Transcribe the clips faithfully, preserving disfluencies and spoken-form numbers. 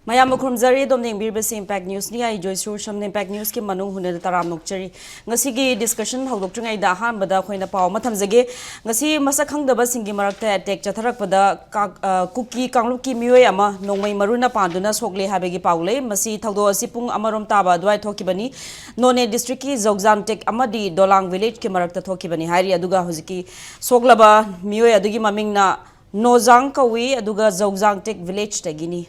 ꯃꯌꯥꯝꯕꯨ ꯈꯨꯔꯨꯝꯖꯔꯤ꯫ ꯑꯗꯣꯝꯅ ꯌꯦꯡꯕꯤꯔꯤꯕꯁꯤ Impact Newsꯅꯤ꯫ ꯑꯩ ꯖꯣꯏꯁꯨꯔ ꯁꯝꯅ Impact Newsꯀꯤ ꯃꯅꯨꯡ ꯍꯨꯅꯗ ꯇꯔꯥꯝ ꯅꯣꯛꯆꯔꯤ꯫ ꯉꯁꯤꯒꯤ discussion ꯍꯧꯗꯣꯛꯇ꯭ꯔꯤꯉꯩꯗ ꯑꯍꯥꯟꯕꯗ ꯑꯩꯈꯣꯏꯅ ꯄꯥꯎ ꯑꯃ ꯊꯝꯖꯒꯦ꯫ ꯉꯁꯤ ꯃꯁꯛ ꯈꯪꯗꯕꯁꯤꯡꯒꯤ ꯃꯔꯛꯇ attack ꯆꯠꯊꯔꯛꯄꯗ ꯀꯥ-, ꯑ, ꯀꯨꯀꯤ ꯀꯥꯡꯂꯨꯞꯀꯤ ꯃꯤꯑꯣꯏ ꯑꯃ ꯅꯣꯡꯃꯩ ꯃꯔꯨꯅ ꯄꯥꯟꯗꯨꯅ ꯁꯣꯛꯂꯦ ꯍꯥꯏꯕꯒꯤ ꯄꯥꯎ ꯂꯩ꯫ ꯃꯁꯤ ꯊꯧꯗꯣꯛ ꯑꯁꯤ ꯄꯨꯡ ꯑꯃꯔꯣꯝ ꯇꯥꯕ ꯑꯗꯨꯋꯥꯏ ꯊꯣꯛꯈꯤꯕꯅꯤ꯫ ꯅꯣꯅꯦ districtꯀꯤ ꯖꯧꯖꯥꯟꯇꯦꯛ ꯑꯃꯗꯤ ꯗꯣꯂꯥꯡ villageꯀꯤ ꯃꯔꯛꯇ ꯊꯣꯛꯈꯤꯕꯅꯤ ꯍꯥꯏꯔꯤ꯫ ꯑꯗꯨꯒ ꯍꯧꯖꯤꯛꯀꯤ ꯁꯣꯛꯂꯕ ꯃꯤꯑꯣꯏ ꯑꯗꯨꯒꯤ ꯃꯃꯤꯡꯅ ꯅꯣꯖꯥꯡ ꯀꯧꯏ, ꯑꯗꯨꯒ ꯖꯧꯖꯥꯡꯇꯦꯛ villageꯇꯒꯤꯅꯤ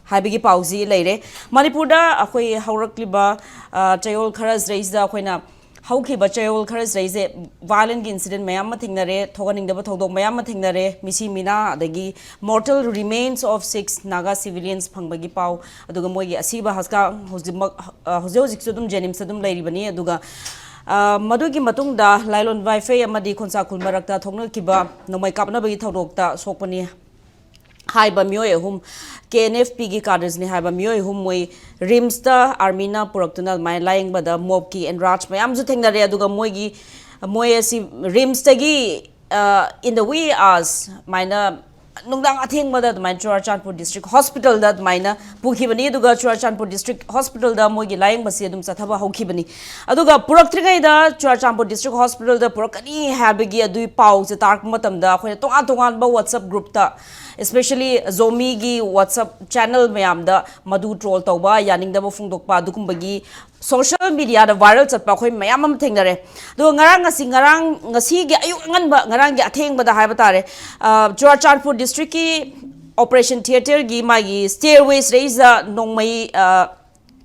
ꯍꯥꯏꯕꯒꯤ ꯄꯥꯎꯁꯤ ꯂꯩꯔꯦ꯫ ꯃꯅꯤꯄꯨꯔꯗ ꯑꯩꯈꯣꯏ ꯍꯧꯔꯛꯂꯤꯕ, ꯑ, ꯆꯌꯣꯜ ꯈꯔꯁꯤꯗꯩꯁꯤꯗ ꯑꯩꯈꯣꯏꯅ ꯍꯧꯈꯤꯕ ꯆꯌꯣꯜ ꯈꯔꯁꯤꯗꯩꯁꯦ violentꯀꯤ incident ꯃꯌꯥꯝ ꯑꯃ ꯊꯦꯡꯅꯔꯦ, ꯊꯣꯛꯍꯟꯅꯤꯡꯗꯕ ꯊꯧꯗꯣꯛ ꯃꯌꯥꯝ ꯑꯃ ꯊꯦꯡꯅꯔꯦ, ꯃꯤꯁꯤ ꯃꯤꯅꯥ, ꯑꯗꯒꯤ mortal remains of six Naga civilians ꯐꯪꯕꯒꯤ ꯄꯥꯎ, ꯑꯗꯨꯒ ꯃꯣꯏꯒꯤ ꯑꯁꯤꯕ ꯍꯧꯖꯤꯛꯀ-, ꯍꯧꯖꯤꯛꯃꯛ, ꯑ, ꯍꯧꯖꯤꯛ ꯍꯧꯖꯤꯛꯁꯨ ꯑꯗꯨꯝ JNIMSꯇ ꯑꯗꯨꯝ ꯂꯩꯔꯤꯕꯅꯤ꯫ ꯑꯗꯨꯒ, ꯑ, ꯃꯗꯨꯒꯤ ꯃꯇꯨꯡꯗ ꯂꯥꯏꯂꯣꯟ ꯋꯥꯏꯐꯩ ꯑꯃꯗꯤ ꯈꯣꯟꯁꯥꯈꯨꯜ ꯃꯔꯛꯇ ꯊꯣꯛꯅꯈꯤꯕ ꯅꯣꯡꯃꯩ ꯀꯥꯞꯅꯕꯒꯤ ꯊꯧꯗꯣꯛꯇ ꯁꯣꯛꯄꯅꯤ ꯍꯥꯏꯕ ꯃꯤꯑꯣꯏ ꯑꯍꯨꯝ, KNFPꯒꯤ cadresꯅꯤ ꯍꯥꯏꯕ ꯃꯤꯑꯣꯏ ꯑꯍꯨꯝ, ꯃꯣꯏ RIMSꯇ armyꯅ ꯄꯨꯔꯛꯇꯨꯅ ꯑꯗꯨꯃꯥꯏꯅ ꯂꯥꯌꯦꯡꯕꯗ ꯃꯣꯞꯀꯤ ꯑꯦꯟꯔꯥꯖ ꯃꯌꯥꯝꯁꯨ ꯊꯦꯡꯅꯔꯦ꯫ ꯑꯗꯨꯒ ꯃꯣꯏꯒꯤ, ꯃꯣꯏ ꯑꯁꯤ RIMSꯇꯒꯤ, ꯑ, in the wee hours, ꯑꯗꯨꯃꯥꯏꯅ ꯅꯨꯡꯗꯥꯡ ꯑꯊꯦꯡꯕꯗ ꯑꯗꯨꯃꯥꯏꯅ ꯆꯨꯔꯥꯆꯥꯟꯄꯨꯔ district hospitalꯗ ꯑꯗꯨꯃꯥꯏꯅ ꯄꯨꯈꯤꯕꯅꯤ꯫ ꯑꯗꯨꯒ ꯆꯨꯔꯥꯆꯥꯟꯄꯨꯔ district hospitalꯗ ꯃꯣꯏꯒꯤ ꯂꯥꯌꯦꯡꯕꯁꯤ ꯑꯗꯨꯝ ꯆꯠꯊꯕ ꯍꯧꯈꯤꯕꯅꯤ꯫ ꯑꯗꯨꯒ ꯄꯨꯔꯛꯇ꯭ꯔꯤꯉꯩꯗ ꯆꯨꯔꯥꯆꯥꯟꯄꯨꯔ district hospitalꯗ ꯄꯨꯔꯛꯀꯅꯤ ꯍꯥꯏꯕꯒꯤ ꯑꯗꯨꯒꯤ ꯄꯥꯎꯁꯦ ꯇꯥꯔꯛꯄ ꯃꯇꯝꯗ ꯑꯩꯈꯣꯏꯅ ꯇꯣꯉꯥꯟ ꯇꯣꯉꯥꯟꯕ WhatsApp groupꯇ, especially ꯖꯣꯃꯤꯒꯤ WhatsApp channel ꯃꯌꯥꯝꯗ ꯃꯗꯨ troll ꯇꯧꯕ, ꯌꯥꯅꯤꯡꯗꯕ ꯐꯣꯡꯗꯣꯛꯄ, ꯑꯗꯨꯒꯨꯝꯕꯒꯤ social mediaꯗ viral ꯆꯠꯄ ꯑꯩꯈꯣꯏ ꯃꯌꯥꯝ ꯑꯃ ꯊꯦꯡꯅꯔꯦ꯫ ꯑꯗꯨꯒ ꯉꯔꯥꯡ ꯉꯁꯤ, ꯉꯔꯥꯡ, ꯉꯁꯤꯒꯤ ꯑꯌꯨꯛ ꯑꯉꯟꯕ, ꯉꯔꯥꯡꯒꯤ ꯑꯊꯦꯡꯕꯗ ꯍꯥꯏꯕ ꯇꯥꯔꯦ, ꯑ, ꯆꯨꯔꯥꯆꯥꯟꯄꯨꯔ districtꯀꯤ operation theatreꯒꯤ ꯃꯥꯒꯤ stairwaysꯗꯩꯁꯤꯗ ꯅꯣꯡꯃꯩ, ꯑ,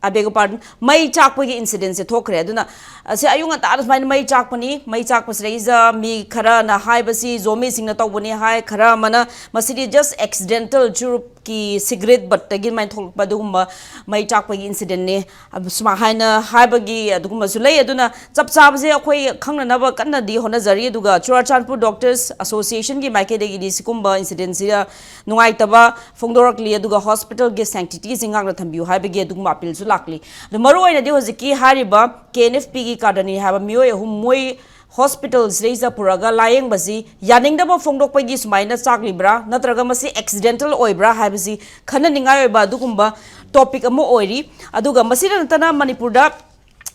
I beg your pardon, ꯃꯩ ꯆꯥꯛꯄꯒꯤ incidentꯁꯦ ꯊꯣꯛꯈ꯭ꯔꯦ꯫ ꯑꯗꯨꯅ ꯑꯁꯤ ꯑꯌꯨꯛ ꯉꯟꯇꯥꯗ ꯁꯨꯃꯥꯏꯅ ꯃꯩ ꯆꯥꯛꯄꯅꯤ꯫ ꯃꯩ ꯆꯥꯛꯄꯁꯤꯗꯩꯁꯤꯗ ꯃꯤ ꯈꯔꯅ ꯍꯥꯏꯕꯁꯤ ꯖꯣꯃꯤꯁꯤꯡꯅ ꯇꯧꯕꯅꯤ ꯍꯥꯏ, ꯈꯔ ꯑꯃꯅ ꯃꯁꯤꯗꯤ just accidental ꯆꯨꯔꯨꯞꯀꯤ cigarette buttꯇꯒꯤ ꯑꯗꯨꯃꯥꯏꯅ ꯊꯣꯛꯂꯛꯄ ꯑꯗꯨꯒꯨꯝꯕ ꯃꯩ ꯆꯥꯛꯄꯒꯤ incidentꯅꯤ꯫ ꯑꯗꯨ ꯁꯨꯃꯥꯏ ꯍꯥꯏꯅ ꯍꯥꯏꯕꯒꯤ ꯑꯗꯨꯒꯨꯝꯕꯁꯨ ꯂꯩ꯫ ꯑꯗꯨꯅ ꯆꯞ ꯆꯥꯕꯁꯦ ꯑꯩꯈꯣꯏ ꯈꯪꯅꯅꯕ ꯀꯟꯅꯗꯤ ꯍꯣꯠꯅꯖꯔꯤ꯫ ꯑꯗꯨꯒ ꯆꯨꯔꯥꯆꯥꯟꯄꯨꯔ Doctors Associationꯒꯤ ꯃꯥꯏꯀꯩꯗꯒꯤꯗꯤ ꯁꯤꯒꯨꯝꯕ incidentꯁꯤꯗ ꯅꯨꯡꯉꯥꯏꯇꯕ ꯐꯣꯡꯗꯣꯔꯛꯂꯤ꯫ ꯑꯗꯨꯒ hospitalꯒꯤ sanctityꯁꯤ ꯉꯥꯛꯅ ꯊꯝꯕꯤꯌꯨ ꯍꯥꯏꯕꯒꯤ ꯑꯗꯨꯒꯨꯝꯕ appealꯁꯨ ꯂꯥꯛꯂꯤ꯫ ꯑꯗꯨ ꯃꯔꯨꯑꯣꯏꯅꯗꯤ ꯍꯧꯖꯤꯛꯀꯤ ꯍꯥꯏꯔꯤꯕ KNFPꯒꯤ cadreꯅꯤ ꯍꯥꯏꯕ ꯃꯤꯑꯣꯏ ꯑꯍꯨꯝ, ꯃꯣꯏ ꯍꯣꯁꯄꯤꯇꯥꯜꯁꯤꯗꯩꯁꯤꯗ ꯄꯨꯔꯛꯑꯒ ꯂꯥꯌꯦꯡꯕꯁꯤ ꯌꯥꯅꯤꯡꯗꯕ ꯐꯣꯡꯗꯣꯛꯄꯒꯤ ꯁꯨꯃꯥꯏꯅ ꯆꯥꯛꯂꯤꯕ꯭ꯔꯥ, ꯅꯠꯇ꯭ꯔꯒ ꯃꯁꯤ ꯑꯦꯛꯁꯤꯗꯦꯟꯇꯦꯜ ꯑꯣꯏꯕ꯭ꯔꯥ ꯍꯥꯏꯕꯁꯤ ꯈꯟꯅꯅꯤꯡꯉꯥꯏ ꯑꯣꯏꯕ ꯑꯗꯨꯒꯨꯝꯕ ꯇꯣꯄꯤꯛ ꯑꯃ ꯑꯣꯏꯔꯤ꯫ ꯑꯗꯨꯒ ꯃꯁꯤꯗ ꯅꯠꯇꯅ ꯃꯅꯤꯄꯨꯔꯗ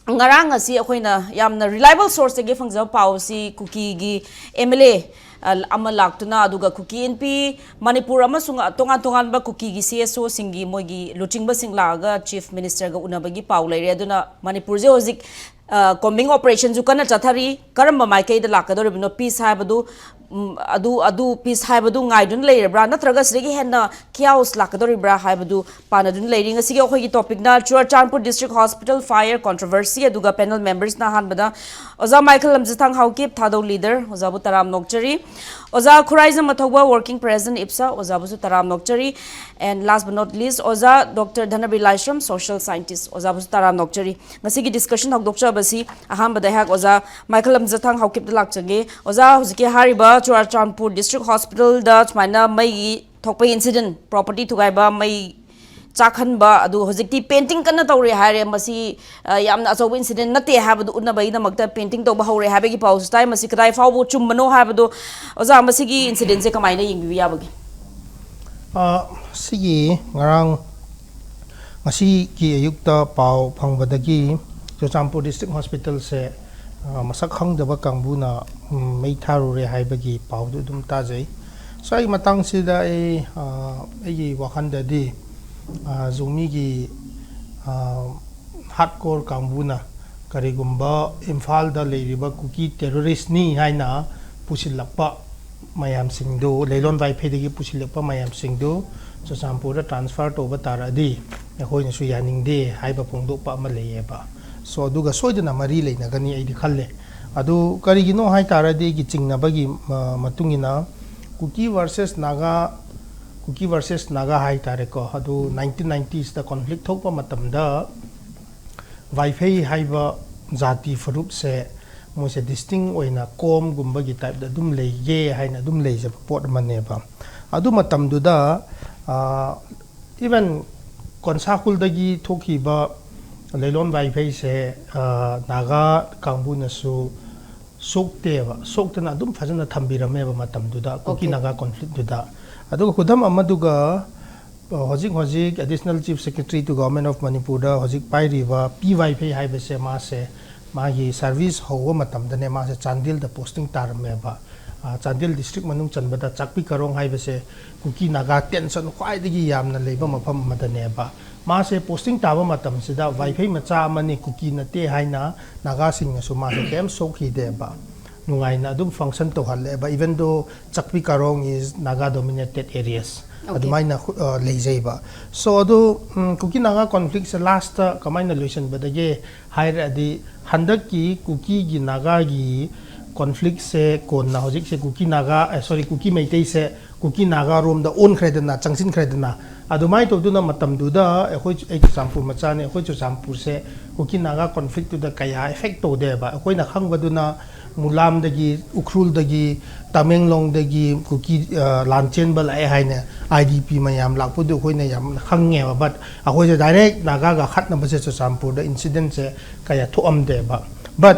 ꯉꯔꯥꯡ ꯑꯁꯤ ꯑꯩꯈꯣꯏꯅ ꯌꯥꯝꯅ ꯔꯤꯂꯥꯏꯕꯜ ꯁꯣꯔꯁꯇꯒꯤ ꯐꯪꯖꯕ ꯄꯥꯎ ꯑꯁꯤ ꯀꯨꯀꯤꯒꯤ ꯑꯦꯝ ꯑꯦꯜ ꯑꯦ ꯑꯃ ꯂꯥꯛꯇꯨꯅ, ꯑꯗꯨꯒ ꯀꯨꯀꯤ ꯏꯟꯄꯤ ꯃꯅꯤꯄꯨꯔ ꯑꯃꯁꯨꯡ ꯇꯣꯉꯥꯟ ꯇꯣꯉꯥꯟꯕ ꯀꯨꯀꯤꯒꯤ ꯁꯤ ꯑꯦꯁ ꯑꯣꯁꯤꯡꯒꯤ ꯃꯣꯏꯒꯤ ꯂꯨꯆꯤꯡꯕꯁꯤꯡ ꯂꯥꯛꯑꯒ ꯆꯤꯐ ꯃꯤꯅꯤꯁꯇꯔꯒ ꯎꯅꯕꯒꯤ ꯄꯥꯎ ꯂꯩꯔꯦ꯫ ꯑꯗꯨꯅ ꯃꯅꯤꯄꯨꯔꯁꯦ ꯍꯧꯖꯤꯛ ꯀꯣꯝꯕꯤꯡ ꯑꯣꯄꯔꯦꯁꯟꯁꯨ ꯀꯟꯅ ꯆꯠꯊꯔꯤ꯫ ꯀꯔꯝꯕ ꯃꯥꯏꯀꯩꯗ ꯂꯥꯛꯀꯗꯧꯔꯤꯕꯅꯣ ꯄꯤꯁ ꯍꯥꯏꯕꯗꯨ? ꯎꯝ, ꯑꯗꯨ ꯑꯗꯨ ꯄꯤꯁ ꯍꯥꯏꯕꯗꯨ ꯉꯥꯏꯗꯨꯅ ꯂꯩꯔꯕ꯭ꯔꯥ, ꯅꯠꯇ꯭ꯔꯒ ꯁꯤꯗꯒꯤ ꯍꯦꯟꯅ ꯈꯤꯌꯥꯎꯁ ꯂꯥꯛꯀꯗꯧꯔꯤꯕ꯭ꯔꯥ ꯍꯥꯏꯕꯗꯨ ꯄꯥꯅꯗꯨꯅ ꯂꯩꯔꯤ꯫ ꯉꯁꯤꯒꯤ ꯑꯩꯈꯣꯏꯒꯤ ꯇꯣꯄꯤꯛꯅ ꯆꯨꯔꯆꯥꯟꯄꯨꯔ ꯗꯤꯁꯇ꯭ꯔꯤꯛ ꯍꯣꯁꯄꯤꯇꯥꯜ ꯐꯥꯏꯌꯔ ꯀꯣꯟꯇ꯭ꯔꯣꯚꯔꯁꯤ, ꯑꯗꯨꯒ ꯄꯦꯅꯦꯜ ꯃꯦꯝꯕꯔꯁꯅ ꯑꯍꯥꯟꯕꯗ ꯑꯣꯖꯥ ꯃꯥꯏꯀꯦꯜ ꯂꯝꯖꯊꯥꯡ ꯍꯥꯎꯀꯤꯞ, ꯊꯥꯗꯧ ꯂꯤꯗꯔ, ꯑꯣꯖꯥꯕꯨ ꯇꯔꯥꯝꯅ ꯑꯣꯛꯆꯔꯤ꯫ ꯑꯣꯖꯥ ꯈꯨꯔꯥꯏꯖꯝ ꯑꯊꯧꯕ, ꯋꯥꯔꯀꯤꯡ ꯄ꯭ꯔꯦꯁꯤꯗꯦꯟꯠ ꯏꯞꯁꯥ, ꯑꯣꯖꯥꯕꯨꯁꯨ ꯇꯔꯥꯝꯅ ꯑꯣꯛꯆꯔꯤ꯫ And last but not least, ꯑꯣꯖꯥ ꯗꯣꯛꯇꯔ ꯙꯅꯕꯤꯔ ꯂꯥꯏꯁ꯭ꯔꯝ, ꯁꯣꯁꯤꯌꯦꯜ ꯁꯥꯏꯟꯇꯤꯁ, ꯑꯣꯖꯥꯕꯨꯁꯨ ꯇꯔꯥꯝꯅ ꯑꯣꯛꯆꯔꯤ꯫ ꯉꯁꯤꯒꯤ ꯗꯤꯁꯀꯁꯟ ꯍꯧꯗꯣꯛꯆꯕꯁꯤ ꯑꯍꯥꯟꯕꯗ ꯑꯩꯍꯥꯛ ꯑꯣꯖꯥ ꯃꯥꯏꯀꯦꯜ ꯂꯝꯖꯊꯥꯡ ꯍꯥꯎꯀꯤꯞꯇ ꯂꯥꯛꯆꯒꯦ꯫ ꯑꯣꯖꯥ, ꯍꯧꯖꯤꯛꯀꯤ ꯍꯥꯏꯔꯤꯕ ꯆꯨꯔꯆꯥꯟꯄꯨꯔ ꯗꯤꯁꯇ꯭ꯔꯤꯛ ꯍꯣꯁꯄꯤꯇꯥꯜꯗ ꯁꯨꯃꯥꯏꯅ ꯃꯩꯒꯤ ꯊꯣꯛꯄ ꯏꯟꯁꯤꯗꯦꯟꯠ, ꯄ꯭ꯔꯣꯄꯔꯇꯤ ꯊꯨꯒꯥꯏꯕ, ꯃꯩ ꯆꯥꯛꯍꯟꯕ, ꯑꯗꯨ ꯍꯧꯖꯤꯛꯇꯤ ꯄꯦꯟꯇꯤꯡ ꯀꯟꯅ ꯇꯧꯔꯤ ꯍꯥꯏꯔꯦ꯫ ꯃꯁꯤ, ꯑ, ꯌꯥꯝꯅ ꯑꯆꯧꯕ ꯏꯟꯁꯤꯗꯦꯟꯠ ꯅꯠꯇꯦ ꯍꯥꯏꯕꯗꯨ ꯎꯠꯅꯕꯒꯤꯗꯃꯛꯇ ꯄꯦꯟꯇꯤꯡ ꯇꯧꯕ ꯍꯧꯔꯦ ꯍꯥꯏꯕꯒꯤ ꯄꯥꯎꯁꯨ ꯇꯥꯏ꯫ ꯃꯁꯤ ꯀꯗꯥꯏ ꯐꯥꯎꯕ ꯆꯨꯝꯕꯅꯣ ꯍꯥꯏꯕꯗꯨ, ꯑꯣꯖꯥ, ꯃꯁꯤꯒꯤ ꯏꯟꯁꯤꯗꯦꯟꯠꯁꯦ ꯀꯃꯥꯏꯅ ꯌꯦꯡꯕꯤꯕ ꯌꯥꯕꯒꯦ? ꯑ, ꯁꯤꯒꯤ ꯉꯔꯥꯡ, ꯉꯁꯤꯒꯤ ꯑꯌꯨꯛꯇ ꯄꯥꯎ ꯐꯪꯕꯗꯒꯤ ꯆꯨꯔꯆꯥꯟꯄꯨꯔ ꯗꯤꯁꯇ꯭ꯔꯤꯛ ꯍꯣꯁꯄꯤꯇꯥꯜꯁꯦ, ꯑ, ꯃꯁꯛ ꯈꯪꯗꯕ ꯀꯥꯡꯕꯨꯅ, ꯎꯝ, ꯃꯩ ꯊꯥꯔꯨꯔꯦ ꯍꯥꯏꯕꯒꯤ ꯄꯥꯎꯗꯨ ꯑꯗꯨꯝ ꯇꯥꯖꯩ꯫ ꯁ꯭ꯋꯥꯏꯒꯤ ꯃꯇꯥꯡꯁꯤꯗ ꯑꯩ, ꯑ, ꯑꯩꯒꯤ ꯋꯥꯈꯜꯗꯗꯤ, ꯑ, ꯖꯣꯃꯤꯒꯤ, ꯑ, ꯍꯥꯔꯗꯀꯣꯔ ꯀꯥꯡꯕꯨꯅ ꯀꯔꯤꯒꯨꯝꯕ ꯏꯝꯐꯥꯜꯗ ꯂꯩꯔꯤꯕ ꯀꯨꯀꯤ ꯇꯦꯔꯣꯔꯤꯁꯅꯤ ꯍꯥꯏꯅ ꯄꯨꯁꯤꯜꯂꯛꯄ ꯃꯌꯥꯝꯁꯤꯡꯗꯨ, ꯂꯩꯂꯣꯟ ꯋꯥꯏꯐꯩꯗꯒꯤ ꯄꯨꯁꯤꯜꯂꯛꯄ ꯃꯌꯥꯝꯁꯤꯡꯗꯨ ꯆꯨꯔꯆꯥꯟꯄꯨꯔꯗ ꯇ꯭ꯔꯥꯟꯁꯐꯔ ꯇꯧꯕ ꯇꯥꯔꯛꯑꯗꯤ ꯑꯩꯈꯣꯏꯅꯁꯨ ꯌꯥꯅꯤꯡꯗꯦ ꯍꯥꯏꯕ ꯐꯣꯡꯗꯣꯛꯄ ꯑꯃ ꯂꯩꯌꯦꯕ꯫ So, ꯑꯗꯨꯒ ꯁꯣꯏꯗꯅ ꯃꯔꯤ ꯂꯩꯅꯒꯅꯤ ꯑꯩꯗꯤ ꯈꯜꯂꯦ꯫ ꯑꯗꯨ ꯀꯔꯤꯒꯤꯅꯣ ꯍꯥꯏ ꯇꯥꯔꯗꯤ, ꯑꯩꯒꯤ ꯆꯤꯡꯅꯕꯒꯤ, ꯑ, ꯃꯇꯨꯡ ꯏꯟꯅ ꯀꯨꯀꯤ ꯚꯔꯁꯦꯁ ꯅꯥꯒꯥ, ꯀꯨꯀꯤ ꯚꯔꯁꯦꯁ ꯅꯥꯒꯥ ꯍꯥꯏ ꯇꯥꯔꯦꯀꯣ, ꯑꯗꯨ ꯅꯥꯏꯟꯇꯤꯟ ꯅꯥꯏꯟꯇꯤꯁꯇ ꯀꯣꯟꯐ꯭ꯂꯤꯛ ꯊꯣꯛꯄ ꯃꯇꯝꯗ ꯋꯥꯏꯐꯩ ꯍꯥꯏꯕ ꯖꯥꯇꯤ ꯐꯨꯔꯨꯞꯁꯦ ꯃꯣꯏꯁꯦ ꯗꯤꯁꯇꯤꯡ ꯑꯣꯏꯅ ꯀꯣꯝꯒꯨꯝꯕꯒꯤ ꯇꯥꯏꯞꯇ ꯑꯗꯨꯝ ꯂꯩꯒꯦ ꯍꯥꯏꯅ ꯑꯗꯨꯝ ꯂꯩꯖꯕ ꯄꯣꯠ ꯑꯃꯅꯦꯕ꯫ ꯑꯗꯨ ꯃꯇꯝꯗꯨꯗ, ꯑ, ꯏꯚꯟ ꯀꯣꯟꯁꯥꯈꯨꯜꯗꯒꯤ ꯊꯣꯛꯈꯤꯕ ꯂꯩꯂꯣꯟ ꯋꯥꯏꯐꯩꯁꯦ, ꯑ, ꯅꯥꯒꯥ ꯀꯥꯡꯕꯨꯅꯁꯨ ꯁꯣꯛꯇꯦꯕ, ꯁꯣꯛꯇꯅ ꯑꯗꯨꯝ ꯐꯖꯅ ꯊꯝꯕꯤꯔꯝꯃꯦꯕ ꯃꯇꯝꯗꯨꯗ, ꯀꯨꯀꯤ Okay. ꯅꯥꯒꯥ ꯀꯣꯟꯐ꯭ꯂꯤꯛꯇꯨꯗ꯫ ꯑꯗꯨꯒ ꯈꯨꯗꯝ ꯑꯃꯗꯨꯒ, ꯑ, ꯍꯧꯖꯤꯛ ꯍꯧꯖꯤꯛ Additional Chief Secretary to Government of Manipurꯗ ꯍꯧꯖꯤꯛ ꯄꯥꯏꯔꯤꯕ ꯄꯤ ꯋꯥꯏꯐꯩ ꯍꯥꯏꯕꯁꯦ, ꯃꯥꯁꯦ ꯃꯥꯒꯤ ꯁꯥꯔꯚꯤꯁ ꯍꯧꯕ ꯃꯇꯝꯗꯅꯦ, ꯃꯥꯁꯦ ꯆꯥꯟꯗꯦꯜꯗ ꯄꯣꯁꯇꯤꯡ ꯇꯥꯔꯝꯃꯦꯕ꯫ ꯑ, ꯆꯥꯟꯗꯦꯜ ꯗꯤꯁꯇ꯭ꯔꯤꯛ ꯃꯅꯨꯡ ꯆꯟꯕꯗ ꯆꯥꯛꯄꯤ ꯀꯥꯔꯣꯡ ꯍꯥꯏꯕꯁꯦ ꯀꯨꯀꯤ ꯅꯥꯒꯥ ꯇꯦꯟꯁꯟ ꯈ꯭ꯋꯥꯏꯗꯒꯤ ꯌꯥꯝꯅ ꯂꯩꯕ ꯃꯐꯝ ꯑꯃꯗꯅꯦꯕ꯫ ꯃꯥꯁꯦ ꯄꯣꯁꯇꯤꯡ ꯇꯥꯕ ꯃꯇꯝꯁꯤꯗ ꯋꯥꯏꯐꯩ ꯃꯆꯥ ꯑꯃꯅꯤ, ꯀꯨꯀꯤ ꯅꯠꯇꯦ ꯍꯥꯏꯅ ꯅꯥꯒꯥꯁꯤꯡꯅꯁꯨ ꯃꯥꯁꯦ ꯀꯩꯝ ꯁꯣꯛꯈꯤꯗꯦꯕ꯫ ꯅꯨꯡꯉꯥꯏꯅ ꯑꯗꯨꯝ ꯐꯪꯁꯟ ꯇꯧꯍꯜꯂꯦꯕ, even though Chakpi Karong is Naga dominated areas꯫ Okay. ꯑꯗꯨꯃꯥꯏꯅ ꯈꯨ-, ꯑ, ꯂꯩꯖꯩꯕ꯫ So ꯑꯗꯨ, ꯎꯝ, ꯀꯨꯀꯤ ꯅꯥꯒꯥ ꯀꯣꯟꯐ꯭ꯂꯤꯛꯁꯦ ꯂꯥꯁꯇ ꯀꯃꯥꯏꯅ ꯂꯣꯏꯁꯤꯟꯕꯗꯒꯦ ꯍꯥꯏꯔꯗꯤ, ꯍꯟꯗꯛꯀꯤ ꯀꯨꯀꯤꯒꯤ ꯅꯥꯒꯥꯒꯤ ꯀꯣꯟꯐ꯭ꯂꯤꯛꯁꯦ ꯀꯣꯟꯅ ꯍꯧꯖꯤꯛꯁꯦ ꯀꯨꯀꯤ ꯅꯥꯒꯥ, ꯑ, sorry, ꯀꯨꯀꯤ ꯃꯩꯇꯩꯁꯦ ꯀꯨꯀꯤ ꯅꯥꯒꯥꯔꯣꯝꯗ ꯑꯣꯟꯈ꯭ꯔꯦꯗꯅ, ꯆꯪꯁꯤꯟꯈ꯭ꯔꯦꯗꯅ꯫ ꯑꯗꯨꯃꯥꯏꯅ ꯇꯧꯗꯨꯅ ꯃꯇꯝꯗꯨꯗ ꯑꯩꯈꯣꯏ, ꯑꯩ ꯆꯨꯔꯆꯥꯟꯄꯨꯔ ꯃꯆꯥꯅꯤ, ꯑꯩꯈꯣꯏ ꯆꯨꯔꯆꯥꯟꯄꯨꯔꯁꯦ ꯀꯨꯀꯤ ꯅꯥꯒꯥ ꯀꯣꯟꯐ꯭ꯂꯤꯛꯇꯨꯗ ꯀꯌꯥ effect ꯇꯧꯗꯦꯕ꯫ ꯑꯩꯈꯣꯏꯅ ꯈꯪꯕꯗꯨꯅ ꯃꯨꯂꯥꯝꯗꯒꯤ, ꯎꯈ꯭ꯔꯨꯜꯗꯒꯤ, ꯇꯃꯦꯡꯂꯣꯡꯗꯒꯤ ꯀꯨꯀꯤ, ꯑ, ꯂꯥꯟ ꯆꯦꯟꯕ ꯂꯥꯛꯑꯦ ꯍꯥꯏꯅ, I D P ꯃꯌꯥꯝ ꯂꯥꯛꯄꯗꯨ ꯑꯩꯈꯣꯏꯅ ꯌꯥꯝ ꯈꯪꯉꯦꯕ꯫ But ꯑꯩꯈꯣꯏꯁꯦ direct ꯅꯥꯒꯥꯒ ꯈꯠꯅꯕꯁꯦ ꯆꯨꯔꯆꯥꯟꯄꯨꯔꯗ incident ꯁꯦ ꯀꯌꯥ ꯊꯣꯛꯑꯝꯗꯦꯕ꯫ But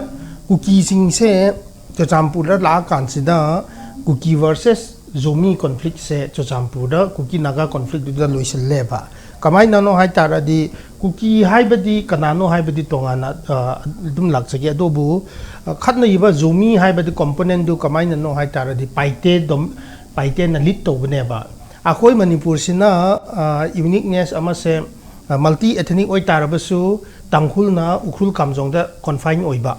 ꯀꯨꯀꯤꯁꯤꯡꯁꯦ ꯆꯨꯔꯆꯥꯟꯄꯨꯔꯗ ꯂꯥꯛꯑꯀꯥꯟꯁꯤꯗ ꯀꯨꯀꯤ versus ꯖꯣꯃꯤ ꯀꯣꯟꯐ꯭ꯂꯤꯛ ꯁꯦ ꯆꯨꯔꯆꯥꯟꯄꯨꯔꯗ ꯀꯨꯀꯤ ꯅꯥꯒꯥ ꯀꯣꯟꯐ꯭ꯂꯤꯛꯇꯨꯗ ꯂꯣꯏꯁꯤꯜꯂꯦꯕ꯫ ꯀꯃꯥꯏꯅꯅꯣ ꯍꯥꯏ ꯇꯥꯔꯗꯤ, ꯀꯨꯀꯤ ꯍꯥꯏꯕꯗꯤ ꯀꯅꯥꯅꯣ ꯍꯥꯏꯕꯗꯤ ꯇꯣꯉꯥꯟꯅ, ꯑ, ꯑꯗꯨꯝ ꯂꯥꯛꯆꯒꯦ꯫ ꯑꯗꯨꯕꯨ, ꯑ, ꯈꯠꯅꯔꯤꯕ ꯖꯣꯃꯤ ꯍꯥꯏꯕꯗꯤ component ꯗꯨ ꯀꯃꯥꯏꯅꯅꯣ ꯍꯥꯏ ꯇꯥꯔꯗꯤ, ꯄꯥꯏꯇꯦ ꯗꯣꯝ-, ꯄꯥꯏꯇꯦꯅ lead ꯇꯧꯕꯅꯦꯕ꯫ ꯑꯩꯈꯣꯏ ꯃꯅꯤꯄꯨꯔꯁꯤꯅ, ꯑ, uniqueness ꯑꯃꯁꯦ, ꯑ, multi ethnic ꯑꯣꯏ ꯇꯥꯔꯕꯁꯨ, ꯇꯥꯡꯈꯨꯜꯅ ꯎꯈ꯭ꯔꯨꯜ ꯀꯥꯝꯖꯣꯡꯗ confine ꯑꯣꯏꯕ,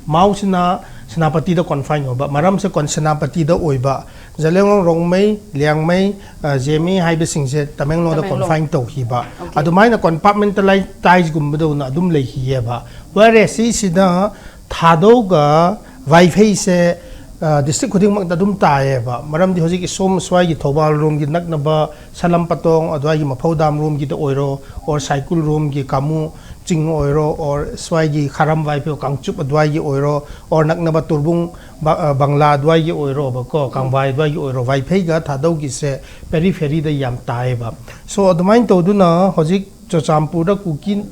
ꯃꯥꯎꯁꯤꯅ ꯁꯦꯅꯥꯄꯇꯤꯗ confine ꯑꯣꯏꯕ꯫ ꯃꯔꯝꯁꯦ ꯀꯣꯟ-, ꯁꯦꯅꯥꯄꯇꯤꯗ ꯑꯣꯏꯕ, ꯖꯂꯤꯌꯥꯡꯔꯣꯡ ꯔꯣꯡꯃꯩ, ꯂꯤꯌꯥꯡꯃꯩ, ꯑ, ꯖꯦꯃꯤ ꯍꯥꯏꯕꯁꯤꯡꯁꯦ ꯇꯃꯦꯡꯂꯣꯡꯗ ꯇꯃꯦꯡꯂꯣꯡ꯫ Confine ꯇꯧꯈꯤꯕ꯫ Okay. ꯑꯗꯨꯃꯥꯏꯅ compartmentalize ꯒꯨꯝꯕꯗꯧꯅ ꯑꯗꯨꯝ ꯂꯩꯈꯤꯑꯕ꯫ Whereas ꯁꯤꯁꯤꯗ ꯊꯥꯗꯧꯒ ꯋꯥꯏꯐꯩꯁꯦ, ꯑ, district ꯈꯨꯗꯤꯡꯃꯛꯇ ꯑꯗꯨꯝ ꯇꯥꯏꯌꯦꯕ꯫ ꯃꯔꯝꯗꯤ ꯍꯧꯖꯤꯛꯀꯤ ꯁꯣꯝ ꯁ꯭ꯋꯥꯏꯒꯤ ꯊꯧꯕꯥꯜ ꯔꯣꯝꯒꯤ ꯅꯛꯅꯕ ꯁꯂꯝ ꯄꯇꯣꯡ ꯑꯗꯨꯋꯥꯏꯒꯤ ꯃꯐꯧꯗꯥꯝ ꯔꯣꯝꯒꯤꯗ ꯑꯣꯏꯔꯣ, or ꯁꯥꯏꯀꯨꯜ ꯔꯣꯝꯒꯤ ꯀꯥꯃꯨ ꯆꯤꯡ ꯑꯣꯏꯔꯣ, or ꯁ꯭ꯋꯥꯏꯒꯤ ꯈꯥꯔꯝ ꯋꯥꯏꯐꯩ ꯀꯥꯡꯆꯨꯞ ꯑꯗꯨꯋꯥꯏꯒꯤ ꯑꯣꯏꯔꯣ, or ꯅꯛꯅꯕ ꯇꯨꯔꯕꯨꯡ ꯕ-, ꯑ, ꯕꯪꯂꯥ ꯑꯗꯨꯋꯥꯏꯒꯤ ꯑꯣꯏꯔꯣꯕꯀꯣ, ꯀꯥꯡꯕꯥꯏ ꯑꯗꯨꯋꯥꯏꯒꯤ ꯑꯣꯏꯔꯣ, ꯋꯥꯏꯐꯩꯒ ꯊꯥꯗꯧꯒꯤꯁꯦ periphery ꯗ ꯌꯥꯝ ꯇꯥꯏꯌꯦꯕ꯫ So ꯑꯗꯨꯃꯥꯏꯅ ꯇꯧꯗꯨꯅ ꯍꯧꯖꯤꯛ ꯆꯨꯔꯆꯥꯟꯄꯨꯔꯗ ꯀꯨꯀꯤ,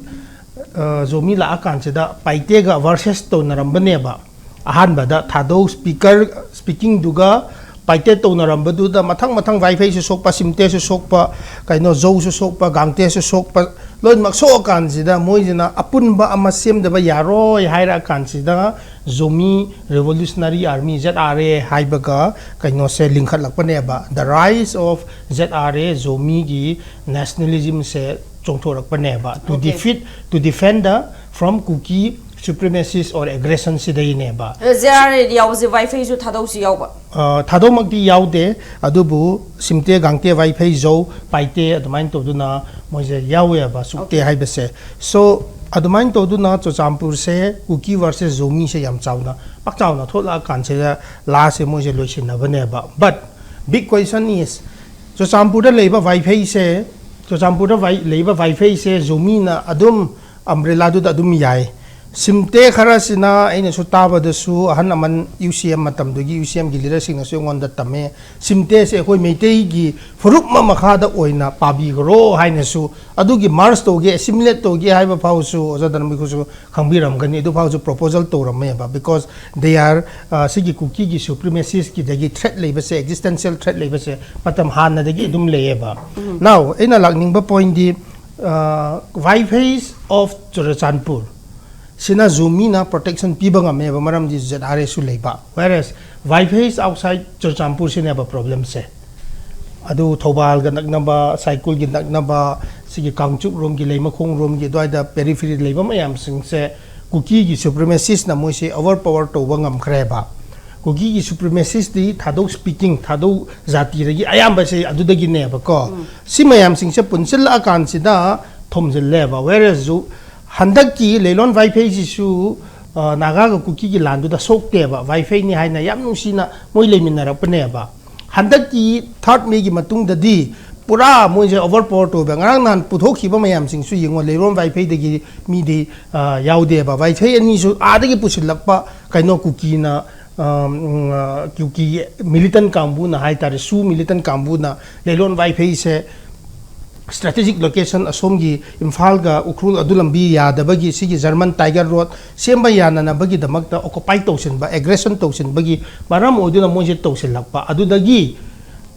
ꯑ, ꯖꯣꯃꯤ ꯂꯥꯛꯑꯀꯥꯟꯁꯤꯗ ꯄꯥꯏꯇꯦꯒ versus ꯇꯧꯅꯔꯝꯕꯅꯦꯕ꯫ ꯑꯍꯥꯟꯕꯗ ꯊꯥꯗꯧ ꯁ꯭ꯄꯤꯀꯔ ꯁ꯭ꯄꯤꯀꯤꯡꯗꯨꯒ ꯄꯥꯏꯇꯦꯠ ꯇꯧꯅꯔꯝꯕꯗꯨꯗ ꯃꯊꯪ ꯃꯊꯪ ꯋꯥꯏꯐꯩꯁꯨ ꯁꯣꯛꯄ, ꯁꯤꯝꯇꯦꯁꯨ ꯁꯣꯛꯄ, ꯀꯩꯅꯣ ꯖꯧꯁꯨ ꯁꯣꯛꯄ, ꯒꯥꯡꯇꯦꯁꯨ ꯁꯣꯛꯄ, ꯂꯣꯏꯅꯃꯛ ꯁꯣꯛꯑꯀꯥꯟꯁꯤꯗ ꯃꯣꯏꯁꯤꯅ ꯑꯄꯨꯟꯕ ꯑꯃ ꯁꯦꯝꯗꯕ ꯌꯥꯔꯣꯏ ꯍꯥꯏꯔꯛꯑꯀꯥꯟꯁꯤꯗ Zomi revolutionary army, Z R A ꯍꯥꯏꯕꯒ ꯀꯩꯅꯣꯁꯦ ꯂꯤꯡꯈꯠꯂꯛꯄꯅꯦꯕ, The Rise of Z R A, ꯖꯣꯃꯤꯒꯤ ꯅꯦꯁꯅꯦꯂꯤꯖꯝꯁꯦ ꯆꯣꯡꯊꯣꯔꯛꯄꯅꯦꯕ, to Okay. defeat, to defend the from Kuki supremacist or aggression ꯁꯤꯗꯩꯅꯦꯕ꯫ ꯖꯦ ꯑꯥꯔ ꯑꯦ ꯌꯥꯎꯕꯁꯦ ꯋꯥꯏꯐꯩꯁꯨ ꯊꯥꯗꯧꯁꯤ ꯌꯥꯎꯕ? ꯑ, ꯊꯥꯗꯧꯃꯛꯇꯤ ꯌꯥꯎꯗꯦ, ꯑꯗꯨꯕꯨ ꯁꯤꯝꯇꯦ, ꯒꯥꯡꯇꯦ, ꯋꯥꯏꯐꯩ, ꯖꯧ, ꯄꯥꯏꯇꯦ ꯑꯗꯨꯃꯥꯏꯅ ꯇꯧꯗꯨꯅ ꯃꯣꯏꯁꯦ ꯌꯥꯎꯋꯦꯕ, ꯁꯨꯛꯇꯦ Okay. ꯍꯥꯏꯕꯁꯦ꯫ So ꯑꯗꯨꯃꯥꯏꯅ ꯇꯧꯗꯨꯅ ꯆꯨꯔꯆꯥꯟꯄꯨꯔꯁꯦ ꯀꯨꯀꯤ ꯚꯔꯁꯦꯁ ꯖꯣꯃꯤꯁꯦ ꯌꯥꯝ ꯆꯥꯎꯅ, ꯄꯥꯛ ꯆꯥꯎꯅ ꯊꯣꯛꯂꯛꯑꯀꯥꯟꯁꯤꯗ ꯂꯥꯁꯁꯦ ꯃꯣꯏꯁꯦ ꯂꯣꯏꯁꯤꯟꯅꯕꯅꯦꯕ꯫ But big question is, ꯆꯨꯔꯆꯥꯟꯄꯨꯔꯗ ꯂꯩꯕ ꯋꯥꯏꯐꯩꯁꯦ, ꯆꯨꯔꯆꯥꯟꯄꯨꯔꯗ ꯋꯥꯏ-, ꯂꯩꯕ ꯋꯥꯏꯐꯩꯁꯦ ꯖꯣꯃꯤꯅ ꯑꯗꯨꯝ ꯑꯝꯕ꯭ꯔꯦꯂꯥꯗꯨꯗ ꯑꯗꯨꯝ ꯌꯥꯏ꯫ ꯁꯤꯝꯇꯦ ꯈꯔꯁꯤꯅ ꯑꯩꯅꯁꯨ ꯇꯥꯕꯗꯁꯨ ꯑꯍꯟ ꯑꯃꯟ ꯌꯨ ꯁꯤ ꯑꯦꯝ ꯃꯇꯝꯗꯨꯒꯤ ꯌꯨ ꯁꯤ ꯑꯦꯝꯒꯤ ꯂꯤꯗꯔꯁꯤꯡꯅꯁꯨ ꯑꯩꯉꯣꯟꯗ ꯇꯝꯃꯦ, ꯁꯤꯝꯇꯦꯁꯦ ꯑꯩꯈꯣꯏ ꯃꯩꯇꯩꯒꯤ ꯐꯨꯔꯨꯞ ꯑꯃ ꯃꯈꯥꯗ ꯑꯣꯏꯅ ꯄꯥꯕꯤꯈ꯭ꯔꯣ ꯍꯥꯏꯅꯁꯨ, ꯑꯗꯨꯒꯤ ꯃꯥꯔꯁ ꯇꯧꯒꯦ, ꯑꯦꯁꯤꯃꯤꯂꯦꯠ ꯇꯧꯒꯦ ꯍꯥꯏꯕ ꯐꯥꯎꯁꯨ ꯑꯣꯖꯥ ꯙꯔꯃꯕꯤꯔꯈꯣꯏꯁꯨ ꯈꯪꯕꯤꯔꯝꯒꯅꯤ, ꯑꯗꯨ ꯐꯥꯎꯁꯨ ꯄ꯭ꯔꯣꯄꯣꯖꯜ ꯇꯧꯔꯝꯃꯦꯕ, because they are, ꯑ, ꯁꯤꯒꯤ ꯀꯨꯀꯤꯒꯤ ꯁꯨꯄ꯭ꯔꯤꯃꯦꯁꯤꯁꯀꯤꯗꯒꯤ ꯊ꯭ꯔꯦꯠ ꯂꯩꯕꯁꯦ, ꯑꯦꯛꯖꯤꯁꯇꯦꯟꯁꯤꯌꯦꯜ ꯊ꯭ꯔꯦꯠ ꯂꯩꯕꯁꯦ ꯃꯇꯝ ꯍꯥꯟꯅꯗꯒꯤ ꯑꯗꯨꯝ ꯂꯩꯌꯦꯕ꯫ Now ꯑꯩꯅ ꯂꯥꯛꯅꯤꯡꯕ ꯄꯣꯏꯟꯗꯤ, ꯋꯥꯏꯐꯩꯁ ꯑꯣꯐ ꯆꯨꯔꯆꯥꯟꯄꯨꯔ ꯁꯤꯅ ꯖꯣꯃꯤꯅ ꯄ꯭ꯔꯣꯇꯦꯛꯁꯟ ꯄꯤꯕ ꯉꯝꯃꯦꯕ, ꯃꯔꯝꯗꯤ ꯖꯦꯠ ꯑꯥꯔ ꯑꯦꯁꯨ ꯂꯩꯕ, whereas ꯋꯥꯏꯐꯩꯁ ꯑꯥꯎꯠꯁꯥꯏꯠ ꯆꯨꯔꯆꯥꯟꯄꯨꯔꯁꯤꯅꯦꯕ ꯄ꯭ꯔꯣꯕ꯭ꯂꯦꯝꯁꯦ꯫ ꯑꯗꯨ ꯊꯧꯕꯥꯜꯒ ꯅꯛꯅꯕ, ꯁꯥꯏꯀꯨꯜꯒꯤ ꯅꯛꯅꯕ, ꯁꯤꯒꯤ ꯀꯥꯡꯆꯨꯞ ꯔꯣꯝꯒꯤ, ꯂꯩꯃꯈꯣꯡ ꯔꯣꯝꯒꯤ ꯑꯗꯨꯋꯥꯏꯗ ꯄꯦꯔꯤꯐꯦꯔꯤ ꯂꯩꯕ ꯃꯌꯥꯝꯁꯤꯡꯁꯦ ꯀꯨꯀꯤꯒꯤ ꯁꯨꯄ꯭ꯔꯤꯃꯦꯁꯤꯁꯅ ꯃꯣꯏꯁꯦ ꯑꯣꯚꯔ ꯄꯋꯔ ꯇꯧꯕ ꯉꯝꯈ꯭ꯔꯦꯕ꯫ ꯀꯨꯀꯤꯒꯤ ꯁꯨꯄ꯭ꯔꯤꯃꯦꯁꯤꯁꯇꯤ ꯊꯥꯗꯧ ꯁ꯭ꯄꯤꯀꯤꯡ, ꯊꯥꯗꯧ ꯖꯥꯇꯤꯗꯒꯤ ꯑꯌꯥꯝꯕꯁꯦ ꯑꯗꯨꯗꯒꯤꯅꯦꯕꯀꯣ꯫ ꯁꯤ ꯃꯌꯥꯝꯁꯤꯡꯁꯦ ꯄꯨꯟꯁꯤꯜꯂꯛꯑꯀꯥꯟꯁꯤꯗ ꯊꯣꯝꯖꯤꯜꯂꯦꯕ꯫ Whereas ꯍꯟꯗꯛꯀꯤ ꯂꯩꯂꯣꯟ ꯋꯥꯏꯐꯩꯁꯤꯁꯨ, ꯑ, ꯅꯥꯒꯥꯒ ꯀꯨꯀꯤꯒꯤ ꯂꯥꯟꯗꯨꯗ ꯁꯣꯛꯇꯦꯕ, ꯋꯥꯏꯐꯩꯅꯤ ꯍꯥꯏꯅ ꯌꯥꯝ ꯅꯨꯡꯁꯤꯅ ꯃꯣꯏ ꯂꯩꯃꯤꯟꯅꯔꯛꯄꯅꯦꯕ꯫ ꯍꯟꯗꯛꯀꯤ ꯊꯥꯔꯠ ꯃꯦꯒꯤ ꯃꯇꯨꯡꯗꯗꯤ ꯄꯨꯔꯥ ꯃꯣꯏꯁꯦ ꯑꯣꯚꯔ ꯄꯋꯔ ꯇꯧꯕ꯫ ꯉꯔꯥꯡ ꯅꯍꯥꯟ ꯄꯨꯊꯣꯛꯈꯤꯕ ꯃꯌꯥꯝꯁꯤꯡꯁꯨ ꯌꯦꯡꯉꯣ, ꯂꯩꯔꯣꯟ ꯋꯥꯏꯐꯩꯗꯒꯤ ꯃꯤꯗꯤ, ꯑ, ꯌꯥꯎꯗꯦꯕ꯫ ꯋꯥꯏꯐꯩ ꯑꯅꯤꯁꯨ ꯑꯥꯗꯒꯤ ꯄꯨꯁꯤꯜꯂꯛꯄ ꯀꯩꯅꯣ ꯀꯨꯀꯤꯅ, ꯑ, ꯎꯝ, ꯑ, ꯀꯨꯀꯤ ꯃꯤꯂꯤꯇꯟ ꯀꯥꯡꯕꯨꯅ ꯍꯥꯏꯇꯥꯔꯦ, ꯁꯨ ꯃꯤꯂꯤꯇꯟ ꯀꯥꯡꯕꯨꯅ ꯂꯩꯔꯣꯟ ꯋꯥꯏꯐꯩꯁꯦ strategic location ꯑꯁꯣꯝꯒꯤ ꯏꯝꯐꯥꯜꯒ ꯎꯈ꯭ꯔꯨꯜ ꯑꯗꯨ ꯂꯝꯕꯤ ꯌꯥꯗꯕꯒꯤ ꯁꯤꯒꯤ German Tiger Road ꯁꯦꯝꯕ ꯌꯥꯅꯅꯕꯒꯤꯗꯃꯛꯇ occupy ꯇꯧꯁꯤꯟꯕ, aggression ꯇꯧꯁꯤꯟꯕꯒꯤ ꯃꯔꯝ ꯑꯣꯏꯗꯨꯅ ꯃꯣꯏꯁꯦ ꯇꯧꯁꯤꯜꯂꯛꯄ꯫ ꯑꯗꯨꯗꯒꯤ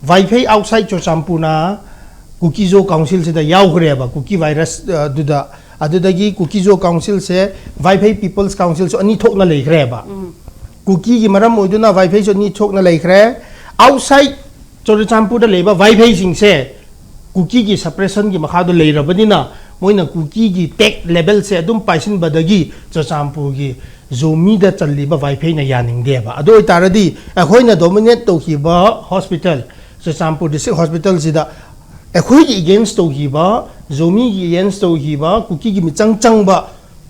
ꯋꯥꯏꯐꯩ outside ꯆꯨꯔꯆꯥꯟꯄꯨꯔꯅ ꯀꯨꯀꯤꯖꯣ council ꯁꯤꯗ ꯌꯥꯎꯈ꯭ꯔꯦꯕ, ꯀꯨꯀꯤ virus, ꯑ, ꯑꯗꯨꯗ꯫ ꯑꯗꯨꯗꯒꯤ ꯀꯨꯀꯤꯖꯣ council ꯁꯦ ꯋꯥꯏꯐꯩ People's Council ꯁꯨ ꯑꯅꯤ ꯊꯣꯛꯅ ꯂꯩꯈ꯭ꯔꯦꯕ꯫ ꯀꯨꯀꯤꯒꯤ ꯃꯔꯝ ꯑꯣꯏꯗꯨꯅ ꯋꯥꯏꯐꯩꯁꯨ ꯑꯅꯤ ꯊꯣꯛꯅ ꯂꯩꯈ꯭ꯔꯦ꯫ Outside ꯆꯨꯔꯆꯥꯟꯄꯨꯔꯗ ꯂꯩꯕ ꯋꯥꯏꯐꯩꯁꯤꯡꯁꯦ ꯀꯨꯀꯤꯒꯤ suppression ꯒꯤ ꯃꯈꯥꯗ ꯂꯩꯔꯕꯅꯤꯅ ꯃꯣꯏꯅ ꯀꯨꯀꯤꯒꯤ tax level ꯁꯦ ꯑꯗꯨꯝ ꯄꯥꯏꯁꯤꯟꯕꯗꯒꯤ ꯆꯨꯔꯆꯥꯟꯄꯨꯔꯒꯤ ꯖꯣꯃꯤꯗ ꯆꯜꯂꯤꯕ ꯋꯥꯏꯐꯩꯅ ꯌꯥꯅꯤꯡꯗꯦꯕ꯫ ꯑꯗꯨ ꯑꯣꯏꯇꯥꯔꯗꯤ ꯑꯩꯈꯣꯏꯅ dominate ꯇꯧꯈꯤꯕ hospital, ꯆꯨꯔꯆꯥꯟꯄꯨꯔ district hospital ꯁꯤꯗ ꯑꯩꯈꯣꯏꯒꯤ against ꯇꯧꯈꯤꯕ, ꯖꯣꯃꯤꯒꯤ against ꯇꯧꯈꯤꯕ, ꯀꯨꯀꯤꯒꯤ ꯃꯤꯆꯪ ꯆꯪꯕ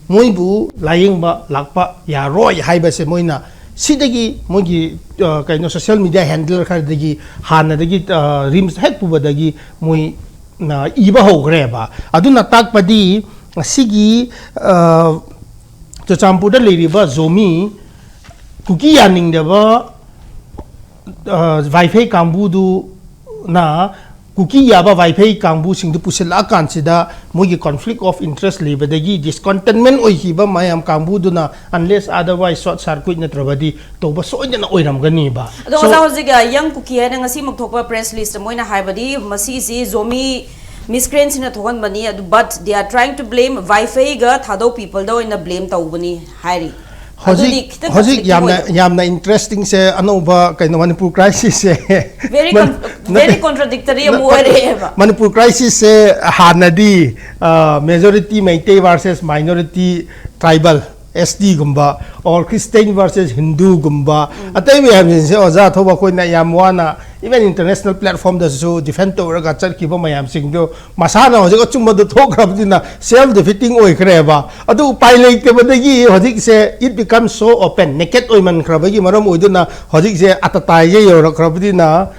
ꯃꯣꯏꯕꯨ ꯂꯥꯌꯦꯡꯕ ꯂꯥꯛꯄ ꯌꯥꯔꯣꯏ ꯍꯥꯏꯕꯁꯦ ꯃꯣꯏꯅ ꯁꯤꯗꯒꯤ ꯃꯣꯏꯒꯤ, ꯑ, ꯀꯩꯅꯣ, social media handler ꯈꯔꯗꯒꯤ ꯍꯥꯟꯅꯗꯒꯤ, ꯑ, RIMS ꯍꯦꯛ ꯄꯨꯕꯗꯒꯤ ꯃꯣꯏ, ꯑ, ꯏꯕ ꯍꯧꯈ꯭ꯔꯦꯕ꯫ ꯑꯗꯨꯅ ꯇꯥꯛꯄꯗꯤ ꯉꯁꯤꯒꯤ, ꯑ, ꯆꯨꯔꯆꯥꯟꯄꯨꯔꯗ ꯂꯩꯔꯤꯕ ꯖꯣꯃꯤ ꯀꯨꯀꯤ ꯌꯥꯅꯤꯡꯗꯕ, ꯑ, ꯋꯥꯏꯐꯩ ꯀꯥꯡꯕꯨꯗꯨꯅ ꯀꯨꯀꯤ ꯌꯥꯕ ꯋꯥꯏꯐꯩ ꯀꯥꯡꯕꯨꯁꯤꯡꯗꯨ ꯄꯨꯁꯤꯜꯂꯛꯑꯀꯥꯟꯁꯤꯗ ꯃꯣꯏꯒꯤ conflict of interest ꯂꯩꯕꯗꯒꯤ discontentment ꯑꯣꯏꯈꯤꯕ ꯃꯌꯥꯝ ꯀꯥꯡꯕꯨꯗꯨꯅ unless otherwise short circuit ꯅꯠꯇ꯭ꯔꯕꯗꯤ ꯇꯧꯕ ꯁꯣꯏꯗꯅ ꯑꯣꯏꯔꯝꯒꯅꯤꯕ꯫ ꯑꯗꯣ So ꯑꯣꯖꯥ, ꯍꯧꯖꯤꯛ, ꯑ, Young Kuki ꯍꯥꯏꯅ ꯉꯁꯤꯃꯛ ꯊꯣꯛꯄ press list ꯃꯣꯏꯅ ꯍꯥꯏꯕꯗꯤ ꯃꯁꯤꯁꯤ ꯖꯣꯃꯤ miscreant ꯁꯤꯡꯅ ꯊꯣꯛꯍꯟꯕꯅꯤ, ꯑꯗꯨ, but they are trying to blame ꯋꯥꯏꯐꯩꯒ Thadou people ꯗ ꯑꯣꯏꯅ blame ꯇꯧꯕꯅꯤ ꯍꯥꯏꯔꯤ꯫ ꯑꯗꯨꯗꯤ ꯍꯧꯖꯤꯛ, ꯈꯤꯇꯪ ꯍꯧꯖꯤꯛ conflicting ꯌꯥꯝꯅ, ꯑꯣꯏꯗ꯭ꯔꯣ? ꯌꯥꯝꯅ interesting ꯁꯦ ꯑꯅꯧꯕ ꯀꯩꯅꯣ ꯃꯅꯤꯄꯨꯔ crisis ꯁꯦ very ꯃꯟ-, con-, ꯅꯠꯇꯦ, very contradictory ꯑꯃ ꯃ-, ꯑꯣꯏꯔꯛꯑꯦꯕ꯫ ꯃꯅꯤꯄꯨꯔ crisis ꯁꯦ ꯍꯥꯟꯅꯗꯤ, ꯑ, majority Meitei versus minority tribal, S T ꯒꯨꯝꯕ, or Christian versus Hindu ꯒꯨꯝꯕ, ꯑꯇꯩ ꯃꯌꯥꯝꯁꯤꯡꯁꯦ ꯑꯣꯖꯥ ꯊꯧꯕ ꯑꯩꯈꯣꯏꯅ ꯌꯥꯝ ꯋꯥꯅ even international platform ꯗꯁꯨ defend ꯇꯧꯔꯒ ꯆꯠꯈꯤꯕ ꯃꯌꯥꯝꯁꯤꯡꯗꯣ ꯃꯁꯥꯅ ꯍꯧꯖꯤꯛ ꯑꯆꯨꯝꯕꯗꯣ ꯊꯣꯛꯈ꯭ꯔꯕꯅꯤꯅ self defeating ꯑꯣꯏꯈ꯭ꯔꯦꯕ꯫ ꯑꯗꯨ ꯎꯄꯥꯏ ꯂꯩꯇꯕꯗꯒꯤ ꯍꯧꯖꯤꯛꯁꯦ it becomes so open, naked ꯑꯣꯏꯃꯟꯈ꯭ꯔꯕꯒꯤ ꯃꯔꯝ ꯑꯣꯏꯗꯨꯅ ꯍꯧꯖꯤꯛꯁꯦ ꯑꯇꯇꯥꯏꯁꯦ ꯌꯧꯔꯛꯈ꯭ꯔꯕꯅꯤꯅ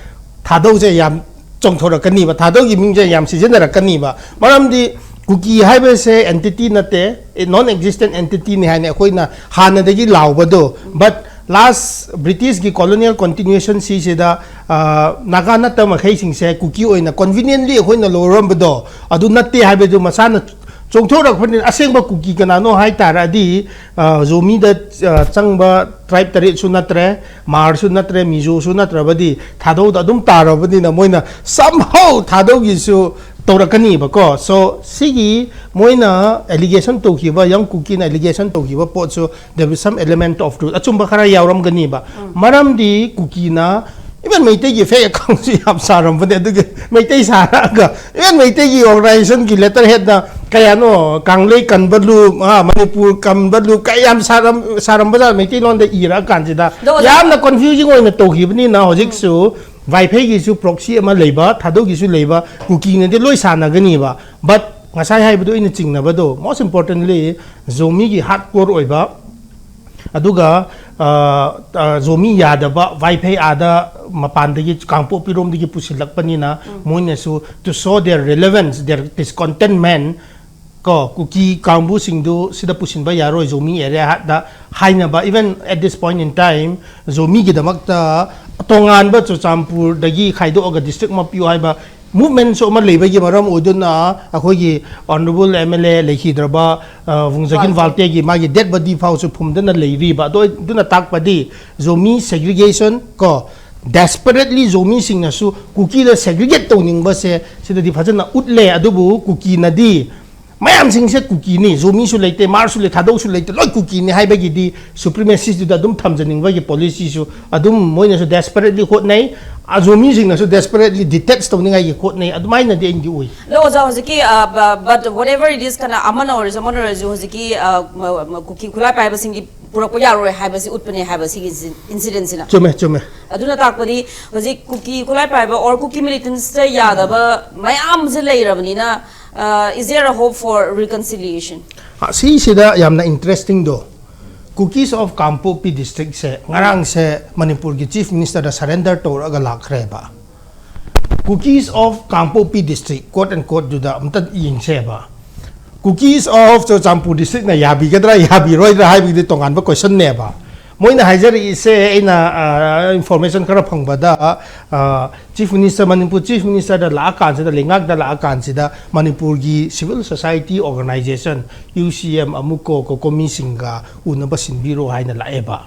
ꯊꯥꯗꯧꯁꯦ ꯌꯥꯝ ꯆꯣꯡꯊꯣꯔꯛꯀꯅꯤꯕ, ꯊꯥꯗꯧꯒꯤ ꯃꯤꯡꯁꯦ ꯌꯥꯝ ꯁꯤꯖꯤꯟꯅꯔꯛꯀꯅꯤꯕ꯫ ꯃꯔꯝꯗꯤ ꯀꯨꯀꯤ ꯍꯥꯏꯕꯁꯦ entity ꯅꯠꯇꯦ, non existent entity ꯅꯤ ꯍꯥꯏꯅ ꯑꯩꯈꯣꯏꯅ ꯍꯥꯟꯅꯗꯒꯤ ꯂꯥꯎꯕꯗꯣ, but Last British ꯀꯤ colonial continuation ꯁꯤꯁꯤꯗ, ꯑ, ꯅꯥꯒꯥ ꯅꯠꯇꯕ ꯃꯈꯩꯁꯤꯡꯁꯦ ꯀꯨꯀꯤ ꯑꯣꯏꯅ conveniently ꯑꯩꯈꯣꯏꯅ ꯂꯧꯔꯝꯕꯗꯣ ꯑꯗꯨ ꯅꯠꯇꯦ ꯍꯥꯏꯕꯗꯨ ꯃꯁꯥꯅ ꯆꯣꯡꯊꯣꯔꯛꯄꯅꯤꯅ꯫ ꯑꯁꯦꯡꯕ ꯀꯨꯀꯤ ꯀꯅꯥꯅꯣ ꯍꯥꯏ ꯇꯥꯔꯗꯤ, ꯑ, ꯖꯣꯃꯤꯗ, ꯑ, ꯆꯪꯕ tribe ꯇꯔꯦꯠꯁꯨ ꯅꯠꯇ꯭ꯔꯦ, ꯃꯥꯔꯁꯨ ꯅꯠꯇ꯭ꯔꯦ, ꯃꯤꯖꯣꯁꯨ ꯅꯠꯇ꯭ꯔꯕꯗꯤ ꯊꯥꯗꯧꯗ ꯑꯗꯨꯝ ꯇꯥꯔꯕꯅꯤꯅ ꯃꯣꯏꯅ somehow ꯊꯥꯗꯧꯒꯤꯁꯨ ꯇꯧꯔꯛꯀꯅꯤꯕꯀꯣ꯫ So ꯁꯤꯒꯤ ꯃꯣꯏꯅ allegation ꯇꯧꯈꯤꯕ, ꯌꯪ ꯀꯨꯀꯤꯅ allegation ꯇꯧꯈꯤꯕ ꯄꯣꯠꯁꯨ there is some element of truth, ꯑꯆꯨꯝꯕ ꯈꯔ ꯌꯥꯎꯔꯝꯒꯅꯤꯕ꯫ ꯃꯔꯝꯗꯤ ꯀꯨꯀꯤꯅ even ꯃꯩꯇꯩꯒꯤ fake account ꯁꯨ ꯌꯥꯝ ꯁꯥꯔꯝꯕꯅꯦ꯫ ꯑꯗꯨꯒꯤ ꯃꯩꯇꯩ ꯁꯥꯔꯛꯑꯒ even ꯃꯩꯇꯩꯒꯤ organization ꯒꯤ letterhead ꯅ ꯀꯌꯥꯅꯣ ꯀꯥꯡꯂꯩ ꯀꯟꯕ ꯂꯨꯞ, ꯑ, ꯃꯅꯤꯄꯨꯔ ꯀꯟꯕ ꯂꯨꯞ ꯀꯌꯥ ꯌꯥꯝ ꯁꯥꯔꯝ-, ꯁꯥꯔꯝꯕꯖꯥꯠ ꯃꯩꯇꯩꯂꯣꯟꯗ ꯏꯔꯛꯑꯀꯥꯟꯁꯤꯗ꯫ ꯑꯗꯣ ꯑꯣꯖꯥ, ꯌꯥꯝꯅ confusing ꯑꯣꯏꯅ ꯇꯧꯈꯤꯕꯅꯤꯅ ꯍꯧꯖꯤꯛꯁꯨ ꯋꯥꯏꯐꯩꯒꯤꯁꯨ proxy ꯑꯃ ꯂꯩꯕ, ꯊꯥꯗꯧꯒꯤꯁꯨ ꯂꯩꯕ, ꯀꯨꯀꯤꯅꯗꯤ ꯂꯣꯏ ꯁꯥꯟꯅꯒꯅꯤꯕ꯫ But ꯉꯁꯥꯏ ꯍꯥꯏꯕꯗꯣ ꯑꯩꯅ ꯆꯤꯡꯅꯕꯗꯣ, most importantly, ꯖꯣꯃꯤꯒꯤ hardcore ꯑꯣꯏꯕ, ꯑꯗꯨꯒ, ꯑ, ꯑ, ꯖꯣꯃꯤ ꯌꯥꯗꯕ ꯋꯥꯏꯐꯩ ꯑꯥꯗ ꯃꯄꯥꯟꯗꯒꯤ ꯀꯥꯡꯄꯣꯛꯄꯤꯔꯣꯝꯗꯒꯤ ꯄꯨꯁꯤꯜꯂꯛꯄꯅꯤꯅ ꯃꯣꯏꯅꯁꯨ to show their relevance, their discontentment, ꯀꯣ, ꯀꯨꯀꯤ ꯀꯥꯡꯕꯨꯁꯤꯡꯗꯨ ꯁꯤꯗ ꯄꯨꯁꯤꯟꯕ ꯌꯥꯔꯣꯏ ꯖꯣꯃꯤ area ꯗ ꯍꯥꯏꯅꯕ, even at this point in time ꯖꯣꯃꯤꯒꯤꯗꯃꯛꯇ ꯇꯣꯉꯥꯟꯕ ꯆꯨꯔꯆꯥꯟꯄꯨꯔꯗꯒꯤ ꯈꯥꯏꯗꯣꯛꯑꯒ district ꯑꯃ ꯄꯤꯌꯨ ꯍꯥꯏꯕ movement ꯁꯨ ꯑꯃ ꯂꯩꯕꯒꯤ ꯃꯔꯝ ꯑꯣꯏꯗꯨꯅ ꯑꯩꯈꯣꯏꯒꯤ honourable M L A ꯂꯩꯈꯤꯗ꯭ꯔꯕ, ꯑ, ꯋꯨꯡꯖꯥꯒꯤꯟ ꯋꯥꯜꯇꯦ꯫ ꯋꯥꯜꯇꯦꯒꯤ ꯃꯥꯒꯤ dead body ꯐꯥꯎꯁꯨ ꯐꯨꯝꯗꯅ ꯂꯩꯔꯤꯕ꯫ ꯑꯗꯣ ꯑꯗꯨꯅ ꯇꯥꯛꯄꯗꯤ ꯖꯣꯃꯤ segregation ꯀꯣ, desperately ꯖꯣꯃꯤꯁꯤꯡꯅꯁꯨ ꯀꯨꯀꯤꯗ segregate ꯇꯧꯅꯤꯡꯕꯁꯦ ꯁꯤꯗꯗꯤ ꯐꯖꯅ ꯎꯠꯂꯦ꯫ ꯑꯗꯨꯕꯨ ꯀꯨꯀꯤꯅꯗꯤ ꯃꯌꯥꯝꯁꯤꯡꯁꯦ ꯀꯨꯀꯤꯅꯤ, ꯖꯣꯃꯤꯁꯨ ꯂꯩꯇꯦ, ꯃꯥꯔꯁꯨ ꯂꯩ, ꯊꯥꯗꯧꯁꯨ ꯂꯩꯇꯦ, ꯂꯣꯏ ꯀꯨꯀꯤꯅꯤ ꯍꯥꯏꯕꯒꯤꯗꯤ supremacy ꯗꯨꯗ ꯑꯗꯨꯝ ꯊꯝꯖꯅꯤꯡꯕꯒꯤ policy ꯁꯨ ꯑꯗꯨꯝ ꯃꯣꯏꯅꯁꯨ desperately ꯍꯣꯠꯅꯩ, ꯑ, ꯖꯣꯃꯤꯁꯤꯡꯅꯁꯨ desperately detach ꯇꯧꯅꯤꯡꯉꯥꯏꯒꯤ ꯍꯣꯠꯅꯩ꯫ ꯑꯗꯨꯃꯥꯏꯅꯗꯤ ꯑꯩꯗꯤ ꯎꯏ꯫ ꯑꯗꯣ ꯑꯣꯖꯥ, ꯍꯧꯖꯤꯛꯀꯤ, ꯑ, ꯕ-, but whatever it is, ꯀꯅꯥ ꯑꯃꯅ ꯑꯣꯏꯔꯁꯨ ꯑꯃꯅ ꯑꯣꯏꯔꯁꯨ ꯍꯧꯖꯤꯛꯀꯤ, ꯑ, ꯃ-, ꯃ-, ꯀꯨꯀꯤ ꯈꯨꯠꯂꯥꯏ ꯄꯥꯏꯕꯁꯤꯡꯒꯤ ꯄꯨꯔꯛꯄ ꯌꯥꯔꯣꯏ ꯍꯥꯏꯕꯁꯤ ꯎꯠꯄꯅꯦ ꯍꯥꯏꯕ ꯁꯤꯒꯤ inci-, incident ꯁꯤꯅ꯫ ꯆꯨꯝꯃꯦ, ꯆꯨꯝꯃꯦ꯫ ꯑꯗꯨꯅ ꯇꯥꯛꯄꯗꯤ ꯍꯧꯖꯤꯛ ꯀꯨꯀꯤ ꯈꯨꯠꯂꯥꯏ ꯄꯥꯏꯕ or ꯀꯨꯀꯤ militants ꯇ ꯌꯥꯗꯕ ꯃꯌꯥꯝꯁꯦ ꯂꯩꯔꯕꯅꯤꯅ, ꯑ, is there a hope for reconciliation? ꯑ, ꯁꯤꯁꯤꯗ ꯌꯥꯝꯅ interesting ꯗꯣ, Kukis of Kangpokpi District ꯁꯦ ꯉꯔꯥꯡꯁꯦ ꯃꯅꯤꯄꯨꯔꯒꯤ Chief Minister ꯗ surrender ꯇꯧꯔꯒ ꯂꯥꯛꯈ꯭ꯔꯦꯕ꯫ Kukis of Kangpokpi District, quote and quote ꯗꯨꯗ ꯑꯝꯇ ꯌꯦꯡꯁꯦꯕ꯫ Kukis of ꯆꯨꯔꯆꯥꯟꯄꯨꯔ district ꯅ ꯌꯥꯕꯤꯒꯗ꯭ꯔꯥ ꯌꯥꯕꯤꯔꯣꯏꯗ꯭ꯔꯥ ꯍꯥꯏꯕꯒꯤꯗꯤ ꯇꯣꯉꯥꯟꯕ question ꯅꯦꯕ꯫ ꯃꯣꯏꯅ ꯍꯥꯏꯖꯔꯛꯏꯁꯦ, ꯑꯩꯅ ꯏꯟꯐꯣꯔꯃꯦꯁꯟ ꯈꯔ ꯐꯪꯕꯗ, ꯆꯤꯐ ꯃꯤꯅꯤꯁꯇꯔ, ꯃꯅꯤꯄꯨꯔ ꯆꯤꯐ ꯃꯤꯅꯤꯁꯇꯔꯗ ꯂꯥꯛꯑꯀꯥꯟꯁꯤꯗ, ꯂꯩꯉꯥꯛꯇ ꯂꯥꯛꯑꯀꯥꯟꯁꯤꯗ ꯃꯅꯤꯄꯨꯔꯒꯤ ꯁꯤꯚꯤꯜ ꯁꯣꯁꯥꯏꯇꯤ ꯑꯣꯔꯒꯅꯥꯏꯖꯦꯁꯟ, ꯌꯨ ꯁꯤ ꯑꯦꯝ, ꯑꯃꯨꯛꯀꯣ, ꯀꯣꯀꯣꯃꯤꯁꯤꯡꯒ ꯎꯅꯕ ꯁꯤꯟꯕꯤꯔꯣ ꯍꯥꯏꯅ ꯂꯥꯛꯑꯦꯕ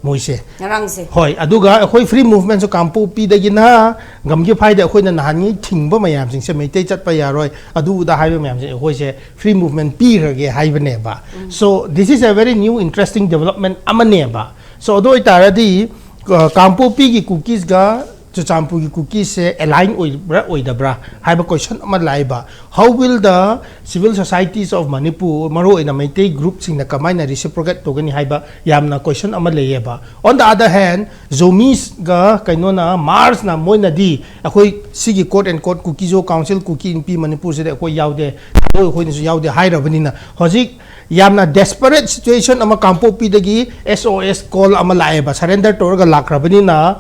ꯃꯣꯏꯁꯦ꯫ ꯉꯔꯥꯡꯁꯦ꯫ ꯍꯣꯏ, ꯑꯗꯨꯒ ꯑꯩꯈꯣꯏ ꯐ꯭ꯔꯤ ꯃꯨꯚꯃꯦꯟꯁꯨ ꯀꯥꯡꯄꯣꯛꯄꯤꯗꯒꯤꯅ ꯒꯝꯒꯤꯐꯥꯏꯗ ꯑꯩꯈꯣꯏꯅ ꯅꯍꯥꯟꯉꯩ ꯊꯤꯡꯕ ꯃꯌꯥꯝꯁꯤꯡꯁꯦ, ꯃꯩꯇꯩ ꯆꯠꯄ ꯌꯥꯔꯣꯏ, ꯑꯗꯨ ꯑꯗꯥ ꯍꯥꯏꯕ ꯃꯌꯥꯝꯁꯦ ꯑꯩꯈꯣꯏꯁꯦ ꯐ꯭ꯔꯤ ꯃꯨꯚꯃꯦꯟ ꯄꯤꯈ꯭ꯔꯒꯦ ꯍꯥꯏꯕꯅꯦꯕ꯫ So this is a very new interesting development ꯑꯃꯅꯦꯕ꯫ So ꯑꯗꯨ ꯑꯣꯏꯇꯥꯔꯗꯤ, ꯑ, ꯀꯥꯡꯄꯣꯛꯄꯤꯒꯤ ꯀꯨꯀꯤꯁꯒ ꯆꯨꯔꯆꯥꯟꯄꯨꯔꯒꯤ ꯀꯨꯀꯤꯁꯁꯦ ꯑꯦꯂꯥꯏꯟ ꯑꯣꯏꯕ꯭ꯔꯥ ꯑꯣꯏꯗꯕ꯭ꯔꯥ ꯍꯥꯏꯕ ꯀꯣꯏꯁꯟ ꯑꯃ ꯂꯥꯛꯏꯕ꯫ How will the civil societies of Manipur, ꯃꯔꯨꯑꯣꯏꯅ ꯃꯩꯇꯩ ꯒ꯭ꯔꯨꯞꯁꯤꯡꯅ ꯀꯃꯥꯏꯅ ꯔꯤꯁꯤꯄ꯭ꯔꯣꯀꯦꯠ ꯇꯧꯒꯅꯤ ꯍꯥꯏꯕ ꯌꯥꯝꯅ ꯀꯣꯏꯁꯟ ꯑꯃ ꯂꯩꯌꯦꯕ꯫ On the other hand, ꯖꯣꯃꯤꯁꯒ ꯀꯩꯅꯣꯅ, ꯃꯥꯔꯁꯅ, ꯃꯣꯏꯅꯗꯤ ꯑꯩꯈꯣꯏ ꯁꯤꯒꯤ ꯀꯣꯠ ꯑꯦꯟ ꯀꯣꯠ ꯀꯨꯀꯤꯖꯣ ꯀꯥꯎꯟꯁꯤꯜ, ꯀꯨꯀꯤ ꯏꯟꯄꯤ ꯃꯅꯤꯄꯨꯔꯁꯤꯗ ꯑꯩꯈꯣꯏ ꯌꯥꯎꯗꯦ, ꯑꯗꯣ ꯑꯩꯈꯣꯏꯅꯁꯨ ꯌꯥꯎꯗꯦ ꯍꯥꯏꯔꯕꯅꯤꯅ, ꯍꯧꯖꯤꯛ ꯌꯥꯝꯅ ꯗꯦꯁꯄꯔꯦꯠ ꯁꯤꯆꯨꯋꯦꯁꯟ ꯑꯃ ꯀꯥꯡꯄꯣꯛꯄꯤꯗꯒꯤ ꯑꯦꯁ ꯑꯣ ꯑꯦꯁ ꯀꯣꯜ ꯑꯃ ꯂꯥꯛꯑꯦꯕ, ꯁꯔꯦꯟꯗꯔ ꯇꯧꯔꯒ ꯂꯥꯛꯈ꯭ꯔꯕꯅꯤꯅ,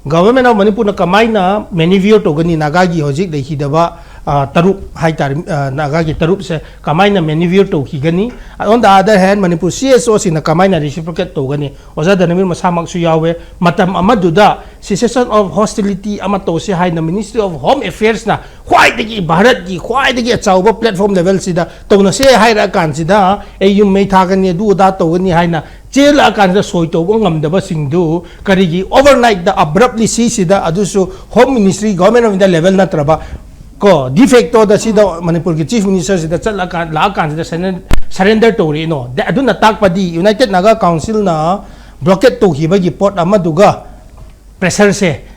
ꯒꯚꯔꯟꯃꯦꯟ ꯑꯣꯐ ꯃꯅꯤꯄꯨꯔꯅ ꯀꯃꯥꯏꯅ ꯃꯦꯅꯤꯐꯤꯌꯔ ꯇꯧꯒꯅꯤ? ꯅꯥꯒꯥꯒꯤ ꯍꯧꯖꯤꯛ ꯂꯩꯈꯤꯗꯕ, ꯑ, ꯇꯔꯨꯛ ꯍꯥꯏꯇꯥꯔꯦ, ꯑ, ꯅꯥꯒꯥꯒꯤ ꯇꯔꯨꯛꯁꯦ ꯀꯃꯥꯏꯅ ꯃꯦꯅꯤꯐꯤꯌꯔ ꯇꯧꯈꯤꯒꯅꯤ? On the other hand, Manipur C S ꯑꯣꯁꯤꯡꯅ ꯀꯃꯥꯏꯅ ꯔꯤꯁꯤꯄ꯭ꯔꯣꯀꯦꯠ ꯇꯧꯒꯅꯤ? ꯑꯣꯖꯥ ꯙꯅꯕꯤꯔ ꯃꯁꯥꯃꯛꯁꯨ ꯌꯥꯎꯋꯦ꯫ ꯃꯇꯝ ꯑꯃꯗꯨꯗ cessation of hostility ꯑꯃ ꯇꯧꯁꯦ ꯍꯥꯏꯅ Ministry of Home Affairsꯅ ꯈ꯭ꯋꯥꯏꯗꯒꯤ, ꯚꯥꯔꯠꯀꯤ ꯈ꯭ꯋꯥꯏꯗꯒꯤ ꯑꯆꯧꯕ ꯄ꯭ꯂꯦꯠꯐꯣꯝ ꯂꯦꯚꯦꯜꯁꯤꯗ ꯇꯧꯅꯁꯦ ꯍꯥꯏꯔꯛꯑꯀꯥꯟꯁꯤꯗ, ꯑꯩ ꯌꯨꯝ ꯃꯩ ꯊꯥꯒꯅꯤ, ꯑꯗꯨ ꯑꯗꯥ ꯇꯧꯒꯅꯤ ꯍꯥꯏꯅ ꯆꯦꯜꯂꯛꯑꯀꯥꯟꯁꯤꯗ ꯁꯣꯏ ꯇꯧꯕ ꯉꯝꯗꯕꯁꯤꯡꯗꯨ ꯀꯔꯤꯒꯤ ꯑꯣꯚꯔꯅꯥꯏꯠꯇ ꯑꯕ꯭ꯔꯞꯂꯤ ꯁꯤꯁꯤꯗ, ꯑꯗꯨꯁꯨ home ministry, government of India level ꯅꯠꯇ꯭ꯔꯕ, ꯀꯣ, ꯗꯤꯐꯦꯛꯇꯣꯗ ꯁꯤꯗ ꯃꯅꯤꯄꯨꯔꯒꯤ ꯆꯤꯐ ꯃꯤꯅꯤꯁꯇꯔꯁꯤꯗ ꯆꯠꯂꯀꯥꯟ, ꯂꯥꯛꯑꯀꯥꯟꯁꯤꯗ ꯁꯔꯦꯟꯗꯔ ꯇꯧꯔꯤꯅꯣ? ꯗ-, ꯑꯗꯨꯅ ꯇꯥꯛꯄꯗꯤ ꯌꯨꯅꯥꯏꯇꯦꯠ ꯅꯥꯒꯥ ꯀꯥꯎꯟꯁꯤꯜꯅ ꯕ꯭ꯂꯣꯀꯦꯠ ꯇꯧꯈꯤꯕꯒꯤ ꯄꯣꯠ ꯑꯃꯗꯨꯒ ꯄ꯭ꯔꯦꯁꯔꯁꯦ,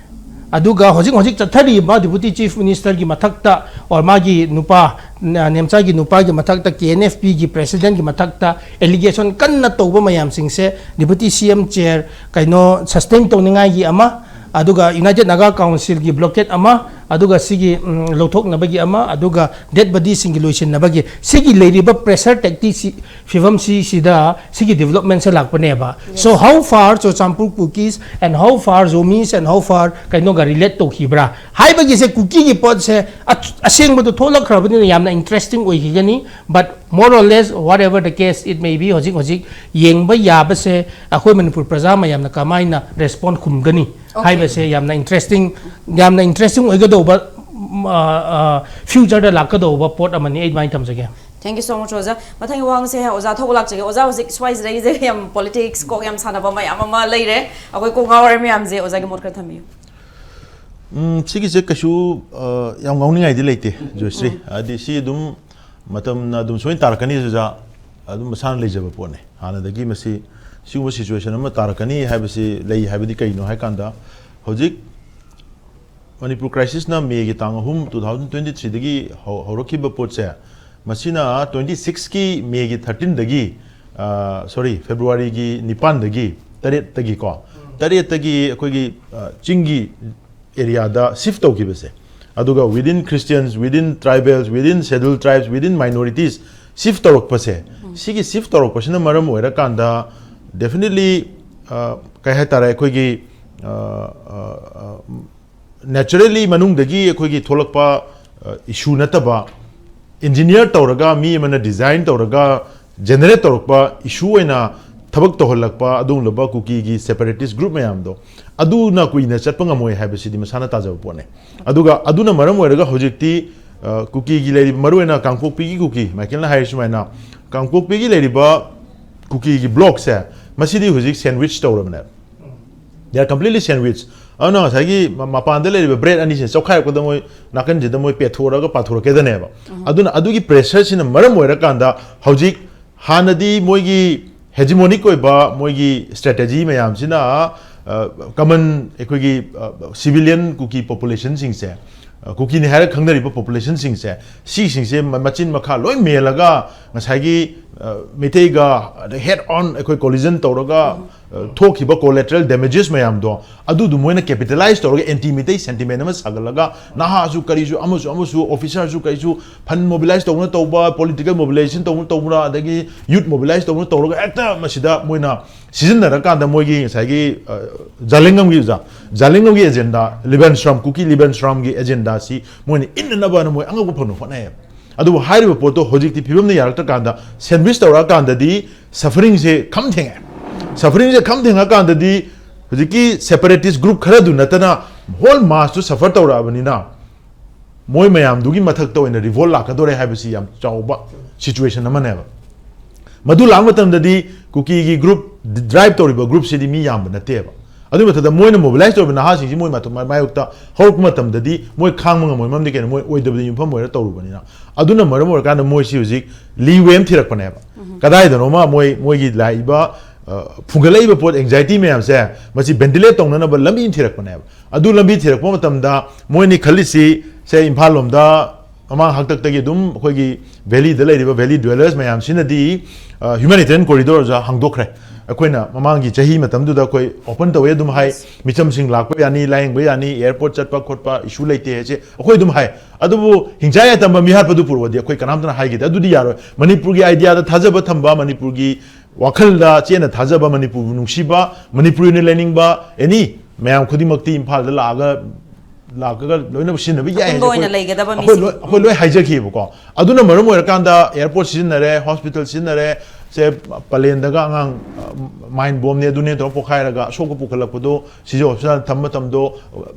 ꯑꯗꯨꯒ ꯍꯧꯖꯤꯛ ꯍꯧꯖꯤꯛ ꯆꯠꯊꯔꯤꯕ ꯗꯤꯄꯨꯇꯤ ꯆꯤꯐ ꯃꯤꯅꯤꯁꯇꯔꯒꯤ ꯃꯊꯛꯇ, or ꯃꯥꯒꯤ ꯅꯨꯄꯥ, ꯅ-, ꯅꯦꯝꯆꯥꯒꯤ ꯅꯨꯄꯥꯒꯤ ꯃꯊꯛꯇ, ꯀꯦ ꯑꯦꯟ ꯑꯦꯐ ꯄꯤꯒꯤ ꯄ꯭ꯔꯦꯁꯤꯗꯦꯟꯒꯤ ꯃꯊꯛꯇ ꯑꯦꯂꯤꯒꯦꯁꯟ ꯀꯟꯅ ꯇꯧꯕ ꯃꯌꯥꯝꯁꯤꯡꯁꯦ, ꯗꯤꯄꯨꯇꯤ ꯁꯤ ꯑꯦꯝ ꯆꯤꯌꯔ ꯀꯩꯅꯣ ꯁꯁꯇꯦꯟ ꯇꯧꯅꯤꯡꯉꯥꯏꯒꯤ ꯑꯃ, ꯑꯗꯨꯒ ꯌꯨꯅꯥꯏꯇꯦꯠ ꯅꯥꯒꯥ ꯀꯥꯎꯟꯁꯤꯜꯒꯤ ꯕ꯭ꯂꯣꯀꯦꯠ ꯑꯃ, ꯑꯗꯨꯒ ꯁꯤꯒꯤ ꯎꯝ, ꯂꯧꯊꯣꯛꯅꯕꯒꯤ ꯑꯃ, ꯑꯗꯨꯒ ꯗꯦꯠ ꯕꯗꯤꯁꯤꯡꯒꯤ ꯂꯣꯏꯁꯤꯟꯅꯕꯒꯤ, ꯁꯤꯒꯤ ꯂꯩꯔꯤꯕ ꯄ꯭ꯔꯦꯁꯔ ꯇꯦꯛꯇꯤꯛꯁꯤ, ꯐꯤꯕꯝꯁꯤ ꯁꯤꯗ ꯁꯤꯒꯤ ꯗꯤꯕꯂꯞꯃꯦꯟꯁꯦ ꯂꯥꯛꯄꯅꯦꯕ꯫ So how far Churachandpur Kukis and how far Zomis and how far ꯀꯩꯅꯣꯒ ꯔꯤꯂꯦꯠ ꯇꯧꯈꯤꯕ꯭ꯔꯥ ꯍꯥꯏꯕꯒꯤꯁꯦ, ꯀꯨꯀꯤꯒꯤ ꯄꯣꯠꯁꯦ ꯑ- ꯑꯁꯦꯡꯕꯗꯣ ꯊꯣꯛꯂꯛꯈ꯭ꯔꯕꯅꯤꯅ ꯌꯥꯝꯅ interesting ꯑꯣꯏꯈꯤꯒꯅꯤ꯫ But more or less, whatever the case it may be, ꯍꯧꯖꯤꯛ ꯍꯧꯖꯤꯛ ꯌꯦꯡꯕ ꯌꯥꯕꯁꯦ, ꯑꯩꯈꯣꯏ ꯃꯅꯤꯄꯨꯔ ꯄ꯭ꯔꯖꯥ ꯃꯌꯥꯝꯅ ꯀꯃꯥꯏꯅ ꯔꯦꯁꯄꯣꯟ ꯈꯨꯝꯒꯅꯤ ꯍꯥꯏꯕꯁꯦ ꯌꯥꯝꯅ ꯏꯟꯇꯔꯦꯁꯇꯤꯡ, ꯌꯥꯝꯅ ꯏꯟꯇꯔꯦꯁꯇꯤꯡ ꯑꯣꯏꯒꯗꯧꯕ, ꯐ꯭ꯌꯨꯆꯔꯗ ꯂꯥꯛꯀꯗꯧꯕ ꯄꯣꯠ ꯑꯃꯅꯤ꯫ ꯑꯩ ꯑꯗꯨꯃꯥꯏꯅ ꯊꯝꯖꯒꯦ꯫ Thank you so much, ꯑꯣꯖꯥ꯫ ꯃꯊꯪꯒꯤ ꯋꯥꯍꯪꯁꯦ ꯑꯣꯖꯥ ꯊꯧꯕ ꯂꯥꯛꯆꯒꯦ꯫ ꯑꯣꯖꯥ, ꯍꯧꯖꯤꯛ ꯁ꯭ꯋꯥꯏꯁꯤꯗꯩꯁꯦ ꯌꯥꯝ ꯄꯣꯂꯤꯇꯤꯛꯁ ꯀꯣꯛ ꯌꯥꯝ ꯁꯥꯟꯅꯕ ꯃꯌꯥꯝ ꯑꯃ ꯂꯩꯔꯦ꯫ ꯑꯩꯈꯣꯏ ꯀꯣꯛ ꯉꯥꯎꯔꯦ ꯃꯌꯥꯝꯁꯦ꯫ ꯑꯣꯖꯥꯒꯤ ꯃꯣꯠ ꯈꯔ ꯊꯝꯕꯤꯌꯨ꯫ ꯎꯝ, ꯁꯤꯒꯤꯁꯦ ꯀꯩꯁꯨ ꯑ, ꯌꯥꯝ ꯉꯥꯎꯅꯤꯡꯉꯥꯏꯗꯤ ꯂꯩꯇꯦ, ꯖꯣꯏꯁ꯭ꯔꯤ꯫ ꯍꯥꯏꯗꯤ ꯁꯤ ꯑꯗꯨꯝ ꯃꯇꯝꯅ ꯑꯗꯨꯝ ꯁꯣꯏꯅ ꯇꯥꯔꯛꯀꯅꯤ, ꯑꯣꯖꯥ꯫ ꯑꯗꯨꯝ ꯃꯁꯥꯅ ꯂꯩꯖꯕ ꯄꯣꯠꯅꯦ꯫ ꯍꯥꯟꯅꯗꯒꯤ ꯃꯁꯤ ꯁꯤꯒꯨꯝꯕ ꯁꯤꯆꯨꯋꯦꯁꯟ ꯑꯃ ꯇꯥꯔꯛꯀꯅꯤ ꯍꯥꯏꯕꯁꯤ ꯂꯩ ꯍꯥꯏꯕꯗꯤ ꯀꯩꯅꯣ ꯍꯥꯏ ꯀꯥꯟꯗ, ꯍꯧꯖꯤꯛ ꯃꯅꯤꯄꯨꯔ ꯀ꯭ꯔꯥꯏꯁꯤꯁꯅ ꯃꯦꯒꯤ ꯇꯥꯡ ꯑꯍꯨꯝ, two thousand twenty threeꯗꯒꯤ ꯍꯧ- ꯍꯧꯔꯛꯈꯤꯕ ꯄꯣꯠꯁꯦ, ꯃꯁꯤꯅ twenty sixꯀꯤ ꯃꯦꯒꯤ thirteenꯗꯒꯤ, ꯁꯣꯔꯤ, ꯐꯦꯕ꯭ꯔꯨꯋꯥꯔꯤꯒꯤ ꯅꯤꯄꯥꯟꯗꯒꯤ, ꯇꯔꯦꯠꯇꯒꯤꯀꯣ, ꯇꯔꯦꯠꯇꯒꯤ ꯑꯩꯈꯣꯏꯒꯤ ꯑ, ꯆꯤꯡꯒꯤ ꯑꯦꯔꯤꯌꯥꯗ ꯁꯤꯐ ꯇꯧꯈꯤꯕꯁꯦ, ꯑꯗꯨꯒ within Christians, within tribals, within scheduled tribes, within minorities shift ꯇꯧꯔꯛꯄꯁꯦ, ꯁꯤꯒꯤ ꯁꯤꯐ ꯇꯧꯔꯛꯄꯁꯤꯅ ꯃꯔꯝ ꯑꯣꯏꯔꯀꯥꯟꯗ definitely, ꯑ, ꯀꯩ ꯍꯥꯏꯇꯥꯔꯦ, ꯑꯩꯈꯣꯏꯒꯤ, ꯑ, ꯑ, ꯑ, naturally ꯃꯅꯨꯡꯗꯒꯤ ꯑꯩꯈꯣꯏꯒꯤ ꯊꯣꯛꯂꯛꯄ ꯏꯁꯨ ꯅꯠꯇꯕ, ꯏꯟꯖꯤꯅꯤꯌꯔ ꯇꯧꯔꯒ, ꯃꯤ ꯑꯃꯅ ꯗꯤꯖꯥꯏꯟ ꯇꯧꯔꯒ ꯖꯦꯅꯦꯔꯦꯠ ꯇꯧꯔꯛꯄ ꯏꯁꯨ ꯑꯣꯏꯅ ꯊꯕꯛ ꯇꯧꯍꯜꯂꯛꯄ ꯑꯗꯨꯒꯨꯝꯂꯕ ꯀꯨꯀꯤꯒꯤ ꯁꯦꯄꯔꯦꯇꯤꯁ ꯒ꯭ꯔꯨꯞ ꯃꯌꯥꯝꯗꯣ, ꯑꯗꯨꯅ ꯀꯨꯏꯅ ꯆꯠꯄ ꯉꯝꯃꯣꯏ ꯍꯥꯏꯕꯁꯤꯗꯤ ꯃꯁꯥꯅ ꯇꯥꯖꯕ ꯄꯣꯠꯅꯦ꯫ ꯑꯗꯨꯒ ꯑꯗꯨꯅ ꯃꯔꯝ ꯑꯣꯏꯔꯒ ꯍꯧꯖꯤꯛꯇꯤ, ꯑ, ꯀꯨꯀꯤꯒꯤ ꯂꯩꯔꯤꯕ, ꯃꯔꯨꯑꯣꯏꯅ ꯀꯥꯡꯄꯣꯛꯄꯤꯒꯤ ꯀꯨꯀꯤ, ꯃꯥꯏꯀꯦꯜꯅ ꯍꯥꯏꯔꯤ ꯁꯨꯃꯥꯏꯅ, ꯀꯥꯡꯄꯣꯛꯄꯤꯒꯤ ꯂꯩꯔꯤꯕ ꯀꯨꯀꯤꯒꯤ ꯕ꯭ꯂꯣꯛꯁꯦ, ꯃꯁꯤꯗꯤ ꯍꯧꯖꯤꯛ ꯁꯦꯟꯋꯤꯆ ꯇꯧꯔꯕꯅꯦ꯫ They are completely sandwiched. ꯑꯗꯨꯅ ꯉꯁꯥꯏꯒꯤ ꯃ- ꯃꯄꯥꯟꯗ ꯂꯩꯔꯤꯕ ꯕ꯭ꯔꯦꯗ ꯑꯅꯤꯁꯦ ꯆꯧꯈꯥꯏꯔꯛꯄꯗ ꯃꯣꯏ ꯅꯥꯀꯟꯁꯤꯗ ꯃꯣꯏ ꯄꯦꯠꯊꯣꯛꯑꯒ ꯄꯥꯊꯣꯔꯛꯀꯦꯗꯅꯦꯕ꯫ ꯑꯗꯨꯅ ꯑꯗꯨꯒꯤ ꯄ꯭ꯔꯦꯁꯔꯁꯤꯅ ꯃꯔꯝ ꯑꯣꯏꯔꯀꯥꯟꯗ ꯍꯧꯖꯤꯛ ꯍꯥꯟꯅꯗꯤ ꯃꯣꯏꯒꯤ ꯍꯦꯖꯤꯃꯣꯅꯤꯛ ꯑꯣꯏꯕ ꯃꯣꯏꯒꯤ ꯁ꯭ꯇ꯭ꯔꯦꯇꯦꯖꯤ ꯃꯌꯥꯝꯁꯤꯅ, ꯑ, ꯀꯃꯟ ꯑꯩꯈꯣꯏꯒꯤ, ꯑ, ꯁꯤꯚꯤꯂꯤꯌꯟ ꯀꯨꯀꯤ ꯄꯣꯄꯨꯂꯦꯁꯟꯁꯤꯡꯁꯦ, ꯑ, ꯀꯨꯀꯤꯅꯤ ꯍꯥꯏꯔꯒ ꯈꯪꯅꯔꯤꯕ ꯄꯣꯄꯨꯂꯦꯁꯟꯁꯤꯡꯁꯦ, ꯁꯤꯁꯤꯡꯁꯦ ꯃ- ꯃꯆꯤꯟ ꯃꯈꯥ ꯂꯣꯏ ꯃꯦꯜꯂꯒ ꯉꯁꯥꯏꯒꯤ ꯃꯩꯇꯩꯒ head on ꯑꯩꯈꯣꯏ collision ꯇꯧꯔꯒ ꯊꯣꯛꯈꯤꯕ collateral damages ꯃꯌꯥꯝꯗꯣ, ꯑꯗꯨꯗꯨ ꯃꯣꯏꯅ capitalize ꯇꯧꯔꯒ anti ꯃꯩꯇꯩ sentiment ꯑꯃ ꯁꯥꯒꯠꯂꯒ ꯅꯍꯥꯁꯨ ꯀꯔꯤꯁꯨ ꯑꯃꯁꯨ ꯑꯃꯁꯨ officerꯁꯨ ꯀꯔꯤꯁꯨ fund mobilize ꯇꯧꯅ ꯇꯧꯕ, political mobilization ꯇꯧꯅ ꯇꯧꯕ꯭ꯔꯥ, ꯑꯗꯒꯤ youth mobilize ꯇꯧꯅ ꯇꯧꯔꯒ ꯍꯦꯛꯇ ꯃꯁꯤꯗ ꯃꯣꯏꯅ ꯁꯤꯖꯤꯟꯅꯔꯀꯥꯟꯗ ꯃꯣꯏꯒꯤ ꯉꯁꯥꯏꯒꯤ ꯖꯥꯂꯤꯡꯉꯝꯒꯤ ꯑꯣꯖꯥ, ꯖꯥꯂꯤꯡꯉꯝꯒꯤ agenda, ꯂꯤꯕꯟꯁ꯭ꯔꯥꯝ, ꯀꯨꯀꯤ ꯂꯤꯕꯟꯁ꯭ꯔꯥꯝꯒꯤ agendaꯁꯤ ꯃꯣꯏꯅ ꯏꯟꯅꯅꯕꯅ ꯃꯣꯏ ꯑꯉꯛꯄ ꯐꯪꯅ ꯍꯣꯠꯅꯩꯌꯦꯕ꯫ ꯑꯗꯨꯕꯨ ꯍꯥꯏꯔꯤꯕ ꯄꯣꯠꯇꯣ ꯍꯧꯖꯤꯛꯇꯤ ꯐꯤꯕꯝꯅ ꯌꯥꯔꯛꯇ꯭ꯔꯀꯥꯟꯗ, sandwich ꯇꯧꯔꯛꯑꯀꯥꯟꯗꯗꯤ sufferingꯁꯦ ꯈꯝ ꯊꯦꯡꯉꯦ꯫ Sufferingꯁꯦ ꯈꯝ ꯊꯦꯡꯉꯀꯥꯟꯗꯗꯤ ꯍꯧꯖꯤꯛꯀꯤ separatist group ꯈꯔꯗꯨ ꯅꯠꯇꯅ whole massꯇꯨ suffer ꯇꯧꯔꯛꯑꯕꯅꯤꯅ ꯃꯣꯏ ꯃꯌꯥꯝꯗꯨꯒꯤ ꯃꯊꯛꯇ ꯑꯣꯏꯅ revolt ꯂꯥꯛꯀꯗꯧꯔꯦ ꯍꯥꯏꯕꯁꯤ ꯌꯥꯝ ꯆꯥꯎꯕ situation ꯑꯃꯅꯦꯕ꯫ ꯃꯗꯨ ꯂꯥꯛꯄ ꯃꯇꯝꯗꯗꯤ ꯀꯨꯀꯤꯒꯤ group, drive ꯇꯧꯔꯤꯕ groupꯁꯤꯗꯤ ꯃꯤ ꯌꯥꯝꯕ ꯅꯠꯇꯦꯕ꯫ ꯑꯗꯨꯒꯤ ꯃꯊꯛꯇ ꯃꯣꯏꯅ mobilize ꯇꯧꯔꯤꯕ ꯅꯍꯥꯁꯤꯡꯁꯤ ꯃꯣꯏ ꯃꯊ-, ꯃꯥꯌꯣꯛꯇ ꯍꯧꯔꯛꯄ ꯃꯇꯝꯗꯗꯤ ꯃꯣꯏ ꯈꯥꯡꯕ ꯉꯝꯃꯣꯏ, ꯃꯔꯝꯗꯤ ꯀꯩꯅꯣ, ꯃꯣꯏ ꯑꯣꯏꯗꯕꯗ ꯌꯨꯝꯐꯝ ꯑꯣꯏꯔ ꯇꯧꯔꯨꯕꯅꯤꯅ꯫ ꯑꯗꯨꯅ ꯃꯔꯝ ꯑꯣꯏꯔꯀꯥꯟꯗ ꯃꯣꯏꯁꯤ ꯍꯧꯖꯤꯛ leeway ꯑꯃ ꯊꯤꯔꯛꯄꯅꯦꯕ꯫ ꯀꯗꯥꯏꯗꯅꯣꯃ ꯃꯣꯏ, ꯃꯣꯏꯒꯤ ꯂꯥꯛꯏꯕ, ꯑ, ꯐꯨꯒꯠꯂꯛꯏꯕ ꯄꯣꯠ, anxiety ꯃꯌꯥꯝꯁꯦ, ꯃꯁꯤ ventilate ꯇꯧꯅꯅꯕ ꯂꯝꯕꯤ ꯑꯃ ꯊꯤꯔꯛꯄꯅꯦꯕ꯫ ꯑꯗꯨ ꯂꯝꯕꯤ ꯊꯤꯔꯛꯄ ꯃꯇꯝꯗ ꯃꯣꯏꯅꯤ ꯈꯜꯂꯤꯁꯤ, ꯁꯦ, ꯏꯝꯐꯥꯜ ꯂꯣꯝꯗ ꯃꯃꯥꯡ ꯍꯥꯛꯇꯛꯇꯒꯤ ꯑꯗꯨꯝ ꯑꯩꯈꯣꯏꯒꯤ valleyꯗ ꯂꯩꯔꯤꯕ valley dwellers ꯃꯌꯥꯝꯁꯤꯅꯗꯤ, ꯑ, humanitarian corridorꯁꯦ ꯍꯥꯡꯗꯣꯛꯈ꯭ꯔꯦ꯫ ꯑꯩꯈꯣꯏꯅ ꯃꯃꯥꯡꯒꯤ ꯆꯍꯤ ꯃꯇꯝꯗꯨꯗ ꯑꯩꯈꯣꯏ open ꯇꯧꯋꯦ ꯑꯗꯨꯝ ꯍꯥꯏ, ꯃꯤꯆꯝꯁꯤꯡ ꯂꯥꯛꯄ ꯌꯥꯅꯤ, ꯂꯥꯌꯦꯡꯕ ꯌꯥꯅꯤ, airport ꯆꯠꯄ ꯈꯣꯠꯄ issue ꯂꯩꯇꯦ ꯍꯥꯏꯁꯦ ꯑꯩꯈꯣꯏ ꯑꯗꯨꯝ ꯍꯥꯏ꯫ ꯑꯗꯨꯕꯨ ꯍꯤꯡꯆꯥꯏ ꯑꯇꯝꯕ ꯃꯤꯍꯥꯠꯄꯗꯨ ꯄꯨꯔꯛꯑꯗꯤ ꯑꯩꯈꯣꯏ ꯀꯅꯥꯝꯇꯅ ꯍꯥꯏꯈꯤꯗꯦ꯫ ꯑꯗꯨꯗꯤ ꯌꯥꯔꯣꯏ꯫ ꯃꯅꯤꯄꯨꯔꯒꯤ ideaꯗ ꯊꯥꯖꯕ ꯊꯝꯕ, ꯃꯅꯤꯄꯨꯔꯒꯤ ꯋꯥꯈꯜꯗ ꯆꯦꯠꯅ ꯊꯥꯖꯕ, ꯃꯅꯤꯄꯨꯔꯕꯨ ꯅꯨꯡꯁꯤꯕ, ꯃꯅꯤꯄꯨꯔꯤꯅ ꯂꯩꯅꯤꯡꯕ any ꯃꯌꯥꯝ ꯈꯨꯗꯤꯡꯃꯛꯇꯤ ꯏꯝꯐꯥꯜꯗ ꯂꯥꯛꯑꯒ, ꯂꯥꯛꯑꯒ ꯂꯣꯏꯅꯃꯛ ꯁꯤꯖꯤꯟꯅꯕ ꯌꯥꯏ ꯍꯥꯏꯁꯦ ꯑꯄꯨꯟꯕ ꯑꯣꯏꯅ ꯑꯩꯈꯣꯏ, ꯂꯩꯒꯗꯕ ꯑꯩꯈꯣꯏ ꯃꯤꯁꯤꯡ꯫ ꯂꯣꯏ, ꯑꯩꯈꯣꯏ ꯂꯣꯏ ꯍꯥꯏꯖꯈꯤꯕꯀꯣ꯫ ꯑꯗꯨꯅ ꯃꯔꯝ ꯑꯣꯏꯔꯀꯥꯟꯗ airport ꯁꯤꯖꯤꯟꯅꯔꯦ, hospital ꯁꯤꯖꯤꯟꯅꯔꯦ, ꯁꯦ ꯄꯂꯦꯟꯗꯒ ꯑꯉꯥꯡ, ꯑ, mine bombꯅꯦ ꯑꯗꯨꯅꯦ ꯇꯧꯔꯒ ꯄꯣꯛꯈꯥꯏꯔꯒ ꯑꯁꯣꯛꯄ ꯄꯨꯈꯠꯂꯛꯄꯗꯣ, ꯁꯤꯖ hospital ꯊꯝꯕ ꯃꯇꯝꯗꯣ,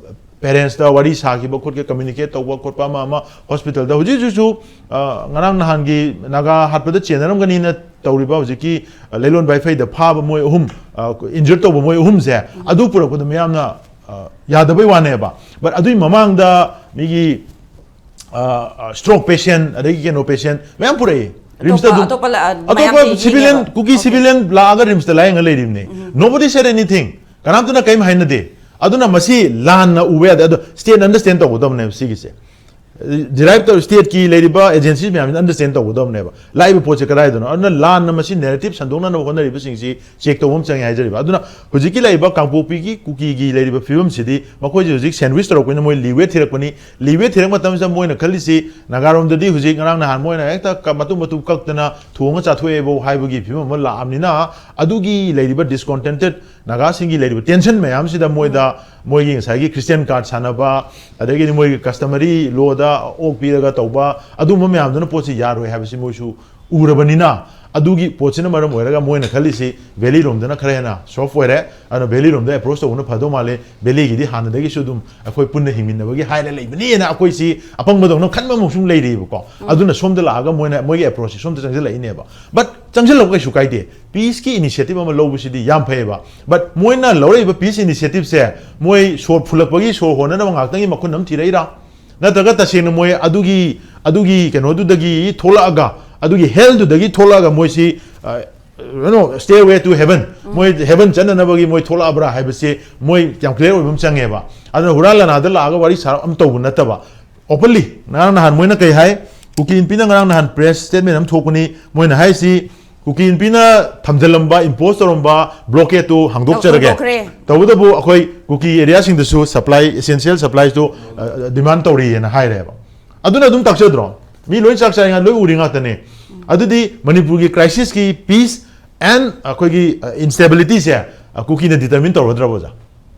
parentsꯇ ꯋꯥꯔꯤ ꯁꯥꯈꯤꯕ ꯈꯣꯠꯈꯤꯕ, communicate ꯇꯧꯕ ꯈꯣꯠꯄ ꯑꯃ ꯑꯃ, hospitalꯗ ꯍꯧꯖꯤꯛ ꯍꯧꯖꯤꯛꯁꯨ, ꯑ, ꯉꯔꯥꯡ ꯅꯍꯥꯟꯒꯤ ꯅꯥꯒꯥ ꯍꯥꯠꯄꯗ ꯆꯦꯟꯅꯔꯝꯒꯅꯤꯅ ꯇꯧꯔꯤꯕ ꯍꯧꯖꯤꯛꯀꯤ, ꯑ, ꯂꯩꯂꯣꯟ ꯚꯥꯏꯐꯩꯗ ꯐꯥꯕ ꯃꯣꯏ ꯑꯍꯨꯝ, ꯑ, injure ꯇꯧꯕ ꯃꯣꯏ ꯑꯍꯨꯝꯁꯦ, ꯑꯗꯨ ꯄꯨꯔꯛꯄꯗ ꯃꯤꯌꯥꯝꯅ, ꯑ, ꯌꯥꯗꯕꯩ ꯋꯥꯅꯦꯕ꯫ But ꯑꯗꯨꯒꯤ ꯃꯃꯥꯡꯗ ꯃꯤꯒꯤ, ꯑ, ꯑ, stroke patient, ꯑꯗꯒꯤ ꯀꯩꯅꯣ patient ꯃꯌꯥꯝ ꯄꯨꯔꯛꯏ꯫ RIMSꯇ ꯑꯇꯣꯞꯄ, ꯑꯗꯨꯝ ꯑꯇꯣꯞꯄ ꯂ-, ꯑ, ꯃꯌꯥꯝ ꯑꯇꯣꯞꯄ ꯃꯤ civilian, ꯃꯤꯅꯦꯕ꯫ ꯀꯨꯀꯤ Okay. Civilian ꯂꯥꯛꯑꯒ RIMSꯇ ꯂꯥꯌꯦꯡꯉ ꯂꯩꯔꯤꯕꯅꯤ꯫ Nobody said anything. ꯀꯅꯥꯝꯇꯅ ꯀꯔꯤꯝ ꯍꯥꯏꯅꯗꯦ꯫ ꯑꯗꯨꯅ ꯃꯁꯤ ꯂꯥꯟꯅ ꯎꯕ ꯌꯥꯗꯦ꯫ ꯑꯗꯣ stateꯅ understand ꯇꯧꯒꯗꯕꯅꯦꯕ ꯁꯤꯒꯤꯁꯦ꯫ ꯗꯤꯔꯥꯏꯚ ꯇꯧ ꯁ꯭ꯇꯦꯠꯀꯤ ꯂꯩꯔꯤꯕ ꯑꯦꯖꯦꯟꯁꯤ ꯃꯌꯥꯝꯁꯤꯅ ꯑꯟꯗꯔꯁ꯭ꯇꯦꯟ ꯇꯧꯒꯗꯕꯅꯦꯕ ꯂꯥꯛꯏꯕ ꯄꯣꯠꯁꯦ ꯀꯗꯥꯏꯗꯅꯣ꯫ ꯑꯗꯨꯅ ꯂꯥꯟꯅ ꯃꯁꯤ ꯅꯦꯔꯦꯇꯤꯚ ꯁꯟꯗꯣꯛꯅꯅꯕ ꯍꯣꯠꯅꯔꯤꯕꯁꯤꯡꯁꯤ ꯆꯦꯛ ꯇꯧꯕ ꯑꯃ ꯆꯪꯉꯦ ꯍꯥꯏꯖꯔꯤꯕ꯫ ꯑꯗꯨꯅ ꯍꯧꯖꯤꯛꯀꯤ ꯂꯩꯔꯤꯕ ꯀꯥꯡꯄꯣꯛꯄꯤꯒꯤ ꯀꯨꯀꯤꯒꯤ ꯂꯩꯔꯤꯕ ꯐꯤꯕꯝꯁꯤꯗꯤ ꯃꯈꯣꯏꯁꯦ ꯍꯧꯖꯤꯛ ꯁꯦꯟꯋꯤꯁ ꯇꯧꯔꯛꯄꯅꯤꯅ ꯃꯣꯏ ꯂꯤꯋꯦ ꯊꯤꯔꯛꯄꯅꯤ꯫ ꯂꯤꯋꯦ ꯊꯤꯔꯛꯄ ꯃꯇꯝꯁꯤꯗ ꯃꯣꯏꯅ ꯈꯜꯂꯤꯁꯤ ꯅꯥꯒꯥꯔꯣꯝꯗꯗꯤ ꯍꯧꯖꯤꯛ ꯉꯔꯥꯡ ꯅꯍꯥꯟ ꯃꯣꯏꯅ ꯍꯦꯛꯇ ꯀ- ꯃꯇꯨꯝ ꯃꯇꯨꯝ ꯀꯛꯇꯅ ꯊꯣꯡꯉ ꯆꯥꯊꯣꯛꯑꯦꯕꯨ ꯍꯥꯏꯕꯒꯤ ꯐꯤꯕꯝ ꯑꯃ ꯂꯥꯛꯑꯕꯅꯤꯅ ꯑꯗꯨꯒꯤ ꯂꯩꯔꯤꯕ ꯗꯤꯁꯀꯣꯟꯇꯦꯟꯇꯦꯠ ꯅꯥꯒꯥꯁꯤꯡꯒꯤ ꯂꯩꯔꯤꯕ ꯇꯦꯟꯁꯟ ꯃꯌꯥꯝꯁꯤꯗ ꯃꯣꯏꯗ ꯃꯣꯏꯒꯤ ꯉꯁꯥꯏꯒꯤ ꯈ꯭ꯔꯤꯁꯇꯤꯌꯥꯟ ꯀꯥꯔꯗ ꯁꯥꯟꯅꯕ ꯑꯗꯒꯤꯗꯤ ꯃꯣꯏꯒꯤ ꯀꯁꯇꯃꯔꯤ ꯂꯣꯗ ꯑꯣꯛ ꯄꯤꯔꯒ ꯇꯧꯕ ꯑꯗꯨꯝꯕ ꯃꯌꯥꯝꯗꯨꯅ ꯄꯣꯠꯁꯤ ꯌꯥꯔꯣꯏ ꯍꯥꯏꯕꯁꯤ ꯃꯣꯏꯁꯨ ꯎꯔꯕꯅꯤꯅ ꯑꯗꯨꯒꯤ ꯄꯣꯠꯁꯤꯅ ꯃꯔꯝ ꯑꯣꯏꯔꯒ ꯃꯣꯏꯅ ꯈꯜꯂꯤꯁꯤ ꯚꯦꯂꯤꯔꯣꯝꯗꯅ ꯈꯔ ꯍꯦꯟꯅ ꯁꯣꯐ ꯑꯣꯏꯔꯦ꯫ ꯑꯗꯨꯅ ꯚꯦꯂꯤꯔꯣꯝꯗ ꯑꯦꯄ꯭ꯔꯣꯁ ꯇꯧꯕꯅ ꯐꯗꯧ ꯃꯥꯜꯂꯦ꯫ ꯚꯦꯂꯤꯒꯤꯗꯤ ꯍꯥꯟꯅꯗꯒꯤꯁꯨ ꯑꯗꯨꯝ ꯑꯩꯈꯣꯏ ꯄꯨꯟꯅ ꯍꯤꯡꯃꯤꯟꯅꯕꯒꯤ ꯍꯥꯏꯔ ꯂꯩꯕꯅꯦꯅ ꯑꯩꯈꯣꯏꯁꯤ ꯑꯄꯪꯕꯗꯧꯅ ꯈꯟꯕ ꯑꯃꯁꯨ ꯂꯩꯔꯤꯕꯀꯣ꯫ ꯑꯗꯨꯅ ꯁꯣꯝꯗ ꯂꯥꯛꯑꯒ ꯃꯣꯏꯅ ꯃꯣꯏꯒꯤ ꯑꯦꯄ꯭ꯔꯣꯁꯁꯤ ꯁꯣꯝꯗ ꯆꯪꯁꯤꯜꯂꯛꯏꯅꯦꯕ꯫ ꯕꯠ ꯆꯪꯁꯤꯜꯂꯛꯄ ꯀꯩꯁꯨ ꯀꯥꯏꯗꯦ꯫ ꯄꯤꯁꯀꯤ ꯏꯅꯤꯁꯤꯌꯦꯇꯤꯚ ꯑꯃ ꯂꯧꯕꯁꯤꯗꯤ ꯌꯥꯝ ꯐꯩꯌꯦꯕ꯫ ꯕꯠ ꯃꯣꯏꯅ ꯂꯧꯔꯛꯏꯕ ꯄꯤꯁ ꯏꯅꯤꯁꯤꯌꯦꯇꯤꯚꯁꯦ ꯃꯣꯏ ꯁꯣꯔ ꯐꯨꯜꯂꯛꯄꯒꯤ ꯁꯣꯔ ꯍꯣꯟꯅꯅꯕ ꯉꯥꯛꯇꯪꯒꯤ ꯃꯈꯨꯟ ꯑꯃ ꯊꯤꯔꯛꯏꯔꯥ? ꯅꯠꯇ꯭ꯔꯒ ꯇꯁꯦꯡꯅ ꯃꯣꯏ ꯑꯗꯨꯒꯤ ꯑꯗꯨꯒꯤ ꯀꯩꯅꯣꯗꯨꯗꯒꯤ ꯊꯣꯛꯂꯛꯑꯒ ꯑꯗꯨꯒꯤ ꯍꯦꯜꯗꯨꯗꯒꯤ ꯊꯣꯛꯂꯛꯑꯒ ꯃꯣꯏꯁꯤ ꯀꯩꯅꯣ ꯁ꯭ꯇꯦꯋꯦ ꯇꯨ ꯍꯦꯚꯟ ꯃꯣꯏ ꯍꯦꯚꯟ ꯆꯠꯅꯅꯕꯒꯤ ꯃꯣꯏ ꯊꯣꯛꯂꯛꯑꯕ꯭ꯔꯥ ꯍꯥꯏꯕꯁꯤ ꯃꯣꯏ ꯌꯥꯝ ꯀ꯭ꯂꯤꯌꯥꯔ ꯑꯣꯏꯕ ꯑꯃ ꯆꯪꯉꯦꯕ꯫ ꯑꯗꯨꯅ ꯍꯨꯔꯥꯟ ꯂꯥꯟꯅꯥꯗ ꯂꯥꯛꯑꯒ ꯋꯥꯔꯤ ꯁꯥꯔꯛ ꯑꯃ ꯇꯧꯕ ꯅꯠꯇꯕ ꯑꯣꯄꯟꯂꯤ ꯉꯔꯥꯡ ꯅꯍꯥꯟ ꯃꯣꯏꯅ ꯀꯩ ꯍꯥꯏ? ꯀꯨꯀꯤ ꯏꯟꯄꯤꯅ ꯉꯔꯥꯡ ꯅꯍꯥꯟ ꯄ꯭ꯔꯦꯁ ꯁ꯭ꯇꯦꯠꯃꯦꯟ ꯑꯃ ꯊꯣꯛꯄꯅꯤ꯫ ꯃꯣꯏꯅ ꯍꯥꯏꯁꯤ ꯀꯨꯀꯤ ꯏꯟꯄꯤꯅ ꯊꯝꯖꯤꯜꯂꯝꯕ ꯏꯝꯄꯣꯁ ꯇꯧꯔꯝꯕ ꯕ꯭ꯂꯣꯀꯦꯠꯇꯨ ꯍꯥꯡꯗꯣꯛꯆꯔꯒꯦ꯫ ꯍꯥꯡꯗꯣꯛꯈ꯭ꯔꯦ꯫ ꯇꯧꯕꯇꯕꯨ ꯑꯩꯈꯣꯏ ꯀꯨꯀꯤ ꯑꯦꯔꯤꯌꯥꯁꯤꯡꯗꯁꯨ ꯁꯄ꯭ꯂꯥꯏ ꯑꯦꯁꯦꯟꯁꯤꯌꯦꯜ ꯁꯄ꯭ꯂꯥꯏꯁꯇꯨ ꯗꯤꯃꯥꯟ ꯇꯧꯔꯤꯑꯅ ꯍꯥꯏꯔꯦꯕ꯫ ꯑꯗꯨꯅ ꯑꯗꯨꯝ ꯇꯥꯛꯆꯗ꯭ꯔꯣ? ꯃꯤ ꯂꯣꯏ ꯆꯥꯛ ꯆꯥꯏ ꯉꯥ ꯂꯣꯏ ꯎꯔꯤ ꯉꯥꯛꯇꯅꯦ꯫ ꯑꯗꯨꯗꯤ ꯃꯅꯤꯄꯨꯔꯒꯤ ꯀ꯭ꯔꯥꯏꯁꯤꯁꯀꯤ ꯄꯤꯁ ꯑꯦꯟ ꯑꯩꯈꯣꯏꯒꯤ ꯏꯟꯁꯇꯦꯕꯤꯂꯤꯇꯤꯁꯦ ꯀꯨꯀꯤꯅ ꯗꯤꯇꯔꯃꯤꯟ ꯇꯧꯔꯗ꯭ꯔꯕ ꯑꯣꯖꯥ?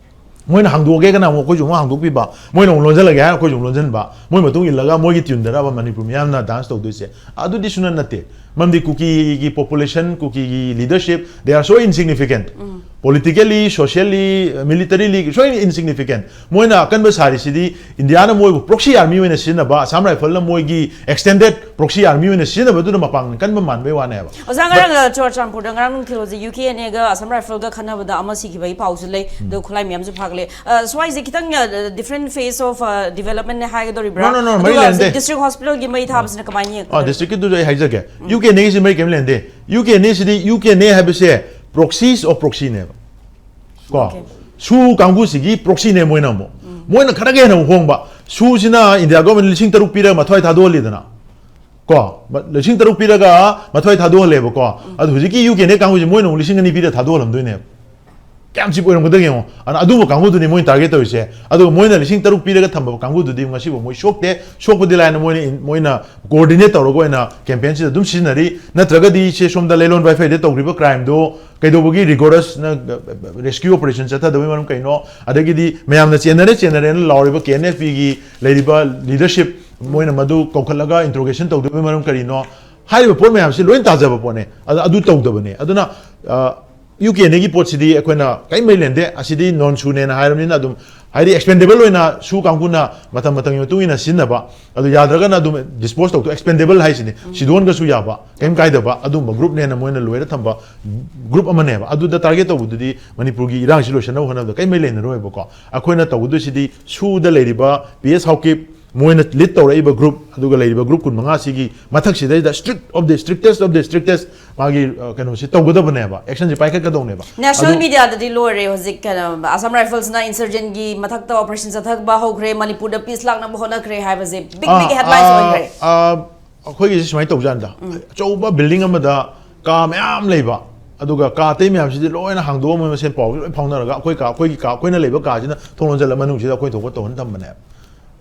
ꯃꯣꯏꯅ ꯍꯥꯡꯗꯣꯛꯑꯒꯦꯒꯅ ꯑꯃꯨꯛ ꯑꯩꯈꯣꯏꯁꯨ ꯑꯃꯨꯛ ꯍꯥꯡꯗꯣꯛꯄꯤꯕ, ꯃꯣꯏꯅ ꯑꯃꯨꯛ ꯂꯣꯟꯁꯤꯜꯂꯒꯦ ꯍꯥꯏꯔꯒ ꯑꯩꯈꯣꯏꯁꯨ ꯑꯃꯨꯛ ꯂꯣꯟꯁꯤꯟꯕ, ꯃꯣꯏ ꯃꯇꯨꯡ ꯏꯜꯂꯒ ꯃꯣꯏꯒꯤ ꯇ꯭ꯌꯨꯟꯗꯅꯕ ꯃꯅꯤꯄꯨꯔ ꯃꯤꯌꯥꯝꯅ ꯗꯥꯟꯁ ꯇꯧꯗꯣꯏꯁꯦ ꯑꯗꯨꯗꯤ ꯁꯨꯅ ꯅꯠꯇꯦ꯫ ꯃꯔꯝꯗꯤ ꯀꯨꯀꯤꯒꯤ ꯄꯣꯄꯨꯂꯦꯁꯟ, ꯀꯨꯀꯤꯒꯤ leadership, they are so insignificant꯫ Politically, socially, militarily ꯁꯣꯏꯅ ꯏꯟꯁꯤꯒꯅꯤꯐꯤꯀꯦꯟ꯫ ꯃꯣꯏꯅ ꯑꯀꯟꯕ ꯁꯥꯔꯤꯁꯤꯗꯤ ꯏꯟꯗꯤꯌꯥꯅ ꯃꯣꯏꯕꯨ ꯄ꯭ꯔꯣꯛꯁꯤ ꯑꯥꯔꯃꯤ ꯑꯣꯏꯅ ꯁꯤꯖꯤꯟꯅꯕ, ꯑꯁꯥꯝ ꯔꯥꯏꯐꯜꯅ ꯃꯣꯏꯒꯤ ꯑꯦꯛꯁꯇꯦꯟꯗꯦꯠ ꯄ꯭ꯔꯣꯛꯁꯤ ꯑꯥꯔꯃꯤ ꯑꯣꯏꯅ ꯁꯤꯖꯤꯟꯅꯕꯗꯨꯅ ꯃꯄꯥꯡꯒꯜ ꯀꯟꯕ ꯃꯥꯟꯕꯩ ꯋꯥꯅꯦꯕ꯫ ꯑꯣꯖꯥ, ꯉꯔꯥꯡ ꯆꯨꯔꯆꯥꯟꯄꯨꯔꯗ ꯉꯔꯥꯡ ꯅꯨꯡꯊꯤꯜ ꯍꯧꯖꯤꯛ ꯌꯨ ꯀꯦ ꯑꯦꯟ ꯑꯦꯒ ꯑꯁꯥꯝ ꯔꯥꯏꯐꯜꯒ ꯈꯟꯅꯕꯗ ꯑꯃ ꯁꯤꯈꯤꯕꯒꯤ ꯄꯥꯎꯁꯨ ꯂꯩ꯫ ꯑꯗꯨ ꯈꯨꯠꯂꯥꯏ ꯃꯌꯥꯝꯁꯨ ꯐꯥꯒꯠꯂꯦ꯫ ꯑ, ꯁ꯭ꯋꯥꯏꯁꯦ ꯈꯤꯇꯪ different phase of development ꯅꯦ ꯍꯥꯏꯒꯗꯧꯔꯤꯕ꯭ꯔꯥ? No, no, no, ꯃꯔꯤ ꯑꯗꯨꯒ ꯂꯩꯅꯗꯦ꯫ ꯍꯧꯖꯤꯛ ꯗꯤꯁꯇ꯭ꯔꯤꯛ ꯍꯣꯁꯄꯤꯇꯥꯜꯒꯤ ꯃꯩ ꯊꯥꯕꯁꯤꯅ ꯀꯃꯥꯏꯅ ꯑ, ꯌꯦꯡꯒꯗꯧꯔꯤ? ꯗꯤꯁꯇ꯭ꯔꯤꯛꯀꯤꯗꯨꯁꯨ ꯑꯩ ꯍꯥꯏꯖꯒꯦ꯫ ꯌꯨ ꯀꯦ ꯑꯦꯟ ꯑꯦꯒꯤꯁꯤ ꯃꯔꯤ ꯀꯔꯤꯝ ꯂꯩꯅꯗꯦ꯫ ꯌꯨ ꯀꯦ ꯑꯦꯟ ꯑꯦꯁꯤꯗꯤ, ꯌꯨ ꯀꯦ ꯑꯦꯟ ꯑꯦ ꯍꯥꯏꯕꯁꯦ proxies of proxy ꯅꯦꯕ꯫ ꯀꯣ? Okay. ꯁꯨ ꯀꯥꯡꯕꯨꯁꯤꯒꯤ ꯄ꯭ꯔꯣꯛꯁꯤꯅꯦ ꯃꯣꯏꯅ ꯑꯃꯨꯛ꯫ ꯃꯣꯏꯅ ꯈꯔꯒ ꯍꯦꯟꯅ ꯑꯃꯨꯛ ꯍꯣꯡꯕ꯫ ꯁꯨꯁꯤꯅ ꯏꯟꯗꯤꯌꯥ ꯒꯣꯔꯃꯦꯟ ꯂꯤꯁꯤꯡ ꯇꯔꯨꯛ ꯄꯤꯔꯒ ꯃꯊ꯭ꯋꯥꯏ ꯊꯥꯗꯣꯛꯍꯜꯂꯤꯗꯅ, ꯀꯣ, ꯂꯤꯁꯤꯡ ꯇꯔꯨꯛ ꯄꯤꯔꯒ ꯃꯊ꯭ꯋꯥꯏ ꯊꯥꯗꯣꯛꯍꯜꯂꯦꯕꯀꯣ꯫ ꯑꯗꯨ ꯍꯧꯖꯤꯛꯀꯤ ꯌꯨ ꯀꯦ ꯅꯦ ꯀꯥꯡꯕꯨꯁꯦ ꯃꯣꯏꯅ ꯑꯃꯨꯛ ꯂꯤꯁꯤꯡ ꯑꯅꯤ ꯄꯤꯔꯒ ꯊꯥꯗꯣꯛꯍꯜꯂꯝꯗꯣꯏꯅꯦꯕ꯫ ꯀꯌꯥꯝ ꯆꯤꯞ ꯑꯣꯏꯔꯝꯒꯗꯒꯦ ꯌꯦꯡꯉꯣ꯫ ꯑꯗꯨꯅ ꯑꯗꯨꯝꯕ ꯀꯥꯡꯕꯨꯗꯨꯅꯤ ꯃꯣꯏꯅ ꯇꯥꯔꯒꯦꯠ ꯇꯧꯔꯤꯁꯦ꯫ ꯑꯗꯨꯒ ꯃꯣꯏꯅ ꯂꯤꯁꯤꯡ ꯇꯔꯨꯛ ꯄꯤꯔꯒ ꯊꯝꯕ ꯀꯥꯡꯕꯨꯗꯨꯗꯤ ꯉꯁꯤꯐꯥꯎ ꯃꯣꯏ ꯁꯣꯛꯇꯦ꯫ ꯁꯣꯛꯄꯗꯤ ꯂꯥꯏꯅ ꯃꯣꯏꯅ ꯏꯟ-, ꯃꯣꯏꯅ ꯀꯣꯑꯣꯔꯗꯤꯅꯦꯠ ꯇꯧꯔꯒ ꯑꯣꯏꯅ ꯀꯦꯝꯄꯦꯟꯁꯤꯗ ꯑꯗꯨꯝ ꯁꯤꯖꯤꯟꯅꯔꯤ꯫ ꯅꯠꯇ꯭ꯔꯒꯗꯤ ꯁꯦ ꯁꯣꯝꯗ ꯂꯩꯂꯣꯟ ꯋꯥꯏꯐꯩꯗ ꯇꯧꯈ꯭ꯔꯤꯕ ꯀ꯭ꯔꯥꯏꯝꯗꯣ ꯀꯩꯗꯧꯕꯒꯤ ꯔꯤꯒꯣꯔꯁꯅ ꯔꯦꯁꯀ꯭ꯌꯨ ꯑꯣꯄꯔꯦꯁꯟ ꯆꯠꯊꯗꯕꯒꯤ ꯃꯔꯝ ꯀꯩꯅꯣ? ꯑꯗꯒꯤꯗꯤ ꯃꯌꯥꯝꯅ ꯆꯦꯟꯅꯔꯦ, ꯆꯦꯟꯅꯔꯦꯅ ꯂꯥꯎꯔꯤꯕ ꯀꯦ ꯑꯦꯟ ꯑꯦꯐ ꯄꯤꯒꯤ ꯂꯩꯔꯤꯕ ꯂꯤꯗꯔꯁꯤꯞ, ꯃꯣꯏꯅ ꯃꯗꯨ ꯀꯧꯈꯠꯂꯒ ꯏꯟꯇ꯭ꯔꯣꯒꯦꯁꯟ ꯇꯧꯗꯕꯒꯤ ꯃꯔꯝ ꯀꯔꯤꯅꯣ? ꯍꯥꯏꯔꯤꯕ ꯄꯣꯠ ꯃꯌꯥꯝꯁꯤ ꯂꯣꯏ ꯇꯥꯖꯕ ꯄꯣꯠꯅꯦ꯫ ꯑꯗ ꯑꯗꯨ ꯇꯧꯗꯕꯅꯦ꯫ ꯑꯗꯨꯅ, ꯑ, ꯌꯨ ꯀꯦ ꯑꯦꯟ ꯑꯦꯒꯤ ꯄꯣꯠꯁꯤꯗꯤ ꯑꯩꯈꯣꯏꯅ ꯀꯔꯤꯝ ꯃꯔꯤ ꯂꯩꯅꯗꯦ꯫ ꯑꯁꯤꯗꯤ ꯅꯣꯟ ꯁꯨꯅꯦꯅ ꯍꯥꯏꯔꯕꯅꯤꯅ ꯑꯗꯨꯝ, ꯍꯥꯏꯗꯤ ꯑꯦꯛꯁꯄꯦꯟꯗꯦꯕꯜ ꯑꯣꯏꯅ ꯁꯨ ꯀꯥꯡꯕꯨꯅ ꯃꯇꯝ ꯃꯇꯝꯒꯤ ꯃꯇꯨꯡ ꯏꯟꯅ ꯁꯤꯖꯤꯟꯅꯕ, ꯑꯗꯨ ꯌꯥꯗ꯭ꯔꯒꯅ ꯑꯗꯨꯝ ꯗꯤꯁꯄꯣꯁ ꯇꯧꯊꯣꯛ, ꯑꯦꯛꯁꯄꯦꯟꯗꯦꯕꯜ ꯍꯥꯏꯁꯤꯅꯤ, ꯁꯤꯗꯣꯟꯒꯁꯨ ꯌꯥꯕ, ꯀꯔꯤꯝ ꯀꯥꯏꯗꯕ ꯑꯗꯨꯝꯕ ꯒ꯭ꯔꯨꯞꯅꯦꯅ ꯃꯣꯏꯅ ꯂꯣꯏꯔ ꯊꯝꯕ ꯒ꯭ꯔꯨꯞ ꯑꯃꯅꯦꯕ꯫ ꯑꯗꯨꯗ ꯇꯥꯔꯒꯦꯠ ꯇꯧꯕꯗꯨꯗꯤ ꯃꯅꯤꯄꯨꯔꯒꯤ ꯏꯔꯥꯡꯁꯤ ꯂꯣꯏꯁꯤꯟꯅꯕ ꯍꯣꯠꯅꯕꯗ ꯀꯔꯤꯝ ꯃꯔꯤ ꯂꯩꯅꯔꯣꯏꯕꯀꯣ꯫ ꯑꯩꯈꯣꯏꯅ ꯇꯧꯒꯗꯣꯏꯁꯤꯗꯤ ꯁꯨꯗ ꯂꯩꯔꯤꯕ ꯄꯤ ꯑꯦꯁ ꯍꯥꯎꯀꯤꯞ, ꯃꯣꯏꯅ ꯂꯤꯗ ꯇꯧꯔꯛꯏꯕ ꯒ꯭ꯔꯨꯞ, ꯑꯗꯨꯒ ꯂꯩꯔꯤꯕ ꯒ꯭ꯔꯨꯞ ꯀꯨꯟꯃꯉꯥ ꯁꯤꯒꯤ ꯃꯊꯛꯁꯤꯗꯩꯗ strict of the strictest of the strictest ꯃꯥꯒꯤ, ꯑ, ꯀꯩꯅꯣꯁꯤ ꯇꯧꯒꯗꯕꯅꯦꯕ, ꯑꯦꯛꯁꯟꯁꯤ ꯄꯥꯏꯈꯠꯀꯗꯧꯅꯦꯕ꯫ ꯅꯦꯁꯅꯦꯜ ꯑꯗꯨ ꯃꯤꯗꯤꯌꯥꯗꯗꯤ ꯂꯣꯏꯔꯦ ꯍꯧꯖꯤꯛ, ꯀꯩꯅꯣ, ꯑꯁꯥꯝ ꯔꯥꯏꯐꯜꯁꯅ ꯏꯟꯁꯔꯖꯦꯟꯒꯤ ꯃꯊꯛꯇ ꯑꯣꯄꯔꯦꯁꯟ ꯆꯠꯊꯕ ꯍꯧꯈ꯭ꯔꯦ, ꯃꯅꯤꯄꯨꯔꯗ ꯄꯤꯁ ꯂꯥꯛꯅꯕ ꯍꯣꯠꯅꯈ꯭ꯔꯦ ꯍꯥꯏꯕꯁꯦ ꯕꯤꯒ, ꯑꯥ, ꯕꯤꯒ ꯍꯦꯗꯂꯥꯏꯟꯁ ꯑꯥ, ꯑꯣꯏꯈ꯭ꯔꯦ꯫ ꯑꯥ, ꯑꯩꯈꯣꯏꯒꯤꯁꯤ ꯁꯨꯃꯥꯏꯅ ꯇꯧꯖꯥꯠꯅꯤꯗ꯫ ꯑꯆꯧꯕ ꯕꯤꯜꯗꯤꯡ ꯑꯃꯗ ꯀꯥ ꯃꯌꯥꯝ ꯂꯩꯕ, ꯑꯗꯨꯒ ꯀꯥ ꯑꯇꯩ ꯃꯌꯥꯝꯁꯤꯗꯤ ꯂꯣꯏꯅ ꯍꯥꯡꯗꯣꯛꯑ ꯃꯣꯏ ꯃꯁꯦꯟ ꯄꯥꯎꯁꯤ ꯂꯣꯏ ꯐꯥꯎꯅꯔꯒ ꯑꯩꯈꯣꯏ ꯀꯥ, ꯑꯩꯈꯣꯏꯒꯤ ꯀꯥ, ꯑꯩꯈꯣꯏꯅ ꯂꯩꯕ ꯀꯥꯁꯤꯅ ꯊꯣꯡ ꯂꯣꯟꯁꯤꯜꯂ ꯃꯅꯨꯡꯁꯤꯗ ꯑꯩꯈꯣꯏ ꯊꯣꯛꯄ ꯇꯧꯍꯟ ꯊꯝꯕꯅꯦꯕ꯫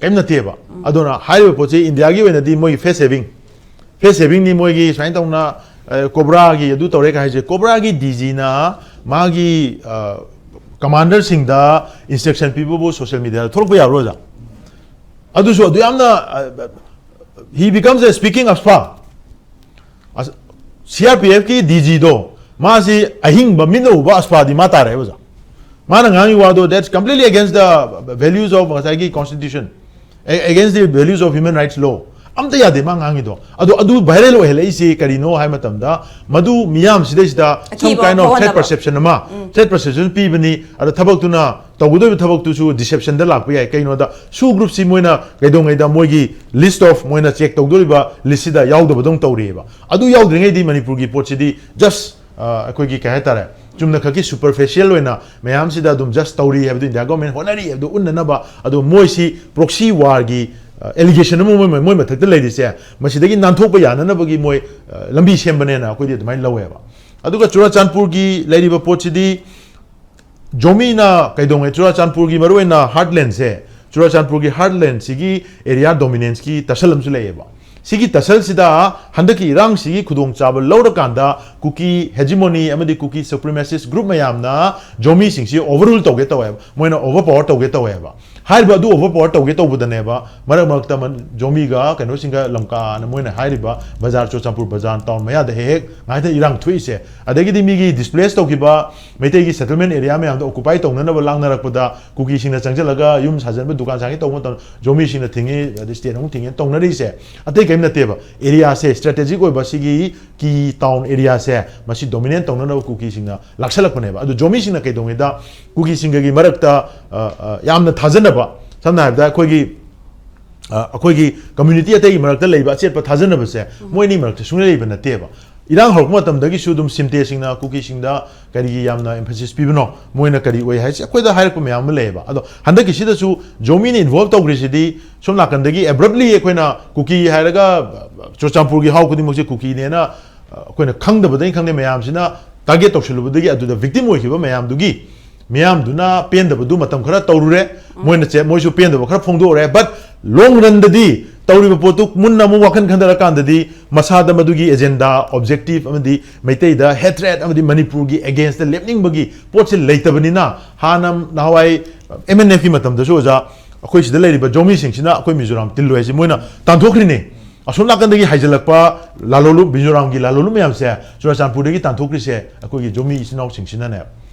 ꯀꯔꯤꯝ ꯅꯠꯇꯦꯕ꯫ ꯑꯗꯨꯅ ꯍꯥꯏꯔꯤꯕ ꯄꯣꯠꯁꯤ ꯏꯟꯗꯤꯌꯥꯒꯤ ꯑꯣꯏꯅꯗꯤ ꯃꯣꯏꯒꯤ ꯐꯦꯁ ꯁꯦꯚꯤꯡ, ꯐꯦꯁ ꯁꯦꯚꯤꯡꯅꯤ ꯃꯣꯏꯒꯤ ꯁꯨꯃꯥꯏꯅ ꯇꯧꯅ, ꯑ, ꯀꯣꯕ꯭ꯔꯥꯒꯤ ꯑꯗꯨ ꯇꯧꯔꯦ ꯀꯥꯏ ꯍꯥꯏꯁꯦ꯫ ꯀꯣꯕ꯭ꯔꯥꯒꯤ ꯗꯤ ꯖꯤꯅ ꯃꯥꯒꯤ, ꯑ, ꯀꯃꯥꯟꯗꯔꯁꯤꯡꯗ ꯏꯟꯁꯇ꯭ꯔꯛꯁꯟ ꯄꯤꯕꯕꯨ ꯁꯣꯁꯤꯌꯦꯜ ꯃꯤꯗꯤꯌꯥꯗ ꯊꯣꯛꯂꯛꯄ ꯌꯥꯕ꯭ꯔꯣ, ꯑꯣꯖꯥ? ꯑꯗꯨꯁꯨ ꯑꯗꯨ ꯌꯥꯝꯅ, ꯑ, he becomes a speaking ꯑꯁꯐꯥ꯫ ꯑꯁ, ꯁꯤ ꯑꯥꯔ ꯄꯤ ꯑꯦꯐꯀꯤ ꯗꯤ ꯖꯤꯗꯣ, ꯃꯥꯁꯤ ꯑꯍꯤꯡꯕ ꯃꯤꯠꯅ ꯎꯕ ꯑꯁꯐꯥꯗꯤ ꯃꯥ ꯇꯥꯔꯦ, ꯑꯣꯖꯥ꯫ ꯃꯥꯅ ꯉꯥꯡꯉꯤ ꯋꯥꯗꯣ, that's completely against the values of ꯉꯁꯥꯏꯒꯤ constitution, against the values of human rights law꯫ ꯑꯝꯇ ꯌꯥꯗꯦ ꯃꯥ ꯉꯥꯡꯉꯤꯗꯣ꯫ ꯑꯗꯣ ꯑꯗꯨ ꯚꯥꯏꯔꯦꯜ ꯑꯣꯏꯍꯜꯂꯛꯏꯁꯤ ꯀꯔꯤꯅꯣ ꯍꯥꯏꯕ ꯃꯇꯝꯗ, ꯃꯗꯨ ꯃꯤꯌꯥꯝꯁꯤꯗꯩꯁꯤꯗ some ꯑꯀꯤꯕ kind of threat ꯐꯥꯎꯍꯟꯅꯕ꯫ Perception ꯑꯃ, ꯎꯝ꯫ Threat perception ꯄꯤꯕꯅꯤ꯫ ꯑꯗ ꯊꯕꯛꯇꯨꯅ, ꯇꯧꯒꯗꯧꯔꯤꯕ ꯊꯕꯛꯇꯨꯁꯨ ꯗꯤꯁꯦꯞꯁꯟꯗ ꯂꯥꯛꯄ ꯌꯥꯏ꯫ ꯀꯩꯅꯣꯗ, ꯁꯨ ꯒ꯭ꯔꯨꯞꯁꯤ ꯃꯣꯏꯅ ꯀꯩꯗꯧꯉꯩꯗ ꯃꯣꯏꯒꯤ list of ꯃꯣꯏꯅ ꯆꯦꯛ ꯇꯧꯗꯣꯔꯤꯕ ꯂꯤꯁꯁꯤꯗ ꯌꯥꯎꯗꯕꯗꯧꯅ ꯇꯧꯔꯤꯑꯕ꯫ ꯑꯗꯨ ꯌꯥꯎꯗ꯭ꯔꯤꯉꯩꯗꯤ ꯃꯅꯤꯄꯨꯔꯒꯤ ꯄꯣꯠꯁꯤꯗꯤ just, ꯑ, ꯑꯩꯈꯣꯏꯒꯤ ꯀꯩ ꯍꯥꯏꯇꯥꯔꯦ, ꯆꯨꯝꯅ ꯈꯛꯀꯤ superficial ꯑꯣꯏꯅ ꯃꯌꯥꯝꯁꯤꯗ ꯑꯗꯨꯝ just ꯇꯧꯔꯤ ꯍꯥꯏꯕꯗꯨ, India government ꯍꯣꯠꯅꯔꯤ ꯍꯥꯏꯕꯗꯨ ꯎꯠꯅꯅꯕ, ꯑꯗꯣ ꯃꯣꯏꯁꯤ proxy warꯒꯤ allegation ꯑꯃ ꯃꯣꯏ, ꯃꯣꯏ ꯃꯊꯛꯇ ꯂꯩꯔꯤꯁꯦ, ꯃꯁꯤꯗꯒꯤ ꯅꯥꯟꯊꯣꯛꯄ ꯌꯥꯅꯅꯕꯒꯤ ꯃꯣꯏ ꯂꯝꯕꯤ ꯁꯦꯝꯕꯅꯦꯅ ꯑꯩꯈꯣꯏꯗꯤ ꯑꯗꯨꯃꯥꯏꯅ ꯂꯧꯋꯦꯕ꯫ ꯑꯗꯨꯒ ꯆꯨꯔꯥꯆꯥꯟꯄꯨꯔꯒꯤ ꯂꯩꯔꯤꯕ ꯄꯣꯠꯁꯤꯗꯤ ꯖꯣꯃꯤꯅ ꯀꯩꯗꯧꯉꯩ ꯆꯨꯔꯥꯆꯥꯟꯄꯨꯔꯒꯤ ꯃꯔꯨꯑꯣꯏꯅ heartlandꯁꯦ, ꯆꯨꯔꯥꯆꯥꯟꯄꯨꯔꯒꯤ heartlandꯁꯤꯒꯤ area dominanceꯀꯤ ꯇꯁꯜ ꯑꯃꯁꯨ ꯂꯩꯌꯦꯕ꯫ ꯁꯤꯒꯤ ꯇꯁꯜꯁꯤꯗ ꯍꯟꯗꯛꯀꯤ ꯏꯔꯥꯡꯁꯤꯒꯤ ꯈꯨꯗꯣꯡꯆꯥꯕ ꯂꯧꯔꯀꯥꯟꯗ ꯀꯨꯀꯤ hegemony ꯑꯃꯗꯤ ꯀꯨꯀꯤ supremacist group ꯃꯌꯥꯝꯅ ꯖꯣꯃꯤꯁꯤꯡꯁꯤ overrule ꯇꯧꯒꯦ ꯇꯧꯋꯦꯕ, ꯃꯣꯏꯅ overpower ꯇꯧꯒꯦ ꯇꯧꯋꯦꯕ꯫ ꯍꯥꯏꯔꯤꯕ ꯑꯗꯨ overpower ꯇꯧꯒꯦ ꯇꯧꯕꯗꯅꯦꯕ ꯃꯔꯛ ꯃꯔꯛꯇ ꯖꯣꯃꯤꯒ ꯀꯩꯅꯣꯁꯤꯡꯒ ꯂꯝꯀꯥꯅ ꯃꯣꯏꯅ ꯍꯥꯏꯔꯤꯕ ꯕꯖꯥꯔ, ꯆꯨꯔꯥꯆꯥꯟꯄꯨꯔ ꯕꯖꯥꯔ town ꯃꯌꯥꯗ ꯍꯦꯛ ꯍꯦꯛ ꯉꯥꯏꯇ ꯏꯔꯥꯡ ꯊꯣꯛꯏꯁꯦ꯫ ꯑꯗꯒꯤꯗꯤ ꯃꯤꯒꯤ displace ꯇꯧꯈꯤꯕ ꯃꯩꯇꯩꯒꯤ settlement area ꯃꯌꯥꯝꯗꯣ occupy ꯇꯧꯅꯅꯕ ꯂꯥꯡꯅꯔꯛꯄꯗ ꯀꯨꯀꯤꯁꯤꯡꯅ ꯆꯪꯁꯤꯜꯂꯒ ꯌꯨꯝ ꯁꯥꯖꯟꯕ, ꯗꯨꯀꯥꯟ ꯁꯥꯒꯦ ꯇꯧꯕ ꯃꯇꯝꯗ ꯖꯣꯃꯤꯁꯤꯡꯅ ꯊꯤꯡꯉꯤ, ꯑꯗꯩ state ꯑꯃꯨꯛ ꯊꯤꯡꯉꯤ ꯇꯧꯅꯔꯤꯁꯦ꯫ ꯑꯇꯩ ꯀꯔꯤꯝ ꯅꯠꯇꯦꯕ, areaꯁꯦ, strategic ꯑꯣꯏꯕ ꯁꯤꯒꯤ key town areaꯁꯦ ꯃꯁꯤ dominate ꯇꯧꯅꯅꯕ ꯀꯨꯀꯤꯁꯤꯡꯅ ꯂꯥꯛꯁꯜꯂꯛꯄꯅꯦꯕ꯫ ꯑꯗꯨ ꯖꯣꯃꯤꯁꯤꯡꯅ ꯀꯩꯗꯧꯉꯩꯗ ꯀꯨꯀꯤꯁꯤꯡꯒꯒꯤ ꯃꯔꯛꯇ ꯌꯥꯝꯅ ꯊꯥꯖꯅꯕ, ꯁꯝꯅ ꯍꯥꯏꯔꯕꯗ ꯑꯩꯈꯣꯏꯒꯤ ꯑꯩꯈꯣꯏꯒꯤ community ꯑꯇꯩꯒꯤ ꯃꯔꯛꯇ ꯂꯩꯕ ꯑꯆꯦꯠꯄ ꯊꯥꯖꯅꯕꯁꯦ ꯃꯣꯏ ꯑꯅꯤ ꯃꯔꯛꯇ ꯁꯨꯡꯂꯩ ꯂꯩꯕ ꯅꯠꯇꯦꯕ꯫ ꯏꯔꯥꯡ ꯍꯧꯔꯛꯄ ꯃꯇꯝꯗꯒꯤꯁꯨ ꯑꯗꯨꯝ ꯁꯤꯝꯇꯦꯁꯤꯡꯅ ꯀꯨꯀꯤꯁꯤꯡꯗ ꯀꯔꯤꯒꯤ ꯌꯥꯝꯅ emphasis ꯄꯤꯕꯅꯣ, ꯃꯣꯏꯅ ꯀꯔꯤ ꯑꯣꯏ ꯍꯥꯏꯁꯦ ꯑꯩꯈꯣꯏꯗ ꯍꯥꯏꯔꯛꯄ ꯃꯌꯥꯝ ꯑꯃ ꯂꯩꯌꯦꯕ꯫ ꯑꯗꯣ ꯍꯟꯗꯛꯀꯤꯁꯤꯗꯁꯨ ꯖꯣꯃꯤꯅ involve ꯇꯧꯈ꯭ꯔꯤꯁꯤꯗꯤ ꯁꯣꯝ ꯅꯥꯀꯟꯗꯒꯤ abruptly ꯑꯩꯈꯣꯏꯅ ꯀꯨꯀꯤ ꯍꯥꯏꯔꯒ ꯆꯨꯔꯆꯥꯟꯄꯨꯔꯒꯤ ꯍꯥꯎ ꯈꯨꯗꯤꯡꯃꯛꯁꯦ ꯀꯨꯀꯤꯅꯦꯅ ꯑꯩꯈꯣꯏꯅ ꯈꯪꯗꯕꯗꯒꯤ ꯈꯪꯗꯦ ꯃꯌꯥꯝꯁꯤꯅ target ꯇꯧꯁꯤꯜꯂꯨꯕꯗꯒꯤ ꯑꯗꯨꯗ victim ꯑꯣꯏꯈꯤꯕ ꯃꯌꯥꯝꯗꯨꯒꯤ ꯃꯤꯌꯥꯝꯗꯨꯅ ꯄꯦꯟꯗꯕꯗꯨ ꯃꯇꯝ ꯈꯔ ꯇꯧꯔꯨꯔꯦ, ꯃꯣꯏꯅ ꯆꯦ-, ꯃꯣꯏꯁꯨ ꯄꯦꯟꯗꯕ ꯈꯔ ꯐꯣꯡꯗꯣꯛꯎꯔꯦ꯫ But long runꯗꯗꯤ ꯇꯧꯔꯤꯕ ꯄꯣꯠꯇꯨ ꯃꯨꯟꯅ ꯑꯃꯨꯛ ꯋꯥꯈꯜ ꯈꯟꯊꯔꯀꯥꯟꯗꯗꯤ ꯃꯁꯥꯗ ꯃꯗꯨꯒꯤ agenda, objective ꯑꯃꯗꯤ ꯃꯩꯇꯩꯗ hatred ꯑꯃꯗꯤ ꯃꯅꯤꯄꯨꯔꯒꯤ againstꯇ ꯂꯦꯞꯅꯤꯡꯕꯒꯤ ꯄꯣꯠꯁꯦ ꯂꯩꯇꯕꯅꯤꯅ, ꯍꯥꯟꯅ ꯅꯍꯥꯟꯋꯥꯏ MNFꯀꯤ ꯃꯇꯝꯗꯁꯨ ꯑꯣꯖꯥ, ꯑꯩꯈꯣꯏ ꯁꯤꯗ ꯂꯩꯔꯤꯕ ꯖꯣꯃꯤꯁꯤꯡꯁꯤꯅ ꯑꯩꯈꯣꯏ ꯃꯤꯖꯣꯔꯥꯝ ꯇꯤꯜꯂꯣꯏ ꯍꯥꯏꯁꯦ ꯃꯣꯏꯅ ꯇꯥꯟꯊꯣꯛꯈ꯭ꯔꯤꯅꯦ꯫ ꯑꯁꯣꯝ ꯅꯥꯀꯟꯗꯒꯤ ꯍꯥꯏꯖꯤꯜꯂꯛꯄ ꯂꯥꯂꯣꯂꯨꯞ, ꯃꯤꯖꯣꯔꯥꯝꯒꯤ ꯂꯥꯂꯣꯂꯨꯞ ꯃꯌꯥꯝꯁꯦ ꯆꯨꯔꯥꯆꯥꯟꯄꯨꯔꯗꯒꯤ ꯇꯥꯟꯊꯣꯛꯈ꯭ꯔꯤꯁꯦ ꯑꯩꯈꯣꯏꯒꯤ ꯖꯣꯃꯤ ꯏꯆꯤꯟ ꯏꯅꯥꯎꯁꯤꯡꯁꯤꯅꯅꯦ꯫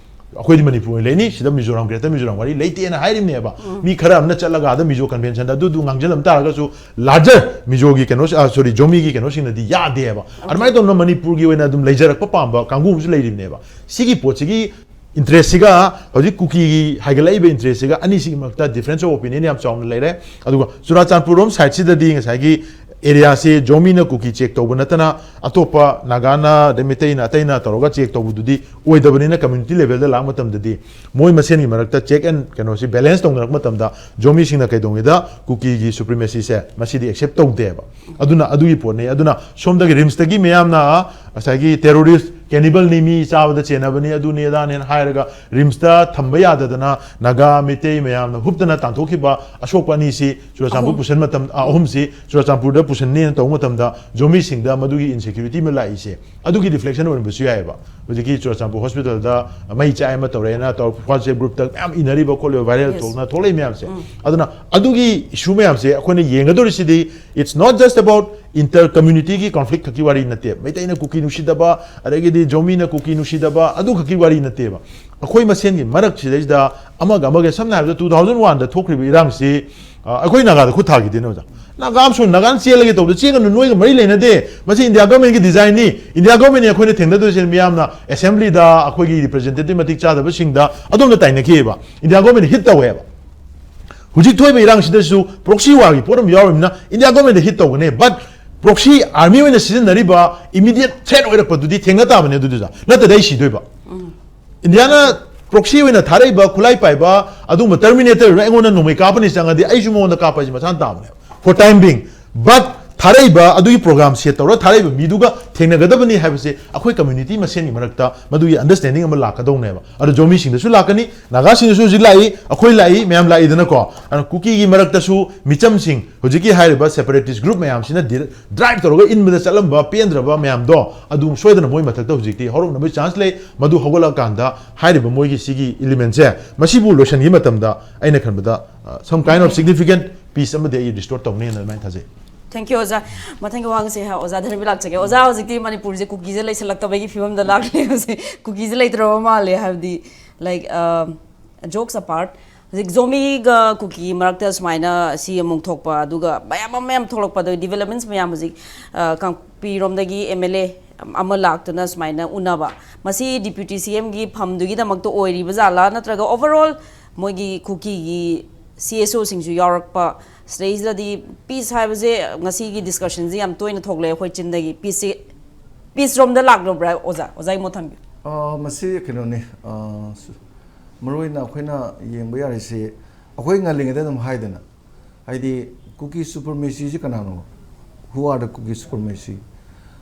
ꯑꯩꯈꯣꯏꯗꯤ ꯃꯅꯤꯄꯨꯔ ꯑꯣꯏꯅ ꯂꯩꯅꯤ, ꯁꯤꯗ ꯃꯤꯖꯣꯔꯥꯝ, greater ꯃꯤꯖꯣꯔꯥꯝ ꯋꯥꯔꯤ ꯂꯩꯇꯦꯅ ꯍꯥꯏꯔꯤꯕꯅꯦꯕ꯫ ꯃꯤ ꯈꯔ ꯑꯃꯅ ꯆꯠꯂꯒ ꯑꯥꯗ ꯃꯤꯖꯣ conventionꯗ ꯑꯗꯨꯗꯨ ꯉꯥꯡꯁꯤꯜꯂꯝ ꯇꯥꯔꯒꯁꯨ larger ꯃꯤꯖꯣꯒꯤ ꯀꯩꯅꯣ, ꯑ, sorry, ꯖꯣꯃꯤꯒꯤ ꯀꯩꯅꯣꯁꯤꯡꯅꯗꯤ ꯌꯥꯗꯦꯕ꯫ ꯑꯗꯨꯃꯥꯏꯅ ꯇꯧꯅ ꯃꯅꯤꯄꯨꯔꯒꯤ ꯑꯣꯏꯅ ꯑꯗꯨꯝ ꯂꯩꯖꯔꯛꯄ ꯄꯥꯝꯕ ꯀꯥꯡꯕꯨ ꯑꯃꯁꯨ ꯂꯩꯔꯤꯕꯅꯦꯕ꯫ ꯁꯤꯒꯤ ꯄꯣꯠꯁꯤꯒꯤ interestꯁꯤꯒ ꯍꯧꯖꯤꯛ ꯀꯨꯀꯤꯒꯤ ꯍꯥꯏꯒꯠꯂꯛꯏꯕ interestꯁꯤꯒ ꯑꯅꯤꯁꯤꯒꯤ ꯃꯔꯛꯇ difference of opinion ꯌꯥꯝ ꯆꯥꯎꯅ ꯂꯩꯔꯦ꯫ ꯑꯗꯨꯒ ꯆꯨꯔꯥꯆꯥꯟꯄꯨꯔ ꯔꯣꯝ sideꯁꯤꯗꯗꯤ ꯉꯁꯥꯏꯒꯤ ꯑꯦꯔꯤꯌꯥꯁꯤ ꯖꯣꯃꯤꯅ ꯀꯨꯀꯤ ꯆꯦꯛ ꯇꯧꯕ ꯅꯠꯇꯅ ꯑꯇꯣꯞꯄ ꯅꯥꯒꯥꯅ, ꯑꯗꯩ ꯃꯩꯇꯩꯅ, ꯑꯇꯩꯅ ꯇꯧꯔꯒ ꯆꯦꯛ ꯇꯧꯕꯗꯨꯗꯤ ꯑꯣꯏꯗꯕꯅꯤꯅ, ꯀꯝꯃ꯭ꯌꯨꯅꯤꯇꯤ ꯂꯦꯚꯦꯜꯗ ꯂꯥꯛꯄ ꯃꯇꯝꯗꯗꯤ ꯃꯣꯏ ꯃꯁꯦꯟꯒꯤ ꯃꯔꯛꯇ ꯆꯦꯛ ꯑꯦꯟ ꯀꯩꯅꯣꯁꯤ ꯕꯦꯂꯦꯟꯁ ꯇꯧꯅꯔꯛꯄ ꯃꯇꯝꯗ ꯖꯣꯃꯤꯁꯤꯡꯅ ꯀꯩꯗꯧꯉꯩꯗ ꯀꯨꯀꯤꯒꯤ ꯁꯨꯄ꯭ꯔꯤꯃꯦꯁꯤꯁꯦ ꯃꯁꯤꯗꯤ ꯑꯦꯛꯁꯦꯞ ꯇꯧꯗꯦꯕ꯫ ꯑꯗꯨꯅ ꯑꯗꯨꯒꯤ ꯄꯣꯠꯅꯤ꯫ ꯑꯗꯨꯅ ꯁꯣꯝꯗꯒꯤ ꯔꯤꯝꯁꯇꯒꯤ ꯃꯌꯥꯝꯅ ꯉꯁꯥꯏꯒꯤ ꯇꯦꯔꯣꯔꯤꯁ, ꯀꯦꯅꯤꯕꯜꯅꯤ, ꯃꯤ ꯆꯥꯕꯗ ꯆꯦꯟꯅꯕꯅꯤ, ꯑꯗꯨꯅꯤ ꯑꯗꯥꯅꯦꯅ ꯍꯥꯏꯔꯒ ꯔꯤꯝꯁꯇ ꯊꯝꯕ ꯌꯥꯗꯗꯅ ꯅꯥꯒꯥ, ꯃꯩꯇꯩ ꯃꯌꯥꯝꯅ ꯍꯨꯞꯇꯅ ꯇꯥꯟꯊꯣꯛꯈꯤꯕ ꯑꯁꯣꯛꯄ ꯑꯅꯤꯁꯤ ꯆꯨꯔꯆꯥꯟꯄꯨꯔ ꯑꯍꯨꯝ꯫ ꯄꯨꯁꯟ ꯃꯇꯝ, ꯑ, ꯑꯍꯨꯝꯁꯤ ꯆꯨꯔꯆꯥꯟꯄꯨꯔꯗ ꯄꯨꯁꯟꯅꯤꯅ ꯇꯧꯕ ꯃꯇꯝꯗ ꯖꯣꯃꯤꯁꯤꯡꯗ ꯃꯗꯨꯒꯤ ꯏꯟꯁꯦꯀ꯭ꯌꯨꯔꯤꯇꯤ ꯑꯃ ꯂꯥꯛꯏꯁꯦ ꯑꯗꯨꯒꯤ ꯔꯤꯐ꯭ꯂꯦꯛꯁꯟ ꯑꯣꯏꯔꯝꯕꯁꯨ ꯌꯥꯏꯑꯕ꯫ ꯍꯧꯖꯤꯛꯀꯤ ꯆꯨꯔꯆꯥꯟꯄꯨꯔ ꯍꯣꯁꯄꯤꯇꯥꯜꯗ ꯃꯩ ꯆꯥꯛꯑꯦ ꯑꯃ ꯇꯧꯔꯦꯅ ꯇꯧꯔ WhatsApp ꯒ꯭ꯔꯨꯞꯇ ꯃꯌꯥꯝ ꯏꯅꯔꯤꯕ ꯈꯣꯠꯂꯤꯕ ꯚꯥꯏꯔꯦꯜ Yes. ꯊꯣꯛꯅ ꯊꯣꯛꯂꯛꯏ ꯃꯌꯥꯝꯁꯦ꯫ ꯎꯝ꯫ ꯑꯗꯨꯅ ꯑꯗꯨꯒꯤ ꯏꯁꯨ ꯃꯌꯥꯝꯁꯦ ꯑꯩꯈꯣꯏꯅ ꯌꯦꯡꯒꯗꯧꯔꯤꯁꯤꯗꯤ it's not just about inter communityꯒꯤ ꯀꯣꯟꯐ꯭ꯂꯤꯛ ꯈꯛꯀꯤ ꯋꯥꯔꯤ ꯅꯠꯇꯦ꯫ ꯃꯩꯇꯩꯅ ꯀꯨꯀꯤ ꯅꯨꯡꯁꯤꯗꯕ, ꯑꯗꯒꯤꯗꯤ ꯖꯣꯃꯤꯅ ꯀꯨꯀꯤ ꯅꯨꯡꯁꯤꯗꯕ ꯑꯗꯨ ꯈꯛꯀꯤ ꯋꯥꯔꯤ ꯅꯠꯇꯦꯕ꯫ ꯑꯩꯈꯣꯏ ꯃꯁꯦꯟꯒꯤ ꯃꯔꯛꯁꯤꯗꯩꯁꯤꯗ ꯑꯃꯒ ꯑꯃꯒ, ꯁꯝꯅ ꯍꯥꯏꯔꯕꯗ two thousand oneꯗ ꯊꯣꯛꯈ꯭ꯔꯤꯕ ꯏꯔꯥꯡꯁꯤ, ꯑ, ꯑꯩꯈꯣꯏ ꯅꯥꯒꯥꯗ ꯈꯨꯠ ꯊꯥꯈꯤꯗꯦꯅꯦ ꯑꯣꯖꯥ꯫ ꯅꯥꯒꯥ ꯑꯃꯁꯨꯡ ꯅꯥꯒꯥꯅ ꯆꯦꯜꯂꯒꯦ ꯇꯧꯕꯗ ꯆꯦꯟꯒꯅꯨ, ꯅꯣꯏꯒ ꯃꯔꯤ ꯂꯩꯅꯗꯦ, ꯃꯁꯤ ꯏꯟꯗꯤꯌꯥ ꯒꯣꯔꯃꯦꯟꯒꯤ ꯗꯤꯖꯥꯏꯟꯅꯤ, ꯏꯟꯗꯤꯌꯥ ꯒꯣꯔꯃꯦꯟꯅꯤ ꯑꯩꯈꯣꯏꯅ ꯊꯦꯡꯅꯗꯣꯏꯁꯦ꯫ ꯃꯤꯌꯥꯝꯅ ꯑꯦꯁꯦꯝꯕ꯭ꯂꯤꯗ ꯑꯩꯈꯣꯏꯒꯤ ꯔꯤꯄ꯭ꯔꯖꯦꯟꯇꯦꯇꯤꯚ ꯃꯇꯤꯛ ꯆꯥꯗꯕꯁꯤꯡꯗ ꯑꯗꯣꯝꯗ ꯇꯥꯏꯅꯈꯤꯑꯕ꯫ ꯏꯟꯗꯤꯌꯥ ꯒꯣꯔꯃꯦꯟꯅ ꯍꯤꯠ ꯇꯧꯋꯦꯕ꯫ ꯍꯧꯖꯤꯛ ꯊꯣꯛꯏꯕ ꯏꯔꯥꯡꯁꯤꯗꯁꯨ ꯄ꯭ꯔꯣꯛꯁꯤ ꯋꯥꯔꯒꯤ ꯄꯣꯠ ꯑꯃ ꯌꯥꯎꯔꯤꯕꯅꯤꯅ ꯏꯟꯗꯤꯌꯥ ꯒꯣꯔꯃꯦꯟꯗ ꯍꯤꯠ ꯇꯧꯒꯅꯤ꯫ But ꯄ꯭ꯔꯣꯛꯁꯤ ꯑꯥꯔꯃꯤ ꯑꯣꯏꯅ ꯁꯤꯖꯤꯟꯅꯔꯤꯕ ꯏꯃꯤꯗꯤꯌꯦꯠ ꯊ꯭ꯔꯦꯠ ꯑꯣꯏꯔꯛꯄꯗꯨꯗꯤ ꯊꯦꯡꯅ ꯇꯥꯕꯅꯦ ꯑꯗꯨꯗꯨꯗ, ꯅꯠꯇ꯭ꯔꯗꯤ ꯑꯩ ꯁꯤꯗꯣꯏꯕ꯫ ꯏꯟꯗꯤꯌꯥꯅ ꯄ꯭ꯔꯣꯛꯁꯤ ꯑꯣꯏꯅ ꯊꯥꯔꯛꯏꯕ ꯈꯨꯠꯂꯥꯏ ꯄꯥꯏꯕ ꯑꯗꯨꯒꯨꯝꯕ ꯇꯔꯃꯤꯅꯦꯇꯔꯗꯨꯅ ꯑꯩꯉꯣꯟꯗ ꯅꯣꯡꯃꯩ ꯀꯥꯞꯄꯅꯤ ꯆꯪꯉꯗꯤ ꯑꯩꯁꯨ ꯃꯉꯣꯟꯗ ꯀꯥꯞꯄ ꯍꯥꯏꯁꯦ ꯃꯁꯥꯅ ꯇꯥꯕꯅꯦꯕ, for time being. But ꯊꯥꯔꯛꯏꯕ ꯑꯗꯨꯒꯤ ꯄ꯭ꯔꯣꯒ꯭ꯔꯥꯝ ꯁꯦꯠ ꯇꯧꯔ ꯊꯥꯔꯛꯏꯕ ꯃꯤꯗꯨꯒ ꯊꯦꯡꯅꯒꯗꯕꯅꯤ ꯍꯥꯏꯕꯁꯦ ꯑꯩꯈꯣꯏ ꯀꯝꯃ꯭ꯌꯨꯅꯤꯇꯤ ꯃꯁꯦꯟꯒꯤ ꯃꯔꯛꯇ ꯃꯗꯨꯒꯤ ꯑꯟꯗꯔꯁ꯭ꯇꯦꯟꯗꯤꯡ ꯑꯃ ꯂꯥꯛꯀꯗꯧꯅꯦꯕ꯫ ꯑꯗꯣ ꯖꯣꯃꯤꯁꯤꯡꯗꯁꯨ ꯂꯥꯛꯀꯅꯤ, ꯅꯥꯒꯥꯁꯤꯡꯗꯁꯨ ꯍꯧꯖꯤꯛ ꯂꯥꯛꯏ, ꯑꯩꯈꯣꯏ ꯂꯥꯛꯏ, ꯃꯌꯥꯝ ꯂꯥꯛꯏꯗꯅꯀꯣ꯫ ꯑꯗꯨꯅ ꯀꯨꯀꯤꯒꯤ ꯃꯔꯛꯇꯁꯨ ꯃꯤꯆꯝꯁꯤꯡ, ꯍꯧꯖꯤꯛꯀꯤ ꯍꯥꯏꯔꯤꯕ ꯁꯦꯄꯔꯦꯇꯤꯁ ꯒ꯭ꯔꯨꯞ ꯃꯌꯥꯝꯁꯤꯅ ꯗꯤ-, ꯗ꯭ꯔꯥꯏꯚ ꯇꯧꯔꯒ ꯏꯟꯕꯗ ꯆꯠꯂꯝꯕ ꯄꯦꯟꯗ꯭ꯔꯕ ꯃꯌꯥꯝꯗꯣ ꯑꯗꯨ ꯁꯣꯏꯗꯅ ꯃꯣꯏ ꯃꯊꯛꯇ ꯍꯧꯖꯤꯛꯇꯤ ꯍꯧꯔꯛꯅꯕꯒꯤ ꯆꯥꯟꯁ ꯂꯩ꯫ ꯃꯗꯨ ꯍꯧꯒꯠꯂꯛꯑꯀꯥꯟꯗ ꯍꯥꯏꯔꯤꯕ ꯃꯣꯏꯒꯤ ꯁꯤꯒꯤ ꯏꯂꯤꯃꯦꯟꯁꯦ ꯃꯁꯤꯕꯨ ꯂꯣꯏꯁꯤꯟꯈꯤꯕ ꯃꯇꯝꯗ ꯑꯩꯅ ꯈꯟꯕꯗ, ꯑ, some kind of significant peace ꯑꯃꯗꯤ ꯑꯩ ꯔꯤꯁꯇꯣꯔ ꯇꯧꯅꯤꯅ ꯑꯗꯨꯃꯥꯏꯅ ꯊꯥꯖꯩ꯫ Thank you, ꯑꯣꯖꯥ꯫ ꯃꯊꯪꯒꯤ ꯋꯥꯍꯪꯁꯦ ꯑꯣꯖꯥ ꯙꯔꯃꯤ ꯂꯥꯛꯆꯒꯦ꯫ ꯑꯣꯖꯥ, ꯍꯧꯖꯤꯛꯇꯤ ꯃꯅꯤꯄꯨꯔꯁꯦ ꯀꯨꯀꯤꯁꯦ ꯂꯩꯁꯜꯂꯛꯇꯕꯒꯤ ꯐꯤꯕꯝꯗ ꯂꯥꯛꯂꯦ ꯍꯧꯖꯤꯛ꯫ ꯀꯨꯀꯤꯁꯦ ꯂꯩꯇ꯭ꯔꯕ ꯃꯥꯜꯂꯦ, ꯍꯥꯏꯕꯗꯤ, like, uh, jokes apart, ꯍꯧꯖꯤꯛ ꯖꯣꯃꯤꯒ ꯀꯨꯀꯤ ꯃꯔꯛꯇ ꯁꯨꯃꯥꯏꯅ ꯁꯤ ꯑꯃꯨꯛ ꯊꯣꯛꯄ, ꯑꯗꯨꯒ ꯃꯌꯥꯝ ꯑꯃ ꯃꯌꯥꯝ ꯊꯣꯛꯂꯛꯄ, ꯑꯗꯨꯒ ꯗꯤꯕꯦꯂꯞꯃꯦꯟꯁ ꯃꯌꯥꯝ ꯍꯧꯖꯤꯛ, ꯑ, ꯀꯥꯡꯄꯤꯔꯣꯝꯗꯒꯤ ꯑꯦꯝ ꯑꯦꯜ ꯑꯦ ꯑꯃ ꯂꯥꯛꯇꯨꯅ ꯁꯨꯃꯥꯏꯅ ꯎꯅꯕ, ꯃꯁꯤ ꯗꯤꯄ꯭ꯌꯨꯇꯤ ꯁꯤ ꯑꯦꯝꯒꯤ ꯐꯝꯗꯨꯒꯤꯗꯃꯛꯇ ꯑꯣꯏꯔꯤꯕ ꯖꯥꯠꯂꯥ, ꯅꯠꯇ꯭ꯔꯒ ꯑꯣꯚꯔꯑꯣꯜ ꯃꯣꯏꯒꯤ ꯀꯨꯀꯤꯒꯤ ꯁꯤ ꯑꯦꯁ ꯑꯣꯁꯤꯡꯁꯨ ꯌꯥꯎꯔꯛꯄ, ꯁꯤꯗꯩꯁꯤꯗꯗꯤ ꯄꯤꯁ ꯍꯥꯏꯕꯁꯦ ꯉꯁꯤꯒꯤ ꯗꯤꯁꯀꯁꯟꯁꯦ ꯌꯥꯝ ꯇꯣꯏꯅ ꯊꯣꯛꯂꯛꯑꯦ ꯑꯩꯈꯣꯏ ꯆꯤꯟꯗꯒꯤ꯫ ꯄꯤꯁꯁꯦ, ꯄꯤꯁ ꯔꯣꯝꯗ ꯂꯥꯛꯂꯕ꯭ꯔꯥ ꯑꯣꯖꯥ? ꯑꯣꯖꯥꯒꯤ ꯃꯣꯠ ꯊꯝꯕꯤꯌꯨ꯫ ꯑ, ꯃꯁꯤ ꯀꯩꯅꯣꯅꯤ, ꯑ, ꯁꯨ- ꯃꯔꯨ ꯑꯣꯏꯅ ꯑꯩꯈꯣꯏꯅ ꯌꯦꯡꯕ ꯌꯥꯔꯤꯁꯤ, ꯑꯩꯈꯣꯏ ꯉꯜꯂꯤꯉꯩꯗ ꯑꯗꯨꯝ ꯍꯥꯏꯗꯅ, ꯍꯥꯏꯗꯤ ꯀꯨꯀꯤ ꯁꯨꯄꯔꯃꯦꯁꯤꯁꯤ ꯀꯅꯥꯅꯣ? Who are the Kuki supremacy?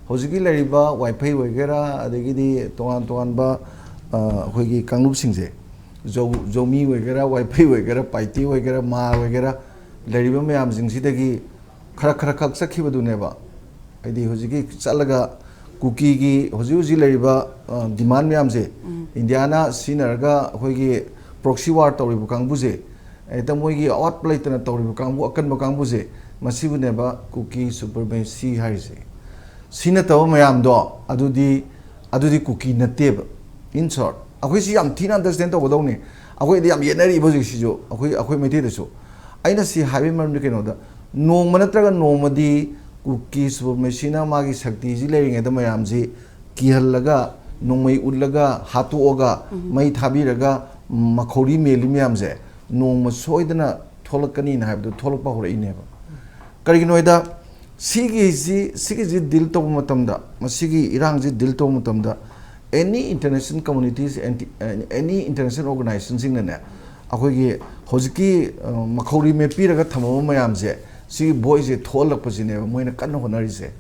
ꯍꯧꯖꯤꯛꯀꯤ ꯂꯩꯔꯤꯕ ꯋꯥꯏꯐꯩ ꯑꯣꯏꯒꯦꯔꯥ, ꯑꯗꯒꯤꯗꯤ ꯇꯣꯉꯥꯟ ꯇꯣꯉꯥꯟꯕ, ꯑ, ꯑꯩꯈꯣꯏꯒꯤ ꯀꯥꯡꯂꯨꯞꯁꯤꯡꯁꯦ, ꯖꯧ- ꯖꯧꯃꯤ ꯑꯣꯏꯒꯦꯔꯥ, ꯋꯥꯏꯐꯩ ꯑꯣꯏꯒꯦꯔꯥ, ꯄꯥꯏꯇꯦ ꯑꯣꯏꯒꯦꯔꯥ, ꯃꯥ ꯑꯣꯏꯒꯦꯔꯥ, ꯂꯩꯔꯤꯕ ꯃꯌꯥꯝꯁꯤꯡꯁꯤꯗꯒꯤ ꯈꯔ ꯈꯔ ꯈꯛ ꯆꯠꯈꯤꯕꯗꯨꯅꯦꯕ꯫ ꯍꯥꯏꯗꯤ ꯍꯧꯖꯤꯛꯀꯤ ꯆꯠꯂꯒ ꯀꯨꯀꯤꯒꯤ ꯍꯧꯖꯤꯛ ꯍꯧꯖꯤꯛ ꯂꯩꯔꯤꯕ, ꯑ, ꯗꯤꯃꯥꯟ ꯃꯌꯥꯝꯁꯦ ꯏꯟꯗꯤꯌꯥꯅ ꯁꯤꯖꯤꯟꯅꯔꯒ ꯑꯩꯈꯣꯏꯒꯤ ꯄ꯭ꯔꯣꯛꯁꯤ ꯋꯥꯔ ꯇꯧꯔꯤꯕ ꯀꯥꯡꯕꯨꯁꯦ, ꯍꯦꯛꯇ ꯃꯣꯏꯒꯤ ꯑꯋꯥꯠꯄ ꯂꯩꯇꯅ ꯇꯧꯔꯤꯕ ꯀꯥꯡꯕꯨ, ꯑꯀꯟꯕ ꯀꯥꯡꯕꯨꯁꯦ, ꯃꯁꯤꯕꯨꯅꯦꯕ ꯀꯨꯀꯤ ꯁꯨꯄꯔꯃꯦꯁꯤ ꯍꯥꯏꯔꯤꯁꯦ꯫ ꯁꯤ ꯅꯠꯇꯕ ꯃꯌꯥꯝꯗꯣ ꯑꯗꯨꯗꯤ, ꯑꯗꯨꯗꯤ ꯀꯨꯀꯤ ꯅꯠꯇꯦꯕ꯫ In short, ꯑꯩꯈꯣꯏ ꯁꯤ ꯌꯥꯝ ꯊꯤꯅ ꯑꯟꯗꯔꯁꯇꯦꯟ ꯇꯧꯒꯗꯧꯅꯤ꯫ ꯑꯩꯈꯣꯏꯗꯤ ꯌꯥꯝ ꯌꯦꯠꯅꯔꯤꯕ ꯍꯧꯖꯤꯛꯁꯤꯁꯨ, ꯑꯩꯈꯣꯏ, ꯑꯩꯈꯣꯏ ꯃꯩꯇꯩꯗꯁꯨ꯫ ꯑꯩꯅ ꯁꯤ ꯍꯥꯏꯕꯒꯤ ꯃꯔꯝꯗꯤ ꯀꯩꯅꯣꯗ, ꯅꯣꯡꯃ ꯅꯠꯇ꯭ꯔꯒ ꯅꯣꯡꯃꯗꯤ ꯀꯨꯀꯤ ꯁꯨꯄꯔꯃꯦꯁꯤꯅ ꯃꯥꯒꯤ ꯁꯛꯇꯤꯁꯤ ꯂꯩꯔꯤꯉꯩꯗ ꯃꯌꯥꯝꯁꯤ ꯀꯤꯍꯜꯂꯒ, ꯅꯣꯡꯃꯩ ꯎꯠꯂꯒ, ꯍꯥꯠꯇꯣꯛꯑꯒ, ꯃꯩ ꯊꯥꯕꯤꯔꯒ, ꯃꯈꯧꯔꯤ ꯃꯦꯜꯂꯤ ꯃꯌꯥꯝꯁꯦ ꯅꯣꯡꯃ ꯁꯣꯏꯗꯅ ꯊꯣꯛꯂꯛꯀꯅꯤꯅ ꯍꯥꯏꯕꯗꯨ ꯊꯣꯛꯂꯛꯄ ꯍꯧꯔꯛꯏꯅꯦꯕ꯫ ꯀꯔꯤꯒꯤꯅꯣ ꯍꯥꯏꯗ, ꯁꯤꯒꯤꯁꯤ, ꯁꯤꯒꯤꯁꯤ ꯗꯤꯜ ꯇꯧꯕ ꯃꯇꯝꯗ, ꯃꯁꯤꯒꯤ ꯏꯔꯥꯡꯁꯤ ꯗꯤꯜ ꯇꯧꯕ ꯃꯇꯝꯗ, any international communities, anti- any international organizationꯁꯤꯡꯅꯅꯦ, ꯑꯩꯈꯣꯏꯒꯤ ꯍꯧꯖꯤꯛꯀꯤ, ꯑ, ꯃꯈꯧꯔꯤ ꯃꯦꯠꯄꯤꯔꯒ ꯊꯝꯃꯕ ꯃꯌꯥꯝꯁꯦ, ꯁꯤꯒꯤ ꯚꯣꯏꯁꯁꯦ ꯊꯣꯛꯍꯜꯂꯛꯄꯁꯤꯅꯦꯕ ꯃꯣꯏꯅ ꯀꯟꯅ ꯍꯣꯠꯅꯔꯤꯁꯦ꯫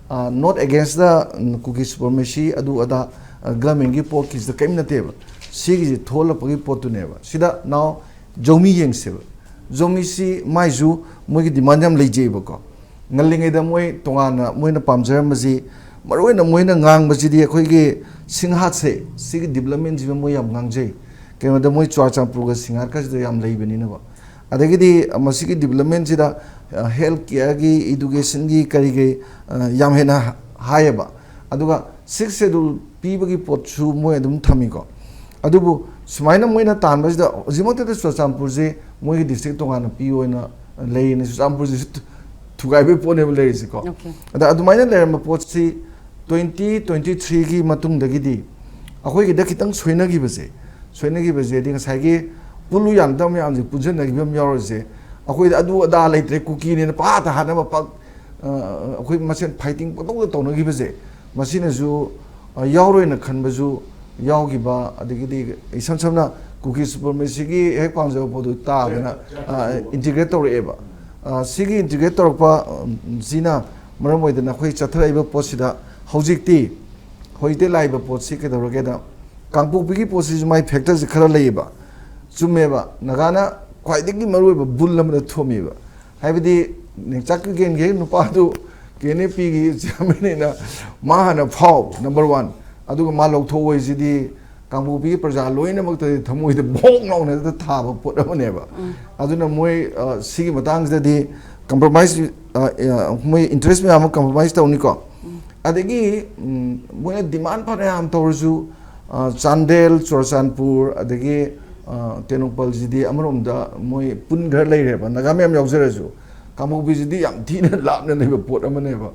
ꯑ, not against the, um, Kuki supremacy, ꯑꯗꯨ ꯑꯗꯥ, ꯑ, ꯒꯃꯦꯟꯒꯤ ꯄꯣꯠꯀꯤꯁꯤꯗ ꯀꯔꯤꯝ ꯅꯠꯇꯦꯕ꯫ ꯁꯤꯒꯤꯁꯤ ꯊꯣꯛꯍꯜꯂꯛꯄꯒꯤ ꯄꯣꯠꯇꯨꯅꯦꯕ꯫ ꯁꯤꯗ now ꯖꯧꯃꯤ ꯌꯦꯡꯁꯦꯕ꯫ ꯖꯧꯃꯤꯁꯤ ꯃꯥꯏꯁꯨ ꯃꯣꯏꯒꯤ ꯗꯤꯃꯥꯟ ꯌꯥꯝ ꯂꯩꯖꯩꯑꯕꯀꯣ꯫ ꯉꯜꯂꯤꯉꯩꯗ ꯃꯣꯏ ꯇꯣꯉꯥꯟꯅ ꯃꯣꯏꯅ ꯄꯥꯝꯖꯔꯝꯕꯁꯤ, ꯃꯔꯨꯑꯣꯏꯅ ꯃꯣꯏꯅ ꯉꯥꯡꯕꯁꯤꯗꯤ ꯑꯩꯈꯣꯏꯒꯤ ꯁꯤꯡꯍꯥꯠꯁꯦ, ꯁꯤꯒꯤ ꯗꯤꯕꯂꯞꯃꯦꯟꯁꯤꯗ ꯃꯣꯏ ꯌꯥꯝ ꯉꯥꯡꯖꯩ꯫ ꯀꯩꯅꯣꯗ ꯃꯣꯏ ꯆꯨꯔꯥꯆꯥꯟꯄꯨꯔꯒ ꯁꯤꯡꯍꯥꯠꯀꯁꯤꯗ ꯌꯥꯝ ꯂꯩꯕꯅꯤꯅꯕ꯫ ꯑꯗꯒꯤꯗꯤ ꯃꯁꯤꯒꯤ ꯗꯤꯕꯂꯞꯃꯦꯟꯁꯤꯗ, ꯑ, ꯍꯦꯜꯊ ꯀꯤꯌꯔꯒꯤ, ꯏꯗꯨꯀꯦꯁꯟꯒꯤ, ꯀꯔꯤꯒꯤ, ꯑ, ꯌꯥꯝ ꯍꯦꯟꯅ ꯍꯥꯏꯌꯦꯕ꯫ ꯑꯗꯨꯒ ꯁꯤꯛꯁ ꯁꯦꯗꯨꯜ ꯄꯤꯕꯒꯤ ꯄꯣꯠꯁꯨ ꯃꯣꯏ ꯑꯗꯨꯝ ꯊꯝꯃꯤꯀꯣ꯫ ꯑꯗꯨꯕꯨ ꯁꯨꯃꯥꯏꯅ ꯃꯣꯏꯅ ꯇꯥꯟꯕꯁꯤꯗ ꯍꯧꯖꯤꯛꯃꯛꯇꯗ ꯆꯨꯔꯥꯆꯥꯟꯄꯨꯔꯁꯦ ꯃꯣꯏꯒꯤ ꯗꯤꯁꯇ꯭ꯔꯤꯛ ꯇꯣꯉꯥꯟꯅ ꯄꯤꯌꯣꯅ ꯂꯩꯔꯤꯅꯦ꯫ ꯆꯨꯔꯥꯆꯥꯟꯄꯨꯔꯁꯤꯁꯨ ꯊꯨ- ꯊꯨꯒꯥꯏꯕꯒꯤ ꯄꯣꯠꯅꯦꯕ ꯂꯩꯔꯤꯁꯦꯀꯣ꯫ Okay. ꯑꯗ ꯑꯗꯨꯃꯥꯏꯅ ꯂꯩꯔꯝꯕ ꯄꯣꯠꯁꯤ ꯇ꯭ꯋꯦꯟꯇꯤ ꯇ꯭ꯋꯦꯟꯇꯤ ꯊ꯭ꯔꯤꯒꯤ ꯃꯇꯨꯡꯗꯒꯤꯗꯤ ꯑꯩꯈꯣꯏꯒꯤꯗ ꯈꯤꯇꯪ ꯁꯣꯏꯅꯈꯤꯕꯁꯦ, ꯁꯣꯏꯅꯈꯤꯕꯁꯦ ꯍꯥꯏꯗꯤ ꯉꯁꯥꯏꯒꯤ ꯄꯨꯜꯂꯨ ꯌꯥꯝꯗꯕ ꯃꯌꯥꯝꯁꯦ ꯄꯨꯟꯁꯤꯟꯅꯈꯤꯕ ꯑꯃ ꯌꯥꯎꯔꯤꯁꯦ, ꯑꯩꯈꯣꯏꯗ ꯑꯗꯨ ꯑꯗꯥ ꯂꯩꯇ꯭ꯔꯦ, ꯀꯨꯀꯤꯅꯦꯅ ꯄꯥ ꯇꯥꯍꯟꯅꯕ ꯄꯛ-, ꯑ, ꯑꯩꯈꯣꯏ ꯃꯁꯦꯟ fighting ꯄꯪꯇꯧꯗ ꯇꯧꯅꯈꯤꯕꯁꯦ, ꯃꯁꯤꯅꯁꯨ, ꯑ, ꯌꯥꯎꯔꯣꯏꯅ ꯈꯟꯕꯁꯨ ꯌꯥꯎꯈꯤꯕ, ꯑꯗꯒꯤꯗꯤ ꯏꯁꯝ ꯁꯝꯅ ꯀꯨꯀꯤ supremacyꯒꯤ ꯍꯦꯛ ꯄꯥꯝꯖꯕ ꯄꯣꯠꯇꯨ ꯇꯥꯗꯅ, ꯑ, integrate ꯇꯧꯔꯛꯑꯦꯕ꯫ ꯑ, ꯁꯤꯒꯤ integrate ꯇꯧꯔꯛꯄ, ꯎꯝ, ꯁꯤꯅ ꯃꯔꯝ ꯑꯣꯏꯗꯅ ꯑꯩꯈꯣꯏ ꯆꯠꯊꯔꯛꯏꯕ ꯄꯣꯠꯁꯤꯗ ꯍꯧꯖꯤꯛꯇꯤ, ꯍꯧꯖꯤꯛꯇꯤ ꯂꯥꯛꯏꯕ ꯄꯣꯠꯁꯤ ꯀꯩꯗꯧꯔꯒꯦꯗ, ꯀꯥꯡꯄꯣꯛꯄꯤꯒꯤ ꯄꯣꯠꯁꯤꯁꯨ ꯃꯥꯏ factorꯁꯦ ꯈꯔ ꯂꯩꯌꯦꯕ꯫ ꯆꯨꯝꯃꯦꯕ, ꯅꯥꯒꯥꯅ ꯈ꯭ꯋꯥꯏꯗꯒꯤ ꯃꯔꯨꯑꯣꯏꯕ ꯕꯨꯜ ꯑꯃꯗ ꯊꯣꯝꯃꯤꯕ꯫ ꯍꯥꯏꯕꯗꯤ ꯅꯦꯡꯆꯥꯛ ꯀꯤꯒꯦꯟꯒꯤ ꯍꯦꯛ ꯅꯨꯄꯥꯗꯨ KNAPꯒꯤ chairmanꯅꯤꯅ ꯃꯥ ꯍꯥꯟꯅ ꯐꯥꯎ, number one꯫ ꯑꯗꯨꯒ ꯃꯥ ꯂꯧꯊꯣꯛꯑꯣꯏꯁꯤꯗꯤ ꯀꯥꯡꯄꯣꯛꯄꯤꯒꯤ ꯄ꯭ꯔꯖꯥ ꯂꯣꯏꯅꯃꯛꯇꯗꯤ ꯊꯃꯣꯏꯗ ꯚꯣꯡ ꯂꯥꯎꯅ ꯍꯦꯛꯇ ꯊꯥꯕ ꯄꯣꯠ ꯑꯃꯅꯦꯕ꯫ ꯑꯗꯨꯅ ꯃꯣꯏ, ꯑ, ꯁꯤꯒꯤ ꯃꯇꯥꯡꯁꯤꯗꯗꯤ compromise, ꯑ, ꯑ, ꯃꯣꯏ interest ꯃꯌꯥꯝ ꯑꯃ compromise ꯇꯧꯅꯤꯀꯣ꯫ ꯑꯗꯒꯤ, ꯎꯝ, ꯃꯣꯏꯅ demand ꯐꯅꯌꯥꯝ ꯇꯧꯔꯁꯨ, ꯑ, ꯆꯥꯟꯗꯦꯜ, ꯆꯨꯔꯆꯥꯟꯄꯨꯔ, ꯑꯗꯒꯤ, ꯑ, ꯇꯦꯡꯅꯧꯄꯜꯁꯤꯗꯤ ꯑꯃꯔꯣꯝꯗ ꯃꯣꯏ ꯄꯨꯟ ꯈꯔ ꯂꯩꯔꯦꯕ, ꯅꯥꯒꯥ ꯃꯌꯥꯝ ꯌꯥꯎꯖꯔꯁꯨ꯫ ꯀꯥꯡꯄꯣꯛꯄꯤꯁꯤꯗꯤ ꯌꯥꯝ ꯊꯤꯅ ꯂꯥꯞꯅ ꯂꯩꯕ ꯄꯣꯠ ꯑꯃꯅꯦꯕ꯫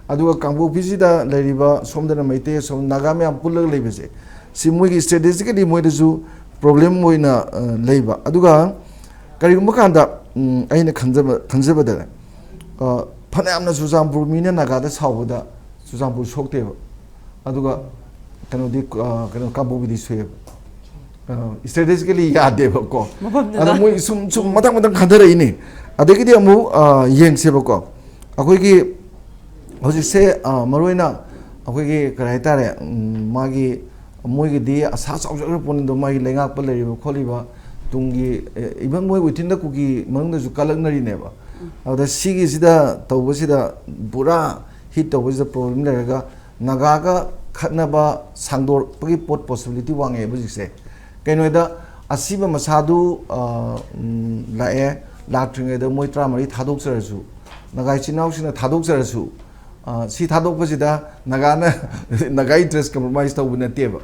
ꯑꯗꯨꯒ ꯀꯥꯡꯄꯣꯛꯄꯤꯁꯤꯗ ꯂꯩꯔꯤꯕ, ꯁꯣꯝꯗꯅ ꯃꯩꯇꯩ, ꯁꯣꯝ ꯅꯥꯒꯥ ꯃꯌꯥꯝ ꯄꯨꯜꯂꯒ ꯂꯩꯕꯁꯦ, ꯁꯤ ꯃꯣꯏꯒꯤ strategically ꯃꯣꯏꯗꯁꯨ problem ꯑꯣꯏꯅ, ꯑ, ꯂꯩꯕ꯫ ꯑꯗꯨꯒ ꯀꯔꯤꯒꯨꯝꯕ ꯀꯥꯟꯗ, ꯎꯝ, ꯑꯩꯅ ꯈꯟꯖꯕ, ꯈꯟꯖꯕꯗꯅꯦ, ꯑ, ꯐꯅꯌꯥꯝꯅ ꯆꯨꯔꯆꯥꯟꯄꯨꯔ ꯃꯤꯅ ꯅꯥꯒꯥꯗ ꯁꯥꯎꯕꯗ ꯆꯨꯔꯆꯥꯟꯄꯨꯔ ꯁꯣꯛꯇꯦꯕ꯫ ꯑꯗꯨꯒ ꯀꯩꯅꯣꯗꯤ, ꯑ, ꯀꯩꯅꯣ, ꯀꯥꯡꯄꯣꯛꯄꯤꯗꯤ ꯁꯣꯛꯑꯦꯕ꯫ ꯑ, strategically ꯌꯥꯗꯦꯕꯀꯣ꯫ ꯃꯐꯝꯗꯨꯗ꯫ ꯑꯗꯣ ꯃꯣꯏ ꯁꯨꯝ, ꯁꯨꯝ ꯃꯊꯪ ꯃꯊꯪ ꯈꯟꯊꯔꯛꯏꯅꯦ꯫ ꯑꯗꯒꯤꯗꯤ ꯑꯃꯨꯛ, ꯑ, ꯌꯦꯡꯁꯦꯕꯀꯣ꯫ ꯑꯩꯈꯣꯏꯒꯤ ꯍꯧꯖꯤꯛꯁꯦ, ꯑ, ꯃꯔꯨꯑꯣꯏꯅ ꯑꯩꯈꯣꯏꯒꯤ ꯀꯔꯤ ꯍꯥꯏꯇꯥꯔꯦ, ꯎꯝ, ꯃꯥꯒꯤ, ꯃꯣꯏꯒꯤꯗꯤ ꯑꯁꯥ ꯆꯥꯎꯖꯈ꯭ꯔ ꯄꯣꯠꯅꯤꯗꯣ, ꯃꯥꯒꯤ ꯂꯩꯉꯥꯛꯄ ꯂꯩꯔꯤꯕ ꯈꯣꯠꯂꯤꯕ ꯇꯨꯡꯒꯤ, ꯑꯦ, even ꯃꯣꯏ within the ꯀꯨꯀꯤ ꯃꯅꯨꯡꯗꯁꯨ ꯀꯜꯂꯛꯅꯔꯤꯅꯦꯕ꯫ ꯑꯗꯨꯗ ꯁꯤꯒꯤꯁꯤꯗ ꯇꯧꯕꯁꯤꯗ ꯄꯨꯔꯥ hit ꯇꯧꯕꯁꯤꯗ problem ꯂꯩꯔꯒ ꯅꯥꯒꯥꯒ ꯈꯠꯅꯕ ꯁꯥꯡꯗꯣꯔꯛꯄꯒꯤ ꯄꯣꯠ possibility ꯋꯥꯡꯉꯦꯕ ꯍꯧꯖꯤꯛꯁꯦ꯫ ꯀꯩꯅꯣꯗ ꯑꯁꯤꯕ ꯃꯁꯥꯗꯨ, ꯑ, ꯎꯝ, ꯂꯥꯛꯑꯦ, ꯂꯥꯛꯇ꯭ꯔꯤꯉꯩꯗ ꯃꯣꯏ ꯇꯔꯥꯃꯔꯤ ꯊꯥꯗꯣꯛꯆꯔꯁꯨ, ꯅꯥꯒꯥ ꯏꯆꯤꯟ ꯏꯅꯥꯎꯁꯤꯡꯅ ꯊꯥꯗꯣꯛꯆꯔꯁꯨ, ꯑ, ꯁꯤ ꯊꯥꯗꯣꯛꯄꯁꯤꯗ ꯅꯥꯒꯥꯅ ꯅꯥꯒꯥ interest compromise ꯇꯧꯕ ꯅꯠꯇꯦꯕ꯫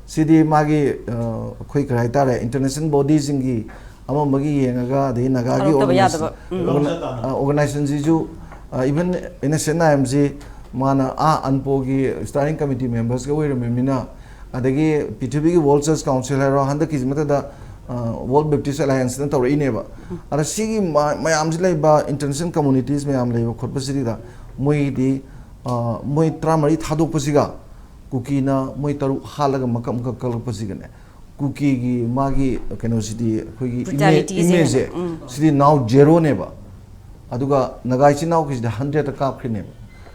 ꯁꯤꯗꯤ ꯃꯥꯒꯤ, ꯑ, ꯑꯩꯈꯣꯏ ꯀꯔꯤ ꯍꯥꯏꯇꯥꯔꯦ, international bodyꯁꯤꯡꯒꯤ ꯑꯃ ꯑꯃꯒꯤ ꯌꯦꯡꯉꯒ, ꯑꯗꯩ ꯅꯥꯒꯥꯒꯤ ꯊꯥꯗꯣꯛꯇꯕ organization, ꯌꯥꯗꯕ꯫ ꯎꯝ꯫ Organ-, ꯑ, organizationꯁꯤꯁꯨ, ꯑ, even NSCN IMꯁꯤ ꯃꯥꯅ ꯑꯥ ꯑꯟꯄꯣꯒꯤ steering committee membersꯀ ꯑꯣꯏꯔꯝꯃꯤꯅ, ꯑꯗꯒꯤ ꯄ꯭ꯔꯤꯊꯤꯕꯤꯒꯤ World Church Council ꯍꯥꯏꯔꯣ, ꯍꯟꯗꯛꯀꯤꯁꯤ ꯃꯊꯛꯇ, World Baptist Allianceꯅ ꯇꯧꯔꯛꯏꯅꯦꯕ꯫ ꯑꯗ ꯁꯤꯒꯤ ꯃ- ꯃꯌꯥꯝꯁꯤ ꯂꯩꯕ international communities ꯃꯌꯥꯝ ꯂꯩꯕ ꯈꯣꯠꯄꯁꯤꯗ ꯃꯣꯏꯗꯤ, ꯑ, ꯃꯣꯏ ꯇꯔꯥꯃꯔꯤ ꯊꯥꯗꯣꯛꯄꯁꯤꯒ ꯀꯨꯀꯤꯅ ꯃꯣꯏ ꯇꯔꯨꯛ ꯍꯥꯠꯂꯒ ꯃꯀꯛ ꯃꯀꯛ ꯀꯛꯂꯛꯄꯁꯤꯒꯅꯦ, ꯀꯨꯀꯤꯒꯤ ꯃꯥꯒꯤ ꯀꯩꯅꯣꯁꯤꯗꯤ, ꯑꯩꯈꯣꯏꯒꯤ ꯏꯃꯦ- Brutalityꯁꯦ ꯏꯃꯦꯖꯁꯦ, ꯎꯝ꯫ ꯁꯤꯗꯤ now zeroꯅꯦꯕ꯫ ꯑꯗꯨꯒ ꯅꯒꯥ ꯏꯆꯤꯟ ꯏꯅꯥꯎꯒꯤꯁꯤꯗ hundredꯇ ꯀꯥꯞꯈ꯭ꯔꯤꯅꯦꯕ꯫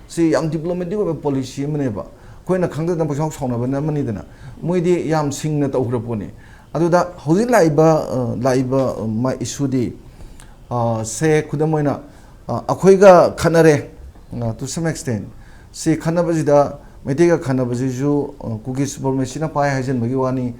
ꯁꯤ ꯌꯥꯝ diplomatic ꯑꯣꯏꯕ policy ꯑꯃꯅꯦꯕ꯫ ꯑꯩꯈꯣꯏꯅ ꯈꯪꯗꯗꯅ ꯄꯪꯁꯥꯎ ꯁꯥꯎꯅꯕꯅ ꯑꯃꯅꯤꯗꯅ, ꯃꯣꯏꯗꯤ ꯌꯥꯝ ꯁꯤꯡꯅ ꯇꯧꯈ꯭ꯔ ꯄꯣꯠꯅꯤ꯫ ꯑꯗꯨꯗ ꯍꯧꯖꯤꯛ ꯂꯥꯛꯏꯕ, ꯑ, ꯂꯥꯛꯏꯕ, ꯑ, ꯃꯥ- issueꯗꯤ, ꯑ, ꯁꯦ ꯈꯨꯗꯝ ꯑꯣꯏꯅ, ꯑ, ꯑꯩꯈꯣꯏꯒ ꯈꯠꯅꯔꯦ, ꯑ, to some extent꯫ ꯁꯤ ꯈꯠꯅꯕꯁꯤꯗ, ꯃꯩꯇꯩꯒ ꯈꯠꯅꯕꯁꯤꯁꯨ, ꯑ, ꯀꯨꯀꯤ supremacyꯅ ꯄꯥꯏ ꯍꯥꯏꯖꯟꯕꯒꯤ ꯋꯥꯅꯤ꯫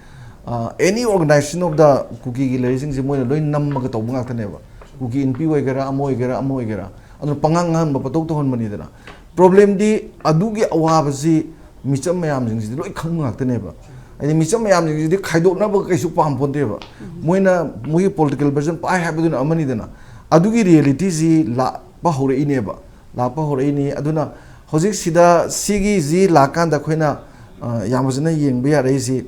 ꯑ, any organization of the ꯀꯨꯀꯤꯒꯤ ꯂꯩꯔꯤꯁꯤꯡꯁꯦ ꯃꯣꯏꯅ ꯂꯣꯏ ꯅꯝꯃꯒ ꯇꯧꯕ ꯉꯥꯛꯇꯅꯦꯕ꯫ ꯀꯨꯀꯤ ꯏꯟꯄꯤ ꯑꯣꯏꯒꯦꯔꯥ, ꯑꯃ ꯑꯣꯏꯒꯦꯔꯥ, ꯑꯃ ꯑꯣꯏꯒꯦꯔꯥ, ꯑꯗꯨꯅ ꯄꯪꯉꯥꯡ ꯉꯥꯡꯍꯟꯕ, ꯄꯪꯇꯧ ꯇꯧꯍꯟꯕꯅꯤꯗꯅ꯫ Problemꯗꯤ ꯑꯗꯨꯒꯤ ꯑꯋꯥꯕꯁꯤ ꯃꯤꯆꯝ ꯃꯌꯥꯝꯁꯤꯡꯁꯤꯗꯤ ꯂꯣꯏ ꯈꯪꯕ ꯉꯥꯛꯇꯅꯦꯕ꯫ ꯍꯥꯏꯗꯤ ꯃꯤꯆꯝ ꯃꯌꯥꯝꯁꯤꯡꯁꯤꯗꯤ ꯈꯥꯏꯗꯣꯛꯅꯕ ꯀꯩꯁꯨ ꯄꯥꯝꯄꯣꯟꯇꯦꯕ꯫ ꯃꯣꯏꯅ ꯃꯣꯏꯒꯤ political version ꯄꯥꯏ ꯍꯥꯏꯕꯗꯨꯅ ꯑꯃꯅꯤꯗꯅ, ꯑꯗꯨꯒꯤ realityꯁꯤ ꯂꯥꯛꯄ ꯍꯧꯔꯛꯏꯅꯦꯕ, ꯂꯥꯛꯄ ꯍꯧꯔꯛꯏꯅꯤ꯫ ꯑꯗꯨꯅ ꯍꯧꯖꯤꯛꯁꯤꯗ ꯁꯤꯒꯤꯁꯤ ꯂꯥꯛꯀꯥꯟꯗ ꯑꯩꯈꯣꯏꯅ, ꯑ, ꯌꯥꯝ ꯐꯖꯅ ꯌꯦꯡꯕ ꯌꯥꯔꯛꯏꯁꯤ,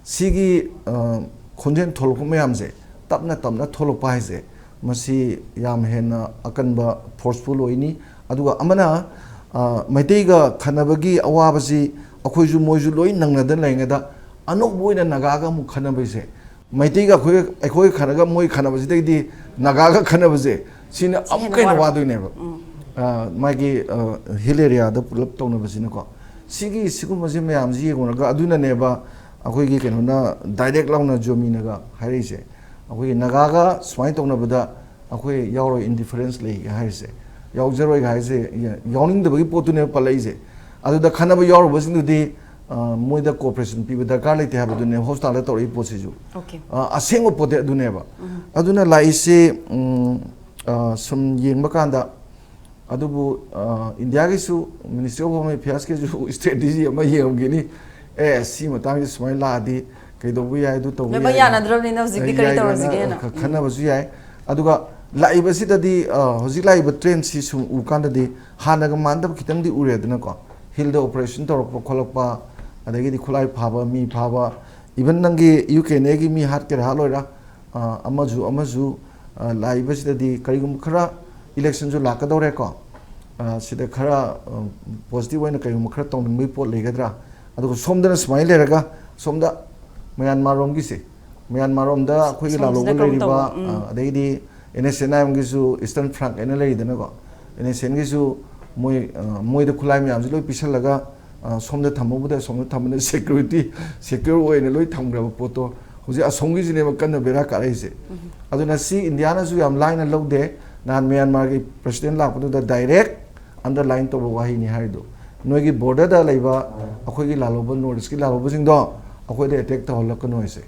ꯁꯤꯒꯤ, ꯑ, ꯈꯣꯟꯖꯦꯜ ꯊꯣꯛꯂꯛꯄ ꯃꯌꯥꯝꯁꯦ ꯇꯞꯅ ꯇꯞꯅ ꯊꯣꯛꯂꯛꯄ ꯍꯥꯏꯁꯦ, ꯃꯁꯤ ꯌꯥꯝ ꯍꯦꯟꯅ ꯑꯀꯟꯕ forceful ꯑꯣꯏꯅꯤ꯫ ꯑꯗꯨꯒ ꯑꯃꯅ, ꯑ, ꯃꯩꯇꯩꯒ ꯈꯠꯅꯕꯒꯤ ꯑꯋꯥꯕꯁꯤ ꯑꯩꯈꯣꯏꯁꯨ ꯃꯣꯏꯁꯨ ꯂꯣꯏ ꯅꯪꯅꯗꯅ ꯂꯩꯔꯤꯉꯩꯗ, ꯑꯅꯧꯕ ꯑꯣꯏꯅ ꯅꯥꯒꯥꯒ ꯑꯃꯨꯛ ꯈꯠꯅꯕꯁꯦ, ꯃꯩꯇꯩꯒ ꯑꯩꯈꯣꯏꯒ, ꯑꯩꯈꯣꯏꯒ ꯈꯠꯅꯒ ꯃꯣꯏ ꯈꯠꯅꯕꯁꯤꯗꯒꯤꯗꯤ ꯅꯥꯒꯥꯒ ꯈꯠꯅꯕꯁꯦ, ꯁꯤꯅ ꯁꯤ ꯑꯃꯨꯛꯀ ꯍꯦꯟꯅ ꯍꯦꯟꯅ ꯋꯥꯔꯣꯏ꯫ ꯋꯥꯗꯣꯏꯅꯦꯕ꯫ ꯎꯝ꯫ ꯑ, ꯃꯥꯒꯤ, ꯑ, hill areaꯗ ꯄꯨꯂꯞ ꯇꯧꯅꯕꯁꯤꯅꯀꯣ꯫ ꯁꯤꯒꯤ, ꯁꯤꯒꯨꯝꯕꯁꯤ ꯃꯌꯥꯝꯁꯤ ꯌꯦꯡꯉꯨꯔꯒ, ꯑꯗꯨꯅꯅꯦꯕ ꯑꯩꯈꯣꯏꯒꯤ ꯀꯩꯅꯣꯅ direct ꯂꯥꯎꯅ ꯖꯣꯃꯤꯅꯒ ꯍꯥꯏꯔꯛꯏꯁꯦ꯫ ꯑꯩꯈꯣꯏꯒꯤ ꯅꯥꯒꯥꯒ ꯁꯨꯃꯥꯏꯅ ꯇꯧꯅꯕꯗ ꯑꯩꯈꯣꯏ ꯌꯥꯎꯔꯣꯏ, indifference ꯂꯩꯒ ꯍꯥꯏꯔꯤꯁꯦ, ꯌꯥꯎꯖꯔꯣꯏꯒ ꯍꯥꯏꯔꯤꯁꯦ, ꯌꯥ- ꯌꯥꯎꯅꯤꯡꯗꯕꯒꯤ ꯄꯣꯠꯇꯨꯅꯦꯕ ꯄꯜꯂꯛꯏꯁꯦ꯫ ꯑꯗꯨꯗ ꯈꯠꯅꯕ ꯌꯥꯎꯔꯨꯕꯁꯤꯡꯗꯨꯗꯤ, ꯑ, ꯃꯣꯏꯗ cooperation ꯄꯤꯕ ꯗꯔꯀꯥꯔ ꯂꯩꯇꯦ ꯍꯥꯏꯕꯗꯨꯅꯦ hospitalꯗ ꯇꯧꯔꯛꯏ ꯄꯣꯠꯁꯤꯁꯨ꯫ Okay. ꯑ, ꯑꯁꯦꯡꯕ ꯄꯣꯠꯇꯤ ꯑꯗꯨꯅꯦꯕ꯫ ꯎꯝ꯫ ꯑꯗꯨꯅ ꯂꯥꯛꯏꯁꯦ, ꯎꯝ, ꯑ, ꯁꯨꯝ ꯌꯦꯡꯕ ꯀꯥꯟꯗ, ꯑꯗꯨꯕꯨ, ꯑ, ꯏꯟꯗꯤꯌꯥꯒꯤꯁꯨ Ministry of Home Affairsꯀꯤꯁꯨ strategy ꯑꯃ ꯌꯦꯡꯉꯝꯒꯅꯤ꯫ ꯑꯦ, ꯁꯤ ꯃꯇꯥꯡꯁꯤ ꯁꯨꯃꯥꯏꯅ ꯂꯥꯛꯑꯗꯤ ꯀꯩꯗꯧꯕ ꯌꯥꯏ, ꯑꯗꯨ ꯇꯧꯕ ꯂꯣꯏꯅꯃꯛ ꯌꯥꯏ, ꯌꯥꯅꯗ꯭ꯔꯕꯅꯤꯅ ꯍꯧꯖꯤꯛꯇꯤ ꯑ, ꯀꯔꯤ ꯌꯥꯏ, ꯇꯧꯔꯁꯤꯒꯦꯅ? ꯌꯥꯅ-, ꯈ-, ꯎꯝ꯫ ꯈꯟꯅꯕꯁꯨ ꯌꯥꯏ꯫ ꯑꯗꯨꯒ ꯂꯥꯛꯏꯕꯁꯤꯗꯗꯤ, ꯑ, ꯍꯧꯖꯤꯛ ꯂꯥꯛꯏꯕ trendꯁꯤ ꯁꯨꯝ ꯎ ꯀꯥꯟꯗꯗꯤ ꯍꯥꯟꯅꯒ ꯃꯥꯟꯅꯗꯕ ꯈꯤꯇꯪꯗꯤ ꯎꯔꯦꯗꯅꯀꯣ꯫ Hillꯗ operation ꯇꯧꯔꯛꯄ ꯈꯣꯠꯂꯛꯄ, ꯑꯗꯒꯤꯗꯤ ꯈꯨꯠꯂꯥꯏ ꯐꯥꯕ, ꯃꯤ ꯐꯥꯕ, Even ꯅꯪꯒꯤ ꯌꯨ ꯀꯦ ꯑꯦꯟ ꯑꯦꯒꯤ ꯃꯤ ꯍꯥꯠꯀꯦꯔꯥ ꯍꯥꯠꯂꯣꯏꯔꯥ, ꯑ, ꯑꯃꯁꯨ ꯑꯃꯁꯨ, ꯑ, ꯂꯥꯛꯏꯕꯁꯤꯗꯗꯤ ꯀꯔꯤꯒꯨꯝꯕ ꯈꯔ ꯏꯂꯦꯛꯁꯟꯁꯨ ꯂꯥꯛꯀꯗꯧꯔꯦꯀꯣ, ꯑ, ꯁꯤꯗ ꯈꯔ, ꯑ, ꯄꯣꯖꯤꯇꯤꯚ ꯑꯣꯏꯅ ꯀꯔꯤꯒꯨꯝꯕ ꯈꯔ ꯇꯧꯅꯤꯡꯕꯒꯤ ꯄꯣꯠ ꯂꯩꯒꯗ꯭ꯔꯥ? ꯑꯗꯨꯒ ꯁꯣꯝꯗꯅ ꯁꯨꯃꯥꯏꯅ ꯂꯩꯔꯒ, ꯁꯣꯝꯗ ꯃ꯭ꯌꯥꯟꯃꯥꯔ ꯔꯣꯝꯒꯤꯁꯦ, ꯃ꯭ꯌꯥꯟꯃꯥꯔ ꯔꯣꯝꯗ ꯑꯩꯈꯣꯏꯒꯤ ꯁꯣꯝꯁꯤꯅ ꯂꯥꯜꯍꯧꯕ ꯀꯔꯝ ꯂꯩꯔꯤꯕ, ꯇꯧꯕ? ꯎꯝ꯫ ꯑ, ꯑꯗꯩꯗꯤ ꯑꯦꯟ ꯑꯦꯁ ꯑꯦꯟ ꯑꯥꯏ ꯑꯦꯝꯒꯤꯁꯨ ꯏꯁꯇꯔꯟ ꯐ꯭ꯔꯟꯠ ꯍꯥꯏꯅ ꯂꯩꯔꯤꯗꯅꯀꯣ, ꯑꯦꯟ ꯑꯦꯁ ꯑꯦꯟꯒꯤꯁꯨ ꯃꯣꯏ, ꯑ, ꯃꯣꯏꯗ ꯈꯨꯠꯂꯥꯏ ꯃꯌꯥꯝꯁꯦ ꯂꯣꯏ ꯄꯤꯁꯜꯂꯒ, ꯑ, ꯁꯣꯝꯗ ꯊꯝꯍꯧꯕꯗ ꯁꯣꯝꯗ ꯊꯝꯕꯅ ꯁꯦꯀ꯭ꯌꯨꯔꯤꯇꯤ, ꯁꯦꯀ꯭ꯌꯨꯔ ꯑꯣꯏꯅ ꯂꯣꯏ ꯊꯝꯈ꯭ꯔꯕ ꯄꯣꯠꯇꯣ ꯍꯧꯖꯤꯛ ꯑꯁꯣꯝꯒꯤꯁꯤꯅꯦꯕ ꯀꯟꯅ ꯕꯦꯔꯥ ꯀꯥꯔꯛꯏꯁꯦ꯫ ꯑꯗꯨꯅ ꯁꯤ ꯏꯟꯗꯤꯌꯥꯅꯁꯨ ꯌꯥꯝ ꯂꯥꯏꯅ ꯂꯧꯗꯦ꯫ ꯅꯍꯥꯟ ꯃ꯭ꯌꯥꯟꯃꯥꯔꯒꯤ ꯄ꯭ꯔꯁꯤꯗꯦꯟ ꯂꯥꯛꯄꯗꯨꯗ ꯗꯥꯏꯔꯦꯛ ꯑꯟꯗꯔꯂꯥꯏꯟ ꯇꯧꯕ ꯋꯥꯍꯩꯅꯤ ꯍꯥꯏꯗꯣ, ꯅꯣꯏꯒꯤ ꯕꯣꯔꯗꯔꯗ ꯂꯩꯕ ꯑꯩꯈꯣꯏꯒꯤ ꯂꯥꯜꯍꯧꯕ, ꯅꯣꯔꯠ ꯏꯁꯀꯤ ꯂꯥꯜꯍꯧꯕꯁꯤꯡꯗꯣ ꯑꯩꯈꯣꯏꯗ ꯑꯦꯇꯦꯛ ꯇꯧꯍꯜꯂꯛꯀꯅꯣ ꯍꯥꯏꯁꯦ꯫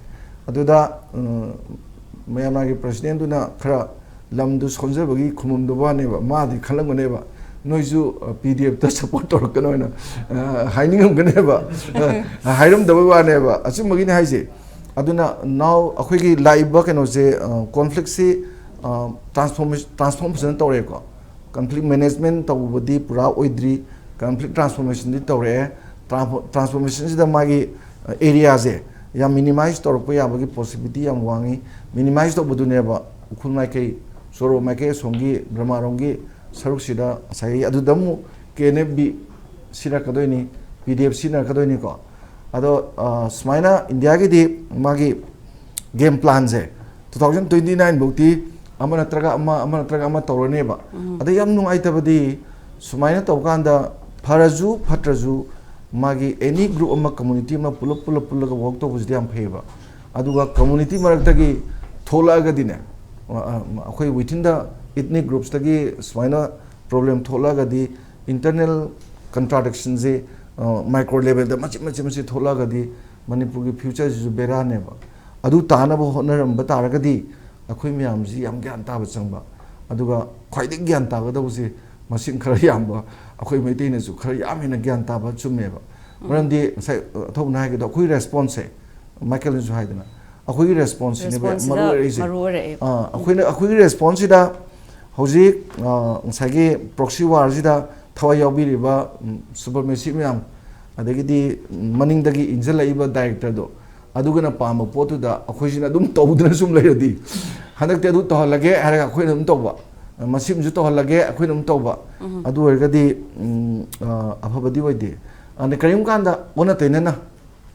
ꯑꯗꯨꯗ, ꯎꯝ, ꯃ꯭ꯌꯥꯟꯃꯥꯔꯒꯤ ꯄ꯭ꯔꯁꯤꯗꯦꯟꯗꯨꯅ ꯈꯔ ꯂꯝꯗꯨ ꯁꯣꯟꯖꯕꯒꯤ ꯈꯨꯃꯝꯗꯕ ꯋꯥꯅꯦꯕ, ꯃꯥꯗꯤ ꯈꯜꯂꯝꯒꯅꯦꯕ, ꯅꯣꯏꯁꯨ, ꯑ, ꯄꯤ ꯗꯤ ꯑꯦꯐꯇ ꯁꯞꯄꯣꯔꯠ ꯇꯧꯔꯛꯀꯅꯣ ꯍꯥꯏꯅ, ꯑ, ꯍꯥꯏꯅꯤꯡꯉꯝꯒꯅꯦꯕ꯫ ꯑ, ꯍꯥꯏꯔꯝꯗꯕꯩ ꯋꯥꯅꯦꯕ, ꯑꯆꯨꯝꯕꯒꯤꯅꯤ ꯍꯥꯏꯁꯦ꯫ ꯑꯗꯨꯅ now ꯑꯩꯈꯣꯏꯒꯤ ꯂꯥꯛꯏꯕ ꯀꯩꯅꯣꯁꯦ, ꯑ, ꯀꯣꯟꯐ꯭ꯂꯤꯛꯁꯤ, ꯑ, ꯇ꯭ꯔꯥꯟꯁꯐꯣꯔꯃꯦꯁ-, ꯇ꯭ꯔꯥꯟꯁꯐꯣꯔꯝ ꯐꯖꯅ ꯇꯧꯔꯦꯀꯣ꯫ ꯀꯟꯐ꯭ꯂꯤꯛ ꯃꯦꯅꯦꯖꯃꯦꯟ ꯇꯧꯕꯗꯤ ꯄꯨꯔꯥ ꯑꯣꯏꯗ꯭ꯔꯤ, ꯀꯟꯐ꯭ꯂꯤꯛ ꯇ꯭ꯔꯥꯟꯁꯐꯣꯔꯃꯦꯁꯟꯗꯤ ꯇꯧꯔꯛꯑꯦ꯫ ꯇ꯭ꯔꯥꯟꯁꯐꯣ-, ꯇ꯭ꯔꯥꯟꯁꯐꯣꯔꯃꯦꯁꯟꯁꯤꯗ ꯃꯥꯒꯤ, ꯑ, ꯑꯦꯔꯤꯌꯥꯁꯦ ꯌꯥꯝ ꯃꯤꯅꯤꯃꯥꯏꯁ ꯇꯧꯔꯛꯄ ꯌꯥꯕꯒꯤ ꯄꯣꯁꯤꯕꯤꯂꯤꯇꯤ ꯌꯥꯝ ꯋꯥꯡꯉꯤ꯫ ꯃꯤꯅꯤꯃꯥꯏꯁ ꯇꯧꯕꯗꯨꯅꯦꯕ ꯎꯈ꯭ꯔꯨꯜ ꯃꯥꯏꯀꯩ, ꯁꯣꯔꯣ ꯃꯥꯏꯀꯩ, ꯑꯁꯣꯝꯒꯤ ꯕ꯭ꯔꯍꯃꯥꯔꯣꯝꯒꯤ ꯁꯔꯨꯛꯁꯤꯗ ꯉꯁꯥꯏꯒꯤ ꯑꯗꯨꯗ ꯑꯃꯨꯛ ꯀꯦ ꯑꯦꯟ ꯑꯦꯐ ꯕꯤ ꯁꯤꯖꯤꯟꯅꯔꯛꯀꯗꯣꯏꯅꯤ, ꯄꯤ ꯗꯤ ꯑꯦꯐ ꯁꯤꯖꯤꯟꯅꯔꯛꯀꯗꯣꯏꯅꯤꯀꯣ꯫ ꯑꯗꯣ, ꯑ, ꯁꯨꯃꯥꯏꯅ ꯏꯟꯗꯤꯌꯥꯒꯤꯗꯤ ꯃꯥꯒꯤ ꯒꯦꯝ ꯄ꯭ꯂꯥꯟꯁꯦ two thousand twenty nine ꯐꯧꯗꯤ ꯑꯃ ꯅꯠꯇ꯭ꯔꯒ ꯑꯃ, ꯑꯃ ꯅꯠꯇ꯭ꯔꯒ ꯑꯃ ꯇꯧꯔꯅꯦꯕ꯫ ꯎꯝ꯫ ꯑꯗ ꯌꯥꯝ ꯅꯨꯡꯉꯥꯏꯇꯕꯗꯤ ꯁꯨꯃꯥꯏꯅ ꯇꯧꯀꯥꯟꯗ ꯐꯔꯁꯨ ꯐꯠꯇ꯭ꯔꯁꯨ ꯃꯥꯒꯤ ꯑꯦꯅꯤ ꯒ꯭ꯔꯨꯞ ꯑꯃ, ꯀꯝꯃꯨꯅꯤꯇꯤ ꯑꯃ ꯄꯨꯂꯞ, ꯄꯨꯂꯞ, ꯄꯨꯜꯂꯒ ꯋꯥꯔꯛ ꯇꯧꯕꯁꯤꯗꯤ ꯌꯥꯝ ꯐꯩꯌꯦꯕ꯫ ꯑꯗꯨꯒ ꯀꯝꯃꯨꯅꯤꯇꯤ ꯃꯔꯛꯇꯒꯤ ꯊꯣꯛꯂꯛꯑꯒꯗꯤꯅꯦ, ꯑ, ꯑ, ꯑꯩꯈꯣꯏ within the ethnic groups ꯇꯒꯤ ꯁꯨꯃꯥꯏꯅ ꯄ꯭ꯔꯣꯕ꯭ꯂꯦꯝ ꯊꯣꯛꯂꯛꯑꯒꯗꯤ, ꯏꯟꯇꯔꯅꯦꯜ ꯀꯟꯇ꯭ꯔꯥꯗꯤꯛꯁꯟꯁꯦ, ꯑ, ꯃꯥꯏꯀ꯭ꯔꯣ ꯂꯦꯚꯦꯜꯗ ꯃꯆꯤꯠ ꯃꯆꯤꯠ ꯃꯆꯤꯠ ꯊꯣꯛꯂꯛꯑꯒꯗꯤ ꯃꯅꯤꯄꯨꯔꯒꯤ ꯐ꯭ꯌꯨꯆꯔꯁꯤꯁꯨ ꯕꯦꯔꯥꯅꯦꯕ꯫ ꯑꯗꯨ ꯇꯥꯅꯕ ꯍꯣꯠꯅꯔꯝꯕ ꯇꯥꯔꯒꯗꯤ ꯑꯩꯈꯣꯏ ꯃꯌꯥꯝꯁꯤ ꯌꯥꯝ ꯒ꯭ꯌꯥꯟ ꯇꯥꯕ ꯆꯪꯕ꯫ ꯑꯗꯨꯒ ꯈ꯭ꯋꯥꯏꯗꯒꯤ ꯒ꯭ꯌꯥꯟ ꯇꯥꯒꯗꯧꯕꯁꯦ ꯃꯁꯤꯡ ꯈꯔ ꯌꯥꯝꯕ ꯑꯩꯈꯣꯏ ꯃꯩꯇꯩꯅꯁꯨ ꯈꯔ ꯌꯥꯝ ꯍꯦꯟꯅ ꯒ꯭ꯌꯥꯟ ꯇꯥꯕ ꯆꯨꯝꯃꯦꯕ꯫ ꯎꯝ꯫ ꯃꯔꯝꯗꯤ ꯉꯁꯥꯏ, ꯑ, ꯑꯊꯧꯕꯅ ꯍꯥꯏꯒꯗꯣ ꯑꯩꯈꯣꯏ ꯔꯦꯁꯄꯣꯟꯁꯁꯦ, ꯃꯥꯏꯀꯦꯜꯅꯁꯨ ꯍꯥꯏꯗꯅ, ꯑꯩꯈꯣꯏꯒꯤ ꯔꯦꯁꯄꯣꯟꯁꯁꯤꯅꯦꯕ ꯌꯥꯝ ꯔꯦꯁꯄꯣꯟꯁꯁꯤꯗ ꯃꯔꯨ ꯑꯣꯏꯔꯛꯏꯁꯦ꯫ ꯃꯔꯨ ꯑꯣꯏꯔꯛꯑꯦꯕ꯫ ꯑꯥ, ꯑꯩꯈꯣꯏꯅ, ꯑꯩꯈꯣꯏꯒꯤ ꯔꯦꯁꯄꯣꯟꯁꯁꯤꯗ ꯍꯧꯖꯤꯛ, ꯑ, ꯉꯁꯥꯏꯒꯤ ꯄ꯭ꯔꯣꯛꯁꯤ ꯋꯥꯔꯁꯤꯗ ꯊꯋꯥꯏ ꯌꯥꯎꯕꯤꯔꯤꯕ, ꯎꯝ, ꯁꯨꯄꯔꯃꯦꯁꯤ ꯃꯌꯥꯝ, ꯑꯗꯒꯤꯗꯤ ꯃꯅꯤꯡꯗꯒꯤ ꯏꯟꯁꯤꯜꯂꯛꯏꯕ ꯗꯥꯏꯔꯦꯛꯇꯔꯗꯣ, ꯑꯗꯨꯒꯅ ꯄꯥꯝꯕ ꯄꯣꯠꯇꯨꯗ ꯑꯩꯈꯣꯏꯁꯤꯅ ꯑꯗꯨꯝ ꯇꯧꯗꯨꯅ ꯁꯨꯝ ꯂꯩꯔꯗꯤ, ꯍꯟꯗꯛꯇꯤ ꯑꯗꯨ ꯇꯧꯍꯜꯂꯒꯦ ꯍꯥꯏꯔꯒ ꯑꯩꯈꯣꯏꯅ ꯑꯗꯨꯝ ꯇꯧꯕ, ꯃꯁꯤꯃꯁꯨ ꯇꯧꯍꯜꯂꯒꯦ ꯑꯩꯈꯣꯏꯅ ꯑꯗꯨꯝ ꯇꯧꯕ, ꯑꯗꯨ ꯑꯣꯏꯔꯒꯗꯤ ꯎꯝ, ꯑ, ꯑꯐꯕꯗꯤ ꯑꯣꯏꯗꯦ꯫ ꯑꯗ ꯀꯔꯤꯒꯨꯝꯕ ꯀꯥꯟꯗ ꯑꯣꯟꯅ ꯇꯩꯅꯅ,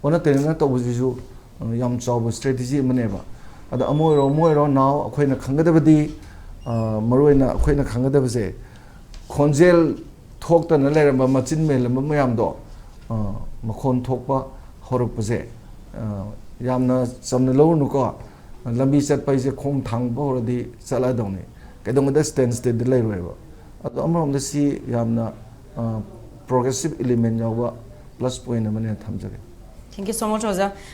ꯑꯣꯟꯅ ꯇꯩꯅꯅ ꯇꯧꯕꯁꯤꯁꯨ ꯑ, ꯌꯥꯝ ꯆꯥꯎꯕ ꯁ꯭ꯇ꯭ꯔꯦꯇꯦꯖꯤ ꯑꯃꯅꯦꯕ꯫ ꯑꯗ ꯑꯃ ꯑꯣꯏꯔꯣ ꯑꯃ ꯑꯣꯏꯔꯣ ꯅꯥꯎ, ꯑꯩꯈꯣꯏꯅ ꯈꯪꯒꯗꯕꯗꯤ, ꯑ, ꯃꯔꯨꯑꯣꯏꯅ ꯑꯩꯈꯣꯏꯅ ꯈꯪꯒꯗꯕꯁꯦ, ꯈꯣꯟꯖꯦꯜ ꯊꯣꯛꯇꯅ ꯂꯩꯔꯝꯕ, ꯃꯆꯤꯟ ꯃꯦꯜꯂꯝꯕ ꯃꯌꯥꯝꯗꯣ, ꯑ, ꯃꯈꯣꯟ ꯊꯣꯛꯄ ꯍꯧꯔꯛꯄꯁꯦ, ꯑ, ꯌꯥꯝꯅ ꯆꯝꯅ ꯂꯧꯔꯨꯅꯨꯀꯣ꯫ ꯂꯝꯕꯤ ꯆꯠꯄ ꯍꯥꯏꯁꯦ ꯈꯣꯡ ꯊꯥꯡꯕ ꯍꯧꯔꯗꯤ ꯆꯠꯂꯗꯧꯅꯤ, ꯀꯩꯗꯧꯉꯩꯗ ꯁ꯭ꯇꯦꯟ ꯁ꯭ꯇꯤꯜꯗ ꯂꯩꯔꯣꯏꯕ꯫ ꯑꯗꯣ ꯑꯃꯔꯣꯝꯗ ꯁꯤ ꯌꯥꯝꯅ ꯄ꯭ꯔꯣꯒ꯭ꯔꯦꯁꯤꯞ ꯏꯂꯤꯃꯦꯟ ꯌꯥꯎꯕ ꯄ꯭ꯂꯁ ꯄꯣꯏꯟ ꯑꯃꯅꯦꯅ ꯊꯝꯖꯒꯦ꯫ Thank you so much, ꯑꯣꯖꯥ꯫